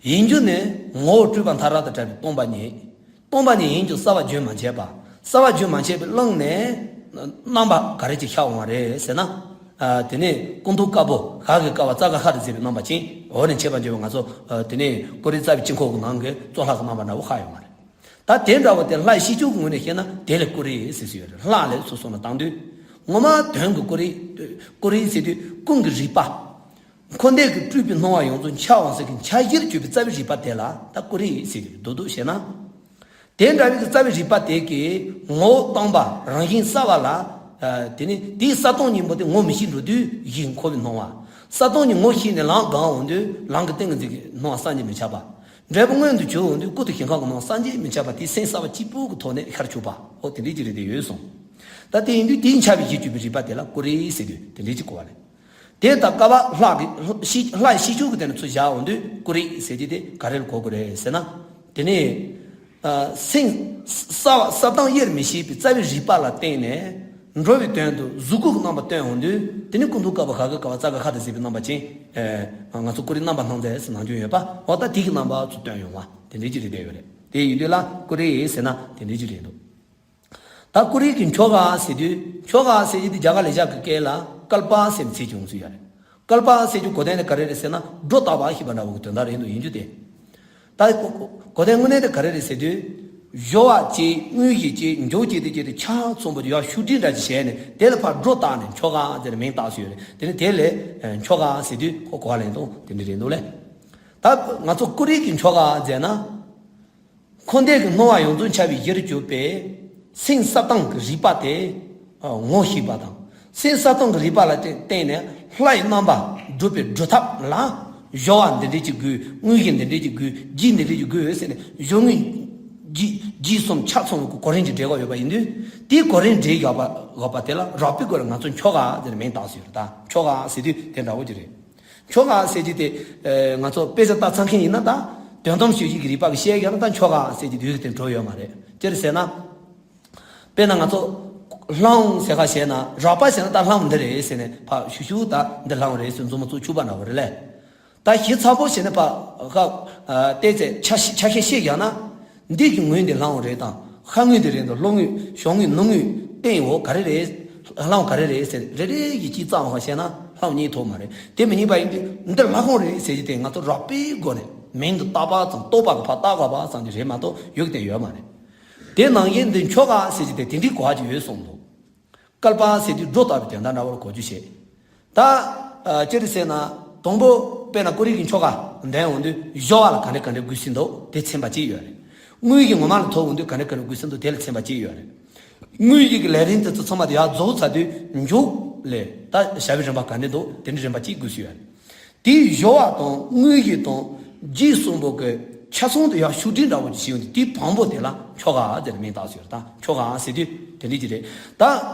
ཡིན་རྒྱུ་ནི་ངོ་བོ་སྤྲོས་པ་མཐའ་དག་ཏུ་བྲལ་བའི་སྟོང་པ་ཉིད། སྟོང་པ་ཉིད་ཡིན་ཀྱང་གསར་བ་རྒྱུན་མ་ཆད་པ། གསར་བ་རྒྱུན་མ་ཆད་པའི་གླིང་ནས་རྣམ་པ་ག་རེ་ཅིག་ཤར་འོང་བ་རེད་ཟེར་ན། ཨ་དེ་ནས་སྐུ་མདོག་དཀར་པོ་ཞག་གི་ཀ་བ་ཙ་ག་ཧ་རེ་ཟེར་བའི་རྣམ་པ་ཅན། འོག་ནས་མཆེད་པ་འབྱུང་བའི་ང་ཚོ་ཨ་དེ་ནས་ཀུ་རེ་རྩ་བའི་དཀྱིལ་འཁོར་གྱི་ནང་གི་གཙུག་ལག་གི་རྣམ་པ་འདྲ་བོ་ཤར་ཡོང་བ་རེད། ད་དེ་འདྲ་བོ་དེ་ལྷ་ཤེས་བྱའི་ངོས་ནས་བཤད་ན་དེ་ལ་ཀུ་རེ་ཟེར་སྲོལ་ཡོད་རེད། ལྷ་ལ་སོ་སོ་ནས་བཏང་དུས། ངོ་མ་དོན་གྱི་ཀུ་རེ། ཀུ་རེ་ཟེར་དུས་ཀུན་གྱི་རིག་པ། འཁོར་འདས་ཀྱི་སྤྲུལ་པའི་སྣང་བ་ཡོངས་རྫོགས་འཆར་བ་ཟེར་གྱི་འཆར་གཞིར་གྱུར་པའི་རྩ་བའི་རིག་པ་དེ་ལ་ད་ཀུ་རེ་ཟེར་གྱི་རེད། རྡོག་རྡོག་བཤད་ན། དེ་འདྲ་བའི་རྩ་བའི་རིག་པ་དེ་གི་ངོ་བོ་སྟོང་པ་རང་བཞིན་གསལ་བ་ལ། ཨ་དེ་ནི་དེའི་གསལ་སྟོང་གཉིས་པོ་དེ་ངོ་མི་ཤེས་འགྲོ་དུས་གཞི་འཁོར་བའི་སྣང་བ། གསལ་སྟོང་གཉིས་ངོ་ཤེས་ནས་ལམ་གང་འོང་དུས་ལམ་གྱི་ཏིང་ངེ་འཛིན་གྱི་སྣང་བ་བསམ་གྱིས་མི་ཁྱབ་པ། འབྲས་བུ་མངོན་དུ་གྱུར་འོང་དུས་ཀུན་ཏུ་ཞིང་ཁམས་ཀྱི་སྣང་བ་བསམ་གྱིས་མི་ཁྱབ་པ་དེའི་སེམས་གསར་བ་གཅིག་པུ་གི་ཐོག་ནས་ཤར་ཆོག་པ། འོ་དེ་འདྲའི་ཅིག་རེད་དེ་ཡོད་གསུངས། ད་དེ་ཡིན་དུས་དེའི་འཆར་བའི་གཞིར་གྱུར་པའི་རིག་པ་དེ་ལ་ཀུ་རེ་ཟེར་དུས་དེ་འདྲའི་ཅིག་གོ་བ་རེད། དེ་ལྟར་བསྐལ་པ་ལྷ་གི་ལྷ་ཤེས་ལྷ་ཤེས་བྱའི་སྟེང་ནས་ཚུར་བཞག་འོང་དུས་ཀུ་རེ་ཟེར་གྱི་དེ་ག་རེ་ལ་གོ་དགོས་རེད་ཟེར་ན། དེ་ནས་ཨ་སེམས་གསར་བ་གསལ་དྭངས་དབྱེར་མི་ཕྱེད་པའི་རྩ་བའི་རིག་པ་ལ་བརྟེན་ནས་འགྲོ་བའི་དོན་དུ་གཟུགས་སྐུ་གི་རྣམ་པ་སྟོན་འོང་དུས་དེ་ནི་སྐུ་མདོག་དཀར་པོ་ཞག་གི་ཀ་བ་ཙ་ག་ཧ་རེ་ཟེར་བའི་རྣམ་པ་ཅན། ཨ་ང་ཚོ་ཀུ་རེ་རྣམ་པར་སྣང་མཛད་ཟེར་ནང་དོན་ཡོད་པ། འོ་ད་དེ་གི་རྣམ་པ་ཚུར་སྟོན་ཡོང་བ་དེ་འདྲའི་ཅིག་རེད་བསྡད་ཡོད་རེད། དེ་ཡིན་དུས་ལ་ཀུ་རེ་ཟེར་ན་དེ་འདྲའི་ཅིག་རེད་འདུག་ད་ཀུ་རེ་གི་ཆོ་ག་ཟེར་དུས་ཆོ་ག་ཟེར་གྱི་དེ་རྒྱ་གར་ལེགས་སྦྱར་གྱི་སྐད་ལ་བསྐལ་པ་ཟེར་བའི་ཚིག་ཅིག་འོང་སྲོལ་ཡོད་རེད། བསྐལ་པ་ཟེར་རྒྱུ་གོ་དོན་དེ་ག་རེ་རེད་ཟེར་ན་སྒྲོ་བཏགས་པ་ཞེས་པ་འདྲ་བོ་གི་དོན་དག་རེད་འདུག་ཡིན་རྒྱུ་དེ། ད་གོ་གོ་དོན་དངོས་གནས་དེ་ག་རེ་རེད་ཟེར་དུས། སྦྱོར་བ་བཅས་དངོས་གཞི་བཅས་འཇོག་བྱེད་དུ་བྱེད་དུ་ཆ་ཚང་པོ་དེ་ཡར་ཤུགས་སྒྲིལ་འདྲ་ཅིག་བྱས་ནས་དེ་ལ་ཕར་སྒྲོ་བཏགས་ནས་ཆོ་ག་ཟེར་མིང་བཏགས་སྲོལ་ཡོད་རེད། དེ་ནི་དེ་ལས་ཆོ་ག་ཟེར་དུས་ཁོ་གོ་བ་ལེན་དང་དེ་འདྲ་རེད་འདུག་ལེ། ད་ང་ཚོ་ཀུ་རེ་གི་ཆོ་ག་ཟེར་ན། འཁོར་འདས་ཀྱི་སྣང་བ་ཡོངས་རྫོགས་འཆར་བའི་གཞིར་གྱུར་པའི་སེམས་གསལ་དྭངས་ཀྱི་རིག་པ་དེ་ངོ་ཤེས་པ་དང་། སེམས་གསལ་དྭངས་ཀྱི་རིག་པ་ལ་བརྟེན་ནས་ལྷ་ཡི་རྣམ་པ་སྒྲུབ་པའི་སྒྲུབ་ཐབས་ལ་སྦྱོར་བ་འདི་འདྲས་ཀྱི་དགོས། དངོས་གཞི་འདི་འདྲས་ཀྱི་དགོས། རྒྱུད་འདི་འདྲས་ཀྱི་དགོས་ཟེར་ནས་སྦྱོར་དངོས་རྒྱུད་རྒྱུད་གསུམ་ཆ་ཚང་བའི་གོ་རིམ་གྱི་འགྲེལ་བ་ཡོད་པ་ཡིན་དུས། དེའི་གོ་རིམ་འགྲེལ་ཡོད་པ་ཡོད་པ་དེ་ལ་རགས་པའི་སྒོ་ནས་ང་ཚོ་ཆོ་ག་ཟེར་ནས་མིང་བཏགས་སྲོལ་ཡོད་རེད། ད་ཆོ་ག་ཟེར་དུས་དེ་འདྲ་བོ་ཅིག་རེད། ཆོ་ག་ཟེར་རྒྱུ་དེ། ཨེ་ང་ཚོ་དཔེ་ཆ་ལྟ་ཚར་མཁན་ཡིན་ན་ད། དོན་དམ་དཔྱོད་བྱེད་ཀྱི་རིག་པ་གི་བཤད་ཡག་ན་ད་ཆོ་ག་ཟེར་རྒྱུ་དེ་ཡོད་ཀྱི་དེ་འགྲོ་ཡོད་མ་རེད། ཅི་རེད་ཟེར་ན། དཔེར་ན་ང་ཚོ་ལྷམ་ཟེར་ག་བཤད་ན་རགས་པ་བཤད་ན་ད་ལྷམ་འདི་རེད་ཟེར་ནས་ཕར་ཞུ་ཞུ་ད་འདི་ལྷམ་རེད་ཟེར་མཛུབ་མོ་ཚུར་འཁྱུག་པ་འདྲ་བོ་རེད་ལེ། ད་ཞིབ་ཚགས་པོ་བྱས་ན་ཕར་ཧ་ཨ་བལྟས་ཚེ་ཆ་ཤས་ཆ་ཤས་བཤད་ཡག་ན། འདི་གི་ངོས་འདི་ལྷམ་རེད་དང་། ཤ་ངོས་འདི་རེད་འདུག་གློ་ངོས་གཞོགས་ངོས་ནུབ་ངོས་སྟེང་འོག་ག་རེ་རེད། ལྷམ་ག་རེ་རེད་ཟེར་རེ་རེ་གི་གཅིག་ཙམ་ཧ་བཤད་ན་ལྷམ་རྙེད་ཐུབ་མ་རེད། དེ་མི་རྙེད་པ་ཡིན་དུས་འདི་ལྷམ་རེད་ཟེར་གྱི་དེ་ང་ཚོ་རགས་པའི་སྒོ་ནས་མིང་དུ་བཏགས་པ་ཙམ་རྟོག་པ་གི་ཕར་བཏགས་དགོས་པ་ཙམ་གྱི་རེད་མ་གཏོགས་ཡོད་ཀྱི་དེ་ཡོད་མ་རེད། དེ་ནང་བཞིན་འདི་ཆོ་ག་ཟེར་གྱི་དེ་དེ་འདྲའི་གོ་བ་ཅིག་ཡོད་གསུངས་འདུག་བསྐལ་པ་ཟེར་དུས་སྒྲོ་བཏགས་པའི་དོན་དག་འདྲ་བོར་གོ་རྒྱུ་བྱེད། ད་ཨ་ཅི་རེད་ཟེར་ན། དང་པོ་དཔེར་ན་ཀུ་རེ་གི་ཆོ་ག་འདོན་འོང་དུས་སྦྱོར་བ་ལ་ག་འདྲ་ག་འདྲ་དགོས་ཀྱི་འདུག་དེ་ཚན་པ་གཅིག་ཡོད་རེད། དངོས་གཞི་ངོ་མ་ལ་ཐོབ་འོང་དུས་ག་འདྲ་ག་འདྲ་དགོས་ཀྱི་འདུག་དེ་ལ་ཚན་པ་གཅིག་ཡོད་རེད། དངོས་གཞི་གི་ལས་རིམ་དེ་ཚོ་ཚང་མ་དེ་ཡར་རྫོགས་ཚར་དུས་མཇུག་ལ་ད་བྱ་བའི་རིམ་པ་ག་འདྲ་འདུག་དེ་འདྲའི་རིམ་པ་གཅིག་དགོས་ཀྱི་ཡོད་རེད། དེའི་སྦྱོར་བ་དང་དངོས་གཞི་དང་རྗེས་གསུམ་པོ་གི་ཆ་ཚང་དུ་ཡར་ཤུགས་སྒྲིལ་འདྲ་བོ་ཅིག་བྱས་ཡོང་དུས་དེའི་བམ་པོ་དེ་ལ་ཆོ་ག་ཟེར་མིང་བཏགས་ཡོད་རེད། ད་ཆོ་ག་ཟེར་དུས་དེ་འདྲ་ཅིག་རེད། ད་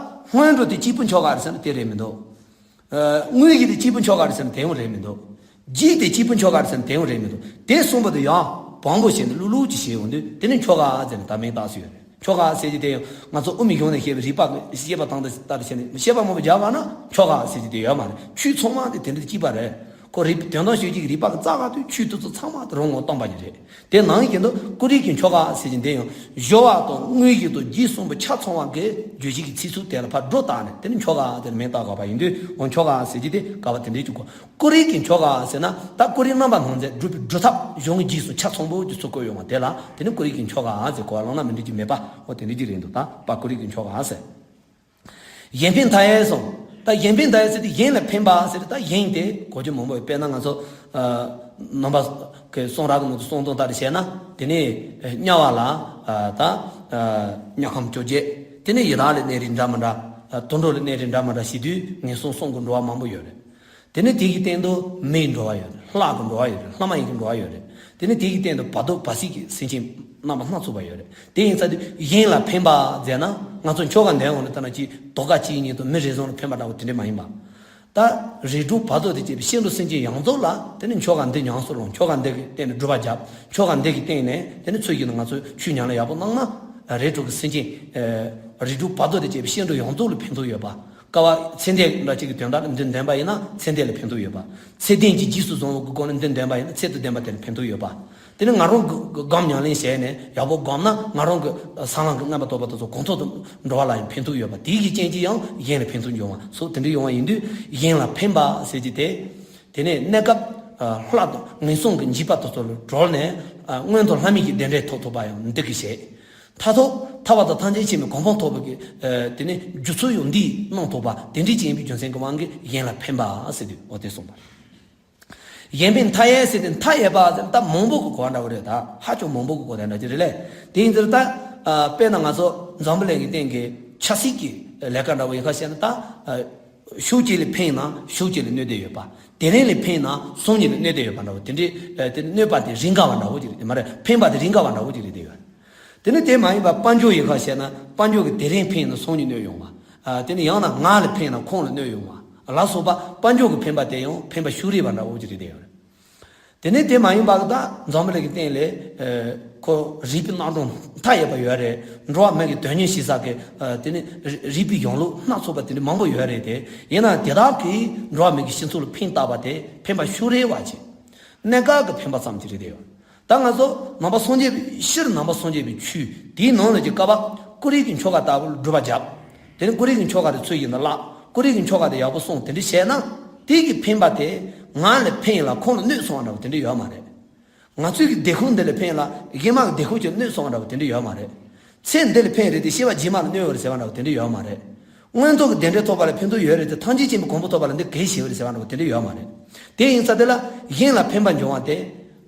སྔོན་འགྲོ་དེ་གཅིག་པུ་ཆོ་ག་རེད་ཟེར་ན་དེ་རེད་མི་འདུག་ཨ་དངོས་གཞི་དེ་གཅིག་པུ་ཆོ་ག་རེད་ཟེར་ན་དེ་ཡང་རེད་མི་འདུག་རྗེས་དེ་གཅིག་པུ་ཆོ་ག་རེད་ཟེར་ན་དེ་ཡང་རེད་མི་འདུག་དེ་གསུམ་པོ་དེ་ཡང་བམ་པོ་བྱས་ནས་ལྷུག་ལྷུག་ཅིག་བྱས་ཡོང་དུས་དེ་ནི་ཆོ་ག་ཟེར་ནས་ད་མིང་བཏགས་ཡོད་རེད། ཆོ་ག་ཟེར་གྱི་དེ་ཡང་ང་ཚོ་དབུ་མའི་གཞུང་ནས་བཤད་པའི་རིགས་པ་གི་བཤད་པ་དང་དེ་ལྟར་བྱས་ནས་བཤད་པ་མང་པོ་སྦྱར་བ་ན་ཆོ་ག་ཟེར་གྱི་དེ་ཡོད་མ་རེད། ཆོས་ཚང་མ་དེ་དེ་འདྲ་གཅིག་པ་རེད། ཁོ་རིགས་དོན་དམ་ཆོས་ཀྱི་རིགས་པ་གི་རྩ་བ་དེ་ཆོས་དེ་ཚོ་ཚང་མ་དེ་རང་ངོ་སྟོང་པ་ཉིད་རེད། དེ་ནང་བཞིན་དུ་ཀུ་རེ་གི་ཆོ་ག་ཟེར་གྱི་དེ་ཡང་སྦྱོར་བ་དང་དངོས་གཞི་དང་རྗེས་གསུངས་པ་ཆ་ཚང་བ་གི་རྗོད་བྱེད་ཀྱི་ཚིག་ཚུལ་དེ་ལ་ཕར་སྒྲོ་བཏགས་ནས་དེ་ནི་ཆོ་ག་དེ་མིང་བཏགས་དགོས་པ་ཡིན་དུས་འོ་ཆོ་ག་ཟེར་གྱི་དེ་ག་བ་དེ་འདྲའི་གཅིག་གོ། ཀུ་རེ་གི་ཆོ་ག་ཟེར་ན་ད་ཀུ་རེ་རྣམ་པ་སྣང་མཛད་སྒྲུབ་པའི་སྒྲུབ་ཐབས་གཞུང་གི་རྗེས་སུ་ཆ་ཚང་པོ་ཀྱི་ཚུལ་བཀོད་ཡོང་བ་དེ་ལ་དེ་ནི་ཀུ་རེ་གི་ཆོ་ག་ཟེར་གོ་བ་བླངས་ན་མི་འགྲིག་གི་མེད་པ་འོ་དེ་འདྲ་ཅིག་རེད་འདུག་ད་པ་ཀུ་རེ་གི་ཆོ་ག་ཟེར། གཞན་ཕན་མཐའ་ཡས་སོང་། ད་གཞན་ཕན་མཐའ་ཡས་ཟེར་དུས་གཞན་ལ་ཕན་པ་ཟེར་ད་གཞན་དེ་གོ་རྒྱུ་མང་པོ་ཡོད། དཔེར་ན་ང་ཚོ་ནང་པ་གི་གསུང་རབ་ཀྱི་ནང་དུ་གསུང་དོན་ལྟར་བྱས་ན་དེ་ནི་དམྱལ་བ་ལ་ད་དམྱལ་ཁམས་བཅོ་བརྒྱད། དེ་ནི་ཡི་དྭགས་ལ་གནས་རིགས་འདྲ་མི་འདྲ། དུད་འགྲོ་ལ་གནས་རིགས་འདྲ་མི་འདྲ་བྱེད་དུས་ངན་སོང་གསུམ་གྱི་འགྲོ་བ་མང་པོ་ཡོད་རེད། དེ་ནི་དེ་གི་སྟེང་དུ་མིའི་འགྲོ་བ་ཡོད་རེད། ལྷ་གི་འགྲོ་བ་ཡོད་རེད། ལྷ་མ་ཡིན་གྱི་འགྲོ་བ་ཡོད་རེད། དེ་ནི་དེ་གི་སྟེང་དུ་བར་དོ་བར་སྲིད་ཀྱི་སེམས་ཅན་རྣམ་པ་སྣ་ཚོགས་པ་ཡོད་རེད། དེ་ཡིན་ཙང་དུས་གཞན་ལ་ཕན་པ་ཟེར་ན་ང་ཚོ་ཆོ་ག་འདོན་འོང་ནས་ལྟ་ན་ཅིག་དོ་ག་གཅིག་ཉིད་དུ་མི་རེ་ཟུང་ལ་ཕན་པ་འདྲ་བོ་དེ་འདྲ་མ་ཡིན་པ། ད་རིགས་དྲུག་བར་དོ་དང་བཅས་པའི་ཤིན་ཏུ་སེམས་ཅན་ཡོངས་རྫོགས་ལ་དེ་ནི་ཆོ་ག་འདི་ཉམས་སུ་ལོངས། ཆོ་ག་འདི་གི་སྟེང་ནས་སྒྲུབ་པ་བརྒྱབ། ཆོ་ག་འདི་གི་སྟེང་ནས་དེ་ནི་ཚུལ་བཞིན་དུ་ང་ཚོས་ཆོས་ཉམས་ལེན་ཡག་པོ་གནང་ན་རིགས་དྲུག་གི་སེམས་ཅན་རིགས་དྲུག་བར་དོ་དང་བཅས་པའི་ཤིན་ཏུ་ཡོངས་རྫོགས་ལ་ཕན་ཐོགས་ཡོད་པ། ཀ་བ་ཚེ་འདས་འདྲ་གཅིག་གི་དོན་དག་ལ་འདི་འདོན་པ་ཡིན་ན་ཚེ་འདས་ལ་ཕན་ཐོགས་ཡོད་པ། ཚེ་བརྟན་གྱི་རྗེས་སུ་བཟུང་བའི་སྒོ་ནས་འདི་འདོན་པ་ཡིན་ན་ཚེ་དང་ལྡན་པ་དེ་ལ་ཕན་ཐོགས་ཡོད་པ། དེ་ནི་ང་རང་གི་སྒོམ་ཉམས་ལེན་བྱས་ནས་ཡག་པོ་བསྒོམས་ན་ང་རང་གི་ས་ལམ་གྱི་མངོན་པར་རྟོགས་པ་དེ་ཚོ་གོང་མཐོར་དུ་འགྲོ་བ་ལ་ཡང་ཕན་ཐོགས་ཡོད་པ། དེའི་གི་རྐྱེན་གྱིས་ཡང་གཞན་ལ་ཕན་ཐོགས་འབྱུང་བ་སོགས་དེ་འདྲ་ཡོང་བ་ཡིན་དུས་གཞན་ལ་ཕན་པ་ཟེར་གྱི་དེ། དེ་ནས་གནས་སྐབས་ལྷ་དང་ངན་སོང་གི་འཇིགས་པ་དེ་ཚོ་ལས་གྲོལ་ནས་སྔོན་དུ་ལྷ་མིའི་གི་བདེ་འབྲས་ཐོབ་ཐུབ་པ་ཡང་འདི་གི་བྱེད། མཐར་ཐུག་ཐར་པ་དང་ཐམས་ཅད་མཁྱེན་པའི་གོ་འཕང་ཐོབ་པའི་གི་དེ་ནི་རྒྱུ་ཚུལ་ཡང་འདིས་གནང་ཐུབ་པ་དེ་འདྲའི་ཅིག་ཡིན་པའི་རྒྱུ་མཚན་གྱི་དབང་གིས་གཞན་ལ་ཕན་པ་ཟེར་དུས་འོ་དེ་གསུངས་པ་རེད། གཞན་ཕན་མཐའ་ཡས་ཟེར་ཏེ་མཐའ་ཡས་པ་ཟེར་ད་མང་པོ་གི་གོ་བ་འདྲ་བོ་རེད། ད་ཧ་ཅང་མང་པོ་གི་གོ་བ་འདྲ་ཅིག་རེད་ལེ། དེ་ཡིན་ཟེར་ད་དཔེར་ན་ང་ཚོ་འཛམ་བུ་གླིང་གི་སྟེང་གི་ཆབ་སྲིད་ཀྱི་ལས་ཀ་འདྲ་བོ་ཡིན་ཁ་བཤད་ན་ད་ཕྱོགས་གཅིག་ལ་ཕན་ན་ཕྱོགས་གཅིག་ལ་གནོད་བསྡད་ཡོད་པ། དེ་རིང་ལ་ཕན་ན་སང་ཉིན་ལ་གནོད་བསྡད་ཡོད་པ་འདྲ་བོ་དེ་འདྲའི་དེ་གནོད་པ་དེ་རིགས་འགའ་བ་འདྲ་བོ་ཅིག་རེད། དེ་མ་རེད་ཕན་པ་དེ་རིགས་འགའ་བ་འདྲ་བོ་ཅིག་རེད་བསྡད་ཡོད་རེད། དེ་ནི་དེ་མ་ཡིན་པར་དཔལ་འབྱོར་ཡིན་ཁ་བཤད་ན་དཔལ་འབྱོར་གྱི་དེ་རིང་ཕན་ན་སང་ཉིན་གནོད་ཡོང་བ། དེ་ནི་ཡང་ན་ང་ལ་ཕན་ན་ཁོང་ལ་གནོད་ཡོང་བ་ལ་སོགས་པ་དཔལ་འབྱོར་གྱི་ཕན་པ་དེ་ཡང་ཕན་པ་ཕྱོགས་རིས་པ་འདྲ་བོ་ཅིག་རེད་བསྡད་ཡོད་རེད། དེ་ནས་དེ་མ་ཡིན་པ་གི་ད་འཛམ་བུ་གླིང་གི་སྟེང་ལས་ཁོ་རིགས་པའི་རྣམ་གྲངས་མཐའ་ཡས་པ་ཡོད་རེད། འགྲོ་བ་མི་གི་དོན་གཉེར་བྱེད་ས་གི་དེ་ནི་རིགས་པའི་ཡོང་ལུགས་སྣ་ཚོགས་པ་དེ་འདྲ་མང་པོ་ཡོད་རེད་དེ། ཡིན་ན་དེ་དག་གིས་འགྲོ་བ་མི་གི་སྤྱི་ཚོགས་ལ་ཕན་བཏགས་པ་དེ་ཕན་པ་ཕྱོགས་རིས་པ་ཅིག་གནས་སྐབས་ཀྱི་ཕན་པ་ཙམ་ཅིག་རེད་དེ། ད་ང་ཚོ་ནང་པ་སངས་རྒྱས་པའི་ཕྱིར་ནང་པ་སངས་རྒྱས་པའི་ཆོས་དེའི་ནང་ལ་གི་བཀའ་བབས་ཀུ་རེ་གི་ཆོ་ག་ལྟ་བུ་སྒྲུབ་པ་བརྒྱབ། དེ་ནི་ཀུ་རེ་གི་ཆོ་ག་དེ་ཚུལ་བཞིན་དུ་བཀླག་ཀུ་རེ་གི་ཆོ་ག་དེ་ཡག་པོ་སོང་དེ་འདྲ་བྱས་ན་དེ་གི་ཕན་པ་དེ་ང་ལ་ཕན་ལ་ཁོང་ལ་གནོད་སོང་བ་འདྲ་བོ་དེ་འདྲ་ཡོད་མ་རེད། ང་ཚོའི་གི་བདེ་ཁུངས་འདི་ལ་ཕན་ལ་གཞན་མ་གི་བདེ་ཁུངས་ཀྱི་གནོད་སོང་བ་འདྲ་བོ་དེ་འདྲ་ཡོད་མ་རེད། ཚེ་འདི་ལ་ཕན་རེད་དེ་ཤི་བ་རྗེས་མ་ལ་གནོད་ཡོད་རེད་ཟེར་བ་འདྲ་བོ་དེ་འདྲ་ཡོད་མ་རེད། མངོན་མཐོ་གི་བདེ་འབྲས་ཐོབ་པ་ལ་ཕན་ཐོགས་ཡོད་རེད་དེ་ཐམས་ཅད་མཁྱེན་པའི་གོ་འཕང་ཐོབ་པ་ལ་འདི་གལ་ཆེ་བ་རེད་ཟེར་བ་འདྲ་བོ་དེ་འདྲ་ཡོད་མ་རེད། དེ་ཡིན་ཙང་དེ་ལ་གཞན་ལ་ཕན་པ་འབྱུང་བ་དེ།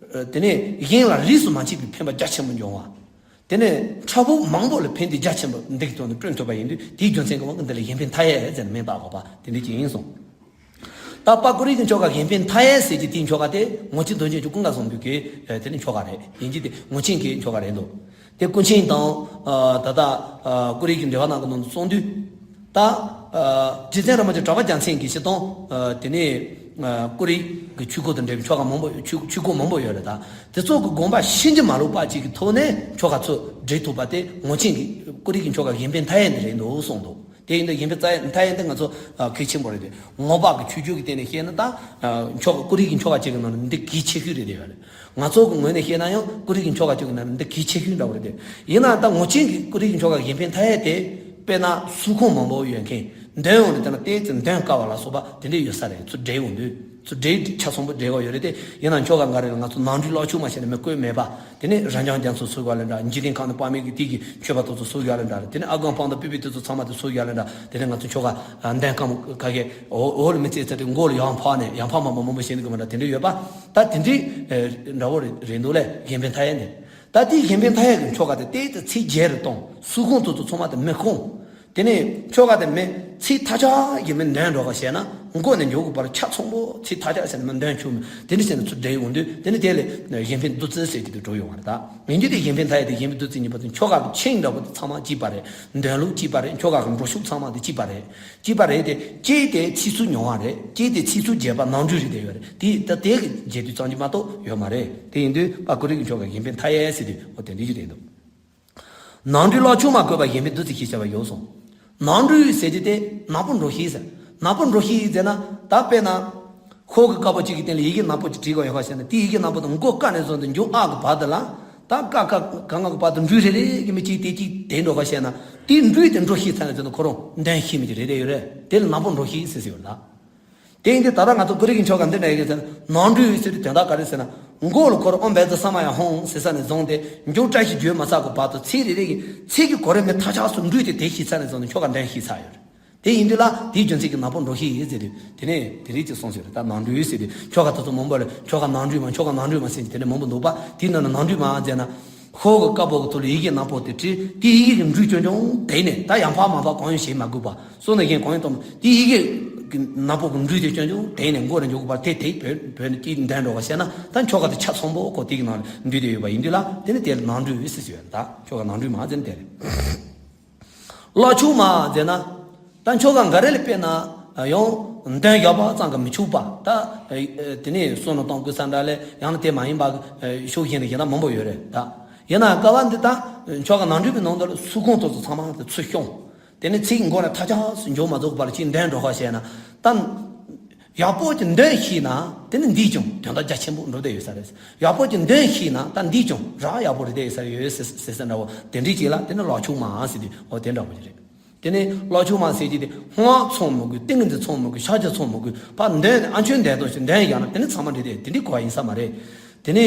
དེ་ནས་གཞན་ལ་རིས་སུ་མ་ཆད་པའི་ཕན་པ་རྒྱ་ཆེན་པོ་འབྱུང་བ། དེ་ནས་ཕྲུ་གུ་མང་པོ་ལ་ཕན་བདེ་རྒྱ་ཆེན་པོ་འདི་གི་ཐོག་ནས་བསྐྲུན་ཐུབ་པ་ཡིན་དུས་དེའི་རྒྱུ་མཚན་གྱི་དབང་གིས་འདི་ལ་གཞན་ཕན་མཐའ་ཡས་ཟེར་ནས་མིང་བཏགས་དགོས་པ་དེ་འདྲ་ཅིག་ཡིན་གསུངས། ད་པ་ཀུ་རེ་གི་ཆོ་ག་གཞན་ཕན་མཐའ་ཡས་ཟེར་གྱི་དེའི་ཆོ་ག་དེ་ངོར་ཆེན་རྡོ་རྗེ་འཆང་ཀུན་དགའ་བཟང་པོའི་གི་དེ་ནི་ཆོ་ག་རེད། ཡིན་གྱི་དེ་ངོར་ཆེན་གྱི་ཆོ་ག་རེད་འདུག་དེ་ཀུན་མཁྱེན་དང་ད་ལྟ་ཀུ་རེ་གི་འགྲེལ་པ་ནང་གི་ནང་དུ་གསུངས་དུས། ད། རྗེ་བཙུན་རིན་པོ་ཆེ་གྲགས་པ་རྒྱལ་མཚན་གྱིས་སྤྱིར་བཏང་། དེ་ནས། ཀུ་རེ་གི་ཆོས་སྐོར་དང་འབྲེལ་བའི་ཆོ་ག་མང་པོ་ཆོས་ཆོས་སྐོར་མང་པོ་ཡོད་རེད་ད། དེ་ཚོ་གི་དགོངས་པ་ཕྱིན་ཅི་མ་ལོག་པ་ཅིག་གི་ཐོག་ནས་ཆོ་ག་ཚོ་འགྲེལ་ཐུབ་པ་དེ་ངོར་ཆེན་གྱི་ཀུ་རེ་གི་ཆོ་ག་གཞན་ཕན་མཐའ་ཡས་འདི་རེད་འདུག་གསུངས་འདུག་དེ་ཡིན་དུས་གཞན་ཕན་མཐའ་ཡས་འདི་ང་ཚོ་གལ་ཆེན་པོ་རེད་དེ། ངོ་མ་གི་ཆོས་བརྒྱུད་ཀྱི་སྟེང་ནས་བཤད་ན་ད། ཆོ་ག་ཀུ་རེ་གི་ཆོ་ག་ཅིག་གི་ནང་ནས་འདི་གལ་ཆེ་ཤོས་རེད་དེ་ཡོད་རེད། ང་ཚོ་གི་ངོས་ནས་བཤད་ན་ཡང་ཀུ་རེ་གི་ཆོ་ག་ཅིག་གི་ནང་ནས་འདི་གལ་ཆེ་ཤོས་འདྲ་བོ་རེད་དེ། ཡིན་ན་ད་ངོར་ཆེན་གྱི་ཀུ་རེ་གི་ཆོ་ག་གཞན་ཕན་མཐའ་ཡས་དེ། དཔེར་ན་གསུང་ཁུངས་མང་པོ་ཡོད་མཁན། འདོན་འོང་དུས་ད་ལྟ་དེ་ཚོ་འདོན་དཀའ་བ་ལ་སོགས་པ་དེ་འདྲས་ཡོད་ས་རེད། ཚུར་འགྲེལ་འོང་དུས་ཚུར་འགྲེལ་ཆ་ཚང་པོ་འགྲེལ་དགོས་ཡོད་རེད་དེ། ཡིན་ན་ཆོ་ག་འགའ་རེ་ལ་ང་ཚོ་ནང་འགྲེལ་ཀློག་ཆོག་མ་བྱས་ན་མི་བཀོད་མེད་པ། དེ་ནས་རབ་འབྱམས་རྒྱ་མཚོ་ཚུར་དགོས་ལ་འདྲ། འཇིག་རྟེན་ཁམས་ནི་དཔག་མེད་ཀྱི་དེ་གི་མཆོད་པ་དེ་ཚོ་ཚུར་དགོས་ལ་འདྲ། དེ་ནས་ཨ་སྒོམ་སྤངས་དང་སྤོབས་པའི་དེ་ཚོ་ཚང་མ་དེ་ཚུར་དགོས་ལ་འདྲ། དེ་ནས་ང་ཚོ་ཆོ་ག་འདོན་ཁམས་ཁ་ཤས་འོ་འོ་ལ་མི་ཚེ་ཚར་དུས་མགོ་ལ་ཡང་འཕགས་ནས་ཡང་འཕགས་མ་མ་མང་པོ་བྱས་ནས་གི་མ་འདྲ་དེ་འདྲས་ཡོད་པ། ད་དེ་འདྲས་འདྲ་བོ་རེད་འདུག་ལས་གཞན་ཕན་མཐའ་ཡས་ནས། ད་དེའི་གཞན་ཕན་མཐའ་ཡས་ཀྱི་ཆོ་ག་དེ་དེའི་ཚེ་བརྒྱད་རེ་གཏོང་གསུང་ཁུངས་དེ་ཚོ་ཚང་མ་དེ་མི་ཁུངས། དེ་ནས་ཆོ་ག་དེ་མི་ཚིག་ཐ་ཆད་ཀྱི་མི་འདོན་འགྲོ་ག་བྱས་ན་མགོ་ནས་མཇུག་གི་བར་ཆ་ཚང་པོ་ཚིག་ཐ་ཆད་བྱས་ན་མི་འདོན་ཆོག་མི་དེ་འདྲ་བྱས་ན་ཚུར་འགྲེལ་ཡོང་དུས་དེ་ནི་དེ་ལས་གཞན་ཕན་བདུད་རྩི་ཟེར་གྱི་དེ་འགྲོ་ཡོང་བ་རེད། ད་ཡིན་རྒྱུ་དེ་གཞན་ཕན་མཐའ་ཡས་དེ་གཞན་ཕན་བདུད་རྩི་གཉིས་པ་དེ་ཆོ་ག་གི་ཆིངས་འདྲ་པོ་དེ་ཚང་མ་གཅིག་པ་རེད། འདོན་ལུགས་གཅིག་པ་རེད། ཆོ་ག་གི་འགྲོ་ཕྱོགས་ཚང་མ་དེ་གཅིག་པ་རེད། གཅིག་པ་རེད་དེ། གཅིག་དེ་ཚིག་ཚུལ་ཉུང་བ་རེད། གཅིག་དེ་ཚིག་ཚུལ་རྒྱས་པ་ནང་འགྲོས་རེད་དེ་ཡོད་རེད། དེ་ད་དེ་གི་རྒྱས་བསྡུས་ཙམ་གྱིས་མ་གཏོགས་ཡོད་མ་རེད། དེ་ཡིན་དུས་པ་ཀུ་རེ་གི་ཆོ་ག་གཞན་ཕན་མཐའ་ཡས་ཟེར་དུས་འོ་དེ་འདྲ་ཞིག་རེད་འདུག་ནང་འགྲོས་ཀློག་ཆུང་མ་བཀོད་པ་གཞན་ཕན་བདུད་རྩི་ཞེས་བྱ་བ་ཡོད་གསུངས། ནང་འགྲོས་ཟེར་གྱི་དེ་ནག་པོ་འགྲོ་ཤེས་ཟེར། ནག་པོ་འགྲོ་ཤེས་ཟེར་ན་ད་དཔེར་ན། ཤོག་གུ་དཀར་པོ་གཅིག་གི་སྟེང་ལ་ཡི་གེ་ནག་པོ་གཅིག་བྲིས་དགོས་ཡོད་པ་བྱས་ན་དེའི་ཡི་གེ་ནག་པོ་དང་མགོ་ཀ་ནས་བཟུང་སྟེ་མཇུག་ཨ་གི་བར་དུ་ལ། ད་ཀ་ཁ་ག་ང་གི་བར་དུ་འགྲོས་རེ་རེ་གི་མི་གཅིག་དེ་གཅིག་དེ་འགྲོ་ག་བྱས་ན་དེའི་འགྲོས་དེ་འགྲོ་ཤེས་ཚར་ནས་ཚུན་དུ་ཁོ་རང་འདོན་ཤེས་མི་གཅིག་རེ་རེ་ཡོད་རེད། དེ་ལ་ནག་པོ་འགྲོ་ཤེས་ཟེར་ཟེར་ཡོད་ལ། དེ་ཡིན་དུས་ད་ལྟ་ང་ཚོ་ཀུ་རེ་གི་ཆོ་ག་འདི་འདྲ་ཡི་གེ་ཟེར་ན་ནང་འགྲོས་ཟེར་དུས་དོན་དག་ག་རེ་ཟེར་ན། མགོ་ལ་ཁོ་རང་ཨོཾ་བཛྲ་ས་མ་ཡ་ཧཱུྃ་ཟེར་ས་ནས་བཟུང་སྟེ་མཇུག་བཀྲ་ཤིས་བརྗོད་མ་ཚར་གི་བར་དུ་ཚིག་རེ་རེ་གི་ཚིག་གི་གོ་རིམ་མི་ཐག་ཆགས་སུ་འགྲོས་དེ་དེ་ཤེས་ཚར་ནས་བཟུང་སྟེ་ཆོ་ག་འདོན་ཤེས་ཚར་ཡོད་རེད། དེ་ཡིན་དུས་ལ་དེའི་རྒྱུ་མཚན་གྱིས་ནག་པོ་འགྲོ་ཤེས་ཡིན་ཟེར་དུས་དེ་ནས་དེ་རིགས་ཀྱི་གསུངས་ཟེར་རེད། ད་ནང་འགྲོས་ཟེར་དུས་ཆོ་ག་དེ་ཚོ་མང་པོ་ལ་ཆོ་ག་ནང་འགྲོས་མ་ཆོ་ག་ནང་འགྲོས་མ་ཟེར་གྱི་དེ་འདྲ་མང་པོ་འདུག་པ། དེའི་ནང་ན་ནང་འགྲོས་མ་ཟེར་ན། ཤོག་གུ་དཀར་པོ་གི་ཐོག་ལ་ཡི་གེ་ནག་པོ་དེ་བྲིས། དེའི་ཡི་གེ་གི་འགྲོས་ཀྱང་ཀྱང་དེ་ནས་ད་ཡང་ཕར་མ་ཕར་གང་ཡང་བྱེད་མ་དགོས་པ། སོ་ནས་གཞན་གང་ཡང་གཏོང་། དེའི་ཡི་གེ་གི་ནག་པོ་གི་འགྲོས་དེ་ཀྱང་ཀྱང་དེ་ནས་མགོ་ནས་མཇུག་གི་བར་དེ་དེ་བོད་བོད་ནས་དེ་འདོན་འགྲོ་བ་བྱས་ན་ད་ཆོ་ག་དེ་ཆ་ཚང་པོ་ཁོ་དེ་གི་ནང་ལ་འདུས་ཏེ་ཡོད་པ་ཡིན་དུས་ལ་དེ་ནི་དེ་ལ་ནང་འགྲོས་ཟེར་ཟེར་ཡོད་རེད། ད་ཆོ་ག་ནང་འགྲོས་མ་ཟེར་ན་དེ་རེད། ཀློག་ཆུང་མ་ཟེར་ན། ད་ཆོ་ག་འགའ་རེ་ལ་དཔེར་ན་ཡང་འདོན་ཡག་པ་ཙམ་གྱིས་མི་ཆོག་པ། ད་དེ་ནས་བསོད་ནམས་གཏོང་དགོས་ས་འདྲ་ལས་ཡང་ན་དེ་མ་ཡིན་པ་ཕྱོགས་གཞན་ལ་གཞན་དག་མང་པོ་ཡོད་རེད་ད། ཡིན་ན་སྐབས་འདི་ད་ཆོ་ག་ནང་འགྲོས་པའི་ནང་དུ་ལ་ཚིག་ཁོངས་དེ་ཚོ་ཚང་མ་དེ་ཚུར་ཤོང་། དེ་ནས་ཚིག་མགོ་ནས་མཐའ་ཆགས་སུ་འཇོག་མ་རྫོགས་བར་ཅིག་འདོན་འགྲོ་ཁ་བྱས་ན་ད། ཡག་པོ་ཅིག་འདོན་ཤེས་ན་དེ་ནི་འདིས་ཀྱང་དོན་དག་རྒྱ་ཆེན་པོ་འགྲོ་བསྡད་ཡོད་ས་རེད། ཡག་པོ་ཅིག་འདོན་ཤེས་ན་ད་འདིས་ཀྱང་རག་ཡག་པོ་རེད་བསྡད་ཡོད་ས་ཡོད་ཟེར་ཟེར་ས་འདྲ་བོ་དེ་འདྲའི་ཅིག་ལ་དེ་ནི་ཀློག་ཆུང་མ་ཟེར་དུས་འོ་དེ་འདྲ་བོ་ཅིག་རེད། དེ་ནི་ཀློག་ཆུང་མ་ཟེར་གྱི་དེ་སྔགས་ཚང་མི་དགོས། ཏིང་ངེ་འཛིན་ཚང་མི་དགོས། ཕྱག་རྒྱ་ཚང་མི་དགོས། ཕར་འདོན་ཨ་མཆོད་འདོན་དང་ཞིག་འདོན་ཡག་ན་དེ་ནི་ཚང་མ་འགྲིག་སྟེ་དེ་འདྲའི་གོ་བ་ཡིན་ས་མ་རེད། དེ་ནི་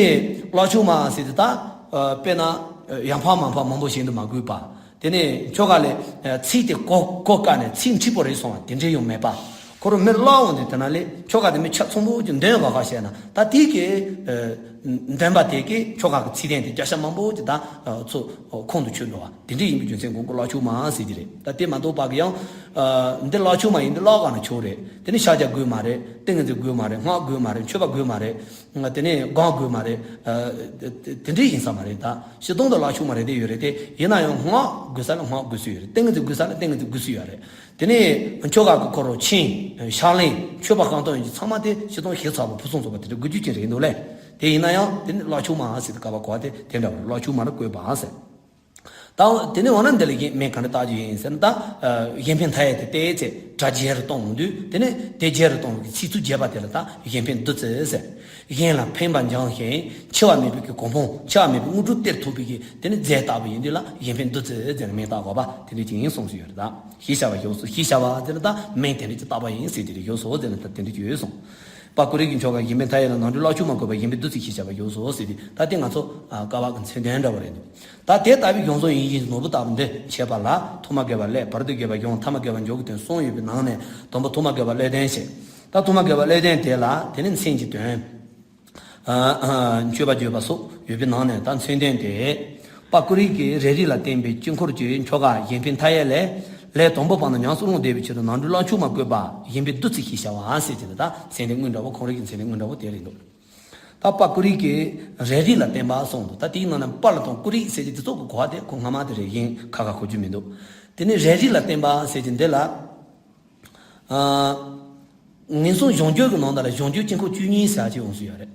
ཀློག་ཆུང་མ་ཟེར་དུས་ད་དཔེར་ན་ཡང་ཕར་མ་ཕར་མང་པོ་བྱེད་དུ་མ་དགོས་པ། དེ་ནས་ཆོ་ག་ལས་ཚིག་དེ་གོ་གོ་བཀག་ནས་ཚིག་འཁྲིག་པོ་རེད་སོང་བ་དེ་འདྲའི་ཡང་མེད་པ། ཁོ་རང་མི་ཀློག་འོང་དུས་དེ་ན་ལས་ཆོ་ག་དེ་མི་ཆ་ཚང་པོ་ཅིག་འདོན་ག་ག་བྱས་ན་ད་དེ་གི་འདོན་པ་དེ་གི་ཆོ་ག་གི་ཚིག་དོན་དེ་རྒྱ་ཤ་མང་པོ་ཅིག་ད་ཚུར་ཁོང་དུ་ཆུད་འགྲོ་བ་དེ་འདྲའི་ཡིན་པའི་རྒྱུ་མཚན་གོང་གི་ཀློག་ཆུང་མ་ཟེར་གྱི་རེད། ད་དེ་མ་གཏོགས་པ་གི་ཡང་འདི་ཀློག་ཆུང་མ་ཡིན་འདི་ཀློག་ག་ན་ཆོག་རེད། དེ་ནི་ཕྱག་རྒྱ་དགོས་མ་རེད། ཏིང་ངེ་འཛིན་དགོས་མ་རེད། སྔགས་དགོས་མ་རེད། མཆོད་པ་དགོས་མ་རེད། དེ་ནས་སྒོམ་དགོས་མ་རེད། དེ་འདྲའི་ཡིན་ས་མ་རེད་ད། སྤྱིར་བཏང་དུ་ཀློག་ཆུང་མ་རེད་དེ་ཡོད་རེད་དེ། ཡིན་ན་ཡང་སྔགས་དགོས་ས་ལ་སྔགས་དགོས་སུ་ཡོད་རེད། ཏིང་ངེ་འཛིན་དགོས་ས་ལ་ཏིང་ངེ་འཛིན་དགོས་སུ་ཡོད་རེད། དེ་ནས་ཆོ་ག་གི་ཁོ་རང་ཆིངས་ཕྱག་ལེན་མཆོད་པ་གང་བཏང་ཡིན་གྱི་ཚང་མ་དེ་སྤྱིར་བཏང་ཞིབ་ཚགས་པོ་ཕུན་སུམ་ཚོགས་པ་དེ་འདྲ་དགོས་རྒྱུ་ཅན་རེད་འདུག་ལས། དེ་ཡིན་ན་ཡང་དེ་ནི་ཀློག་ཆུང་མ་ཟེར་དུས་སྐབས་པ་གོ་བ་དེ་དེ་འདྲ་བ་རེད། ཀློག་ཆུང་མ་ལ་བཀོད་པ་ཟེར། ད་དེ་ནས་འོ་ན་འདི་ལ་གཞན་སྨན་ག་འདྲ་བཏགས་རྒྱུ་ཡིན་ཟེར་ན་ད། གཞན་ཕན་མཐའ་ཡས་དེ་བལྟས་ཚེ་སྒྲ་རྒྱས་རུ་གཏོང་དུས་དེ་ནས་དེ་རྒྱས་རུ་གཏོང་བའི་ཚིག་ཚུལ་རྒྱས་པ་དེ་ལ་ད་གཞན་ཕན་བདུད་རྩི་ཟེར། གཞན་ལ་ཕན་པ་འབྱུང་ཞིང་འཆི་བ་མེད་པའི་གི་གོ་འཕང་འཆི་བ་མེད་པའི་དངོས་གྲུབ་སྟེར་ཐུབ་པའི་གི་དེ་ནི་རྫས་བཏགས་པ་ཡིན་དུས་ལ་གཞན་ཕན་བདུད་རྩི་ཟེར་ནས་སྨན་བཏགས་དགོས་པ་དེ་འདྲ་ཅིག་ཡིན་གསུངས་སུ་ཡོད་རེད་ད། ཞེས་བྱ་བ་ཞོག་སུ་ཞེས་བྱ་བ་ཟེར་ན་ད་སྨན་དེ་འདྲ་ཅིག་བཏགས་པ་ཡིན་ཟེར་དེ་རེད་ཞོག་སུ་ཟེར་ན་ད་དེ་འདྲ་ཅིག་ཡོད་གསུངས། པ་ཀུ་རེ་གི་ཆོ་ག་གཞན་ཕན་མཐའ་ཡས་ལ་ནང་འགྲོས་ཀློག་ཆུང་མ་བཀོད་པ་གཞན་ཕན་བདུད་རྩི་ཞེས་བྱ་བ་ཞོག་སུ་ཟེར་དེ་ད་དེ་ང་ཚོ་ཀ་བ་གི་མཚན་དོན་འདྲ་བ་རེད་འདུག་ད་དེ་ལྟ་བུའི་གཞུང་བཟང་ཡིན་ཞིང་ནོར་བུ་ལྟ་བུ་འདི་འཆད་པ་ལ་ཐོག་མ་དགེ་བ་ཀླད། བར་དུ་དགེ་བ་གཞུང་། ཐ་མ་དགེ་བ་མཆོག་གི་དོན་གསུམ་ཡོད་པའི་ནང་ནས་དང་པོ་ཐོག་མ་དགེ་བ་ཀླད་དོན་བཤད། ད་ཐོག་མ་དགེ་བ་ཀླད་དོན་དེ་ལ་དེ་ནི་མཚན་གྱི་དོན་མཆོད་པ་བརྗོད་པ་སོགས་ཡོད་པའི་ནང་ནས་ད་མཚན་དོན་དེ། པ་ཀུ་རེ་གིས་རས་རིས་ལ་བརྟེན་པའི་དཀྱིལ་འཁོར་གྱི་ཆོ་ག་གཞན་ཕན་མཐའ་ཡས་ལས། ལས་དང་པོ་པ་ན་ཉམས་སུ་བླངས་བསྡད་པའི་ཕྱིར་ནང་འགྲོས་ཀློག་ཆུང་མ་བཀོད་པ་གཞན་ཕན་བདུད་རྩི་ཞེས་བྱ་བ་ཟེར་གྱི་འདུག་ད་མཚན་དོན་སྔོན་འདྲ་བོ་ཁོང་རང་གི་མཚན་དོན་སྔོན་འདྲ་བོ་དེ་རེད་འདུག་ད་པ་ཀུ་རེ་གིས་རས་རིས་ལ་བརྟེན་པ་གསུངས་འདུག་ད་དེའི་ནང་ནས་པ་ལ་དང་ཀུ་རེ་ཟེར་གྱི་དེ་ཚོ་གི་གོ་བ་དེ་ཁོ་སྔ་མ་དེ་རེད། གཞན་ཁ་ཁ་གོ་རྒྱུ་མི་འདུག་དེ་ནས་རས་རིས་ལ་བརྟེན་པ་ཟེར་གྱི་འདི་ལ། ཨ། ངན་སོང་གཞོམ་འཇུག་གི་ནང་ལ་གཞོམ་འཇུག་དཀྱིལ་འཁོར་བཅུ་གཉིས་ཟེར་ཡག་ཅིག་ཡོང་སྲོལ་ཡོད་རེད།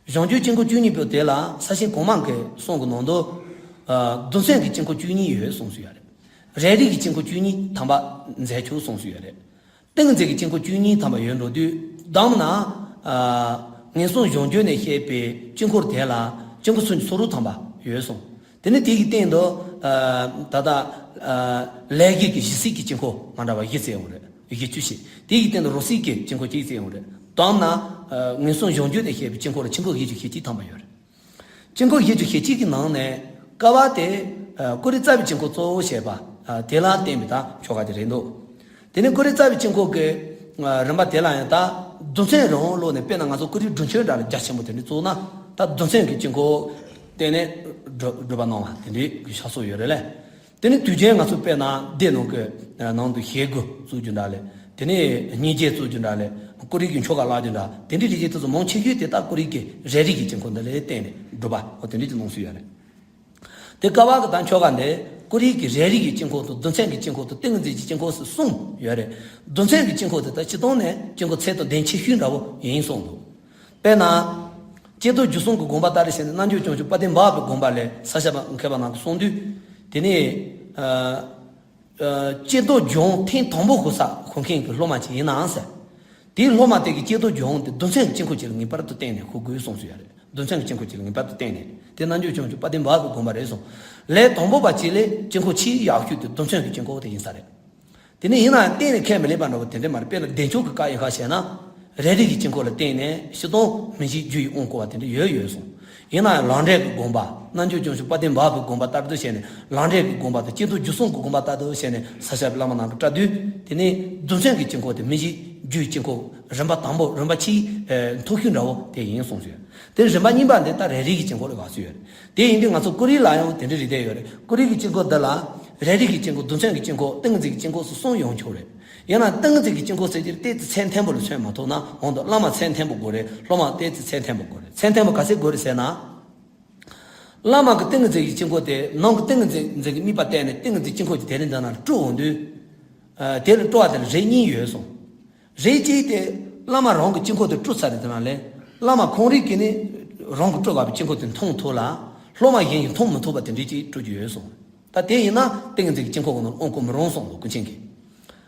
གཞོམ་འཇུག་དཀྱིལ་འཁོར་བཅུ་གཉིས་པོ་དེ་ལ་ས་ཆེན་གོང་མ་གི་གསུང་གི་ནང་དུ། ཨ། རྡུལ་ཚོན་གྱི་དཀྱིལ་འཁོར་བཅུ་གཉིས་ཡོད་གསུངས་སྲོལ་ཡོད་རེད། རས་རིས་ཀྱི་དཀྱིལ་འཁོར་བཅུ་གཉིས་ཐམ་པ་མཛད་ཆོག་གསུངས་སྲོལ་ཡོད་རེད། ཏིང་འཛིན་གྱི་དཀྱིལ་འཁོར་བཅུ་གཉིས་ཐམ་པ་ཡོད་འགྲོ་དུས་བདམས་ན། ཨ། ངན་སོང་གཞོམ་འཇུག་ནས་བཤད་པའི་དཀྱིལ་འཁོར་དེ་ལ་དཀྱིལ་འཁོར་ཚོན་གྱི་སོ་རུ་ཐམ་པ་ཡོད་གསུངས། དེ་ནི་དེ་ཡི་སྟེང་དུ། ཨ། ད་ལྟ། ཨ། ལས་བཞི་གི་ཞི་བསིལ་གྱི་དཀྱིལ་འཁོར་མ་འདྲ་བ་བཞི་བརྩི་ཡོང་རེད། བཞི་བཅུ་ཞེས། དེ་ཡི་སྟེང་དུ་རོ་བསིལ་གྱི་དཀྱིལ་འཁོར་གཅིག་བརྩི་ཡོང་རེད། བདམས་ན། ཨ། ངན་སོང་གཞོམ་འཇུག་ནས་བཤད་པའི་དཀྱིལ་འཁོར་ལ་དཀྱིལ་འཁོར་བཞི་བཅུ་ཞེ་གཅིག་ཐམ་པ་ཡོད་རེད། དཀྱིལ་འཁོར་བཞི་བཅུ་ཞེ་གཅིག་གི་ནང་ནས་ཀ་བ་དེ། ཨ། ཀུ་རེ་རྩ་བའི་དཀྱིལ་འཁོར་གཙོ་བོ་བྱས་པ། ཨ། དེ་ལ་བརྟེན་པའི་ད་ཆོ་ག་དེ་རེད་འདུག་དེ་ནས་ཀུ་རེ་རྩ་བའི་དཀྱིལ་འཁོར་གྱི། ཨ། རིམ་པ་དེ་ལ་ཡང་ད་རྡུལ་ཚོན་རང་བླུགས་ནས་དཔེར་ན་ང་ཚོ་ཀུ་རེའི་སྒྲུབ་མཆོད་འདྲ་ལ་རྒྱ་ཆེན་པོ་དེ་འདྲ་བཙུགས་ན་ད་རྡུལ་ཚོན་གྱི་དཀྱིལ་འཁོར་བསྟན་ནས་སྒྲུབ་སྒྲུབ་པ་གནང་བ་དེ་འདྲའི་གི་ཕྱག་སྲོལ་ཡོད་རེད་ལས། དེ་ནས་དུས་རྒྱུན་ང་ཚོ་དཔེར་ན་སྡེ་ནང་གི་ནང་དུ་ཞལ་དགུ་བཙུགས་རྒྱུ་འདྲ་ལས། དེ་ནས་སྙིང་རྗེ་བཙུགས་རྒྱུ་འདྲ་ལས། ཀུ་རེ་གི་ཆོ་ག་བཀླག་རྒྱུ་འདྲ། དེ་འདྲའི་རིགས་ཀྱི་དེ་ཚོ་མང་ཆེ་ཤོས་དེ་ད་ཀུ་རེ་གི་རས་རིས་ཀྱི་དཀྱིལ་འཁོར་འདི་ལ་བརྟེན་ནས་སྒྲུབ་པ་འོ་དེ་འདྲའི་ཅིག་གནང་སྲོལ་ཡོད་རེད། དེ་ཀ་བ་གི་ད་ཆོ་ག་འདི་ཀུ་རེ་གི་རས་རིས་ཀྱི་དཀྱིལ་འཁོར་དང་རྡུལ་ཚོན་གྱི་དཀྱིལ་འཁོར་དང་ཏིང་འཛིན་གྱི་དཀྱིལ་འཁོར་ཟེར་གསུམ་ཡོད་རེད། རྡུལ་ཚོན་གྱི་དཀྱིལ་འཁོར་དེ་ད་སྤྱིར་བཏང་ནས་དཀྱིལ་འཁོར་ཚད་དང་ལྡན་ཆེ་ཤོས་འདྲ་བོ་ཡིན་གསུངས་འདུག་དཔེར་ན། ཀྱེ་རྡོར་རྒྱུ་གསུམ་གྱི་དགོངས་པ་ལྟར་བྱས་ནས་རྣལ་འབྱོར་བྱང་ཆུབ་དཔལ་ལྡན་འབར་བའི་དགོངས་པ་ལས་ས་སྐྱ་པ་མཁས་པ་རྣམས་ཀྱིས་གསུངས་དུས། དེ་ནས་ཨ་ཨ་ཀྱེ་རྡོར་ལྗོན་ཐེངས་དང་པོ་ཞུ་ས་ཞུ་མཁན་གྱི་སློབ་མ་ཅིག་ཡིན་ནའང་ཟེར། དེའི་སློབ་མ་དེ་གིས་ཀྱེ་རྡོར་ལྗོན་དེ་རྡུལ་ཚོན་གྱི་དཀྱིལ་འཁོར་ཅིག་ལ་ངེས་པར་དུ་བརྟེན་ནས་ཞུ་དགོས་གསུངས་སོང་ཡ་རེད། རྡུལ་ཚོན་གྱི་དཀྱིལ་འཁོར་ཅིག་ལ་ངེས་པར་དུ་བརྟེན་ནས། དེ་རྣལ་འབྱོར་བྱང་ཆུབ་དཔལ་ལྡན་འབའ་པའི་དགོངས་པ་རེད་གསུངས། ལས་དང་པོ་པ་ཅིག་ལས་དཀྱིལ་འཁོར་ཆེས་ཡག་ཤོས་དེ་རྡུལ་ཚོན་གྱི་དཀྱིལ་འཁོར་དེ་ཡིན་ས་རེད། དེ་ནས་ཡིན་ནའང་གཏན་ནས་ཁས་མི་ལེན་པ་འདྲ་བོ་དེ་འདྲ་མ་རེད། དཔེར་ན་བདེ་མཆོག་གི་བཀའ་ཡིན་ཁ་བཤད་ན། རེ་རེ་གི་དཀྱིལ་འཁོར་ལ་བརྟེན་ནས་སྤྱིར་བཏང་མི་འཇིགས་རྒྱུ་ཡི་དབང་བསྐུར་བ་དེ་འདྲ་ཡོད་ཡོད་གསུངས། ཡིན་ནའང་ལམ་འབྲས་ཀྱི་དགོངས་པ། རྣལ་འབྱོར་བྱང་ཆུབ་དཔལ་ལྡན་འབའ་པའི་དགོངས་པ་ལྟར་དུ་བྱས་ནས། ལམ་འབྲས་ཀྱི་དགོངས་པ་དང་ཀྱེ་རྡོར་རྒྱུད་གསུམ་གྱི་དགོངས་པ་ལྟར་དུ་བྱས་ནས་ས་སྐྱ་པའི་བླ་མ་རྣམས་ཀྱིས་བཀྲལ་དུས། དེ་ནས་རྡུལ་ཚོན་གྱི་དཀྱིལ་འཁོར་དེ་མི་འཇིགས་རྒྱུ་ཡི་དཀྱིལ་འཁོར་རིམ་པ་དང་པོ། རིམ་པ་ཆེས་ཨ་མཐོ་ཤོས་འདྲ་བོ་དེ་ཡིན་གསུངས་སོང་། དེ་རིམ་པ་གཉིས་པ་འདི་ད་རེ་རེ་གི་དཀྱིལ་འཁོར་ལ་བབས་སོང་ཡོད་རེད། དེ་ཡིན་དུས་ང་ཚོ་ཀུ་རི་ལ་ཡང་དེ་འདྲ་རེད་བསྡད་ཡོད་རེད། ཀུ་རི་གི་དཀྱིལ་འཁོར་འདི་ལ་རེ་རེ་གི་དཀྱིལ་འཁོར། རྡུལ་ཚོན་གྱི་དཀྱིལ་འཁོར། ཏིང་ངེ་འཛིན་གྱི་དཀྱིལ་འཁོར་སོགས་གསུམ་ཡོང་ཆོག་རེད། ཡང་ན་ཏིང་ངེ་འཛིན་གྱི་དཀྱིལ་འཁོར་ཟེར་གྱི་རེད། ཏོག་ཙམ་ཚད་མཐོན་པོ་ལ་མཚོན་མ་ཐུབ་ན། འོན་ཏེ་བླ་མ་ཚད་མཐོན་པོ་དགོས་རེད། སློབ་མ་ཏོག་ཙམ་ཚད་མཐོན་པོ་དགོས་རེད། ཚད་མཐོན་པོ་ག་ཚད་དགོས་རེད་ཟེར་ན། བླ་མ་གི་ཏིང་ངེ་འཛིན་གྱི་དཀྱིལ་འཁོར་དེ་ནང་གི་ཏིང་ངེ་འཛིན་གྱི་དམིགས་པ་བསྟན་ནས་ཏིང་ངེ་འཛིན་དཀྱིལ་འཁོར་གྱི་དེ་རིང་འདི་ན་ལ་སྤྲོ་འོང་དུས། ཨ་དེ་ལ་སྤྲོ་བ་དེ་ལ་རིགས་གཉིས་ཡོད་གསུངས། རིགས་གཅིག་དེ་བླ་མ་རང་གི་དཀྱིལ་འཁོར་དེ་སྤྲོ་ཚར་རེད། དེ་ན་ལས་བླ་མ་ཁོང་རང་གིས་ནི་རང་གི་སྤྲོ་དགའ་བའི་དཀྱིལ་འཁོར་དེ་མཐོང་ཐུབ་ལ། སློབ་མ་གཞན་གྱིས་མཐོང་མི་ཐུབ་པ་དེ་འདྲ་ཅིག་སྤྲོ་རྒྱུ་ཡོད་གསུངས། ད་དེ་ཡིན་ན་ཏིང་ངེ་འཛིན་གྱི་དཀྱིལ་འཁོར་གྱི་ནང་ལ་དབང་བསྐུར་མི་རུང་གསུངས་འདུག་ཀུན་མཁྱེན་གྱིས།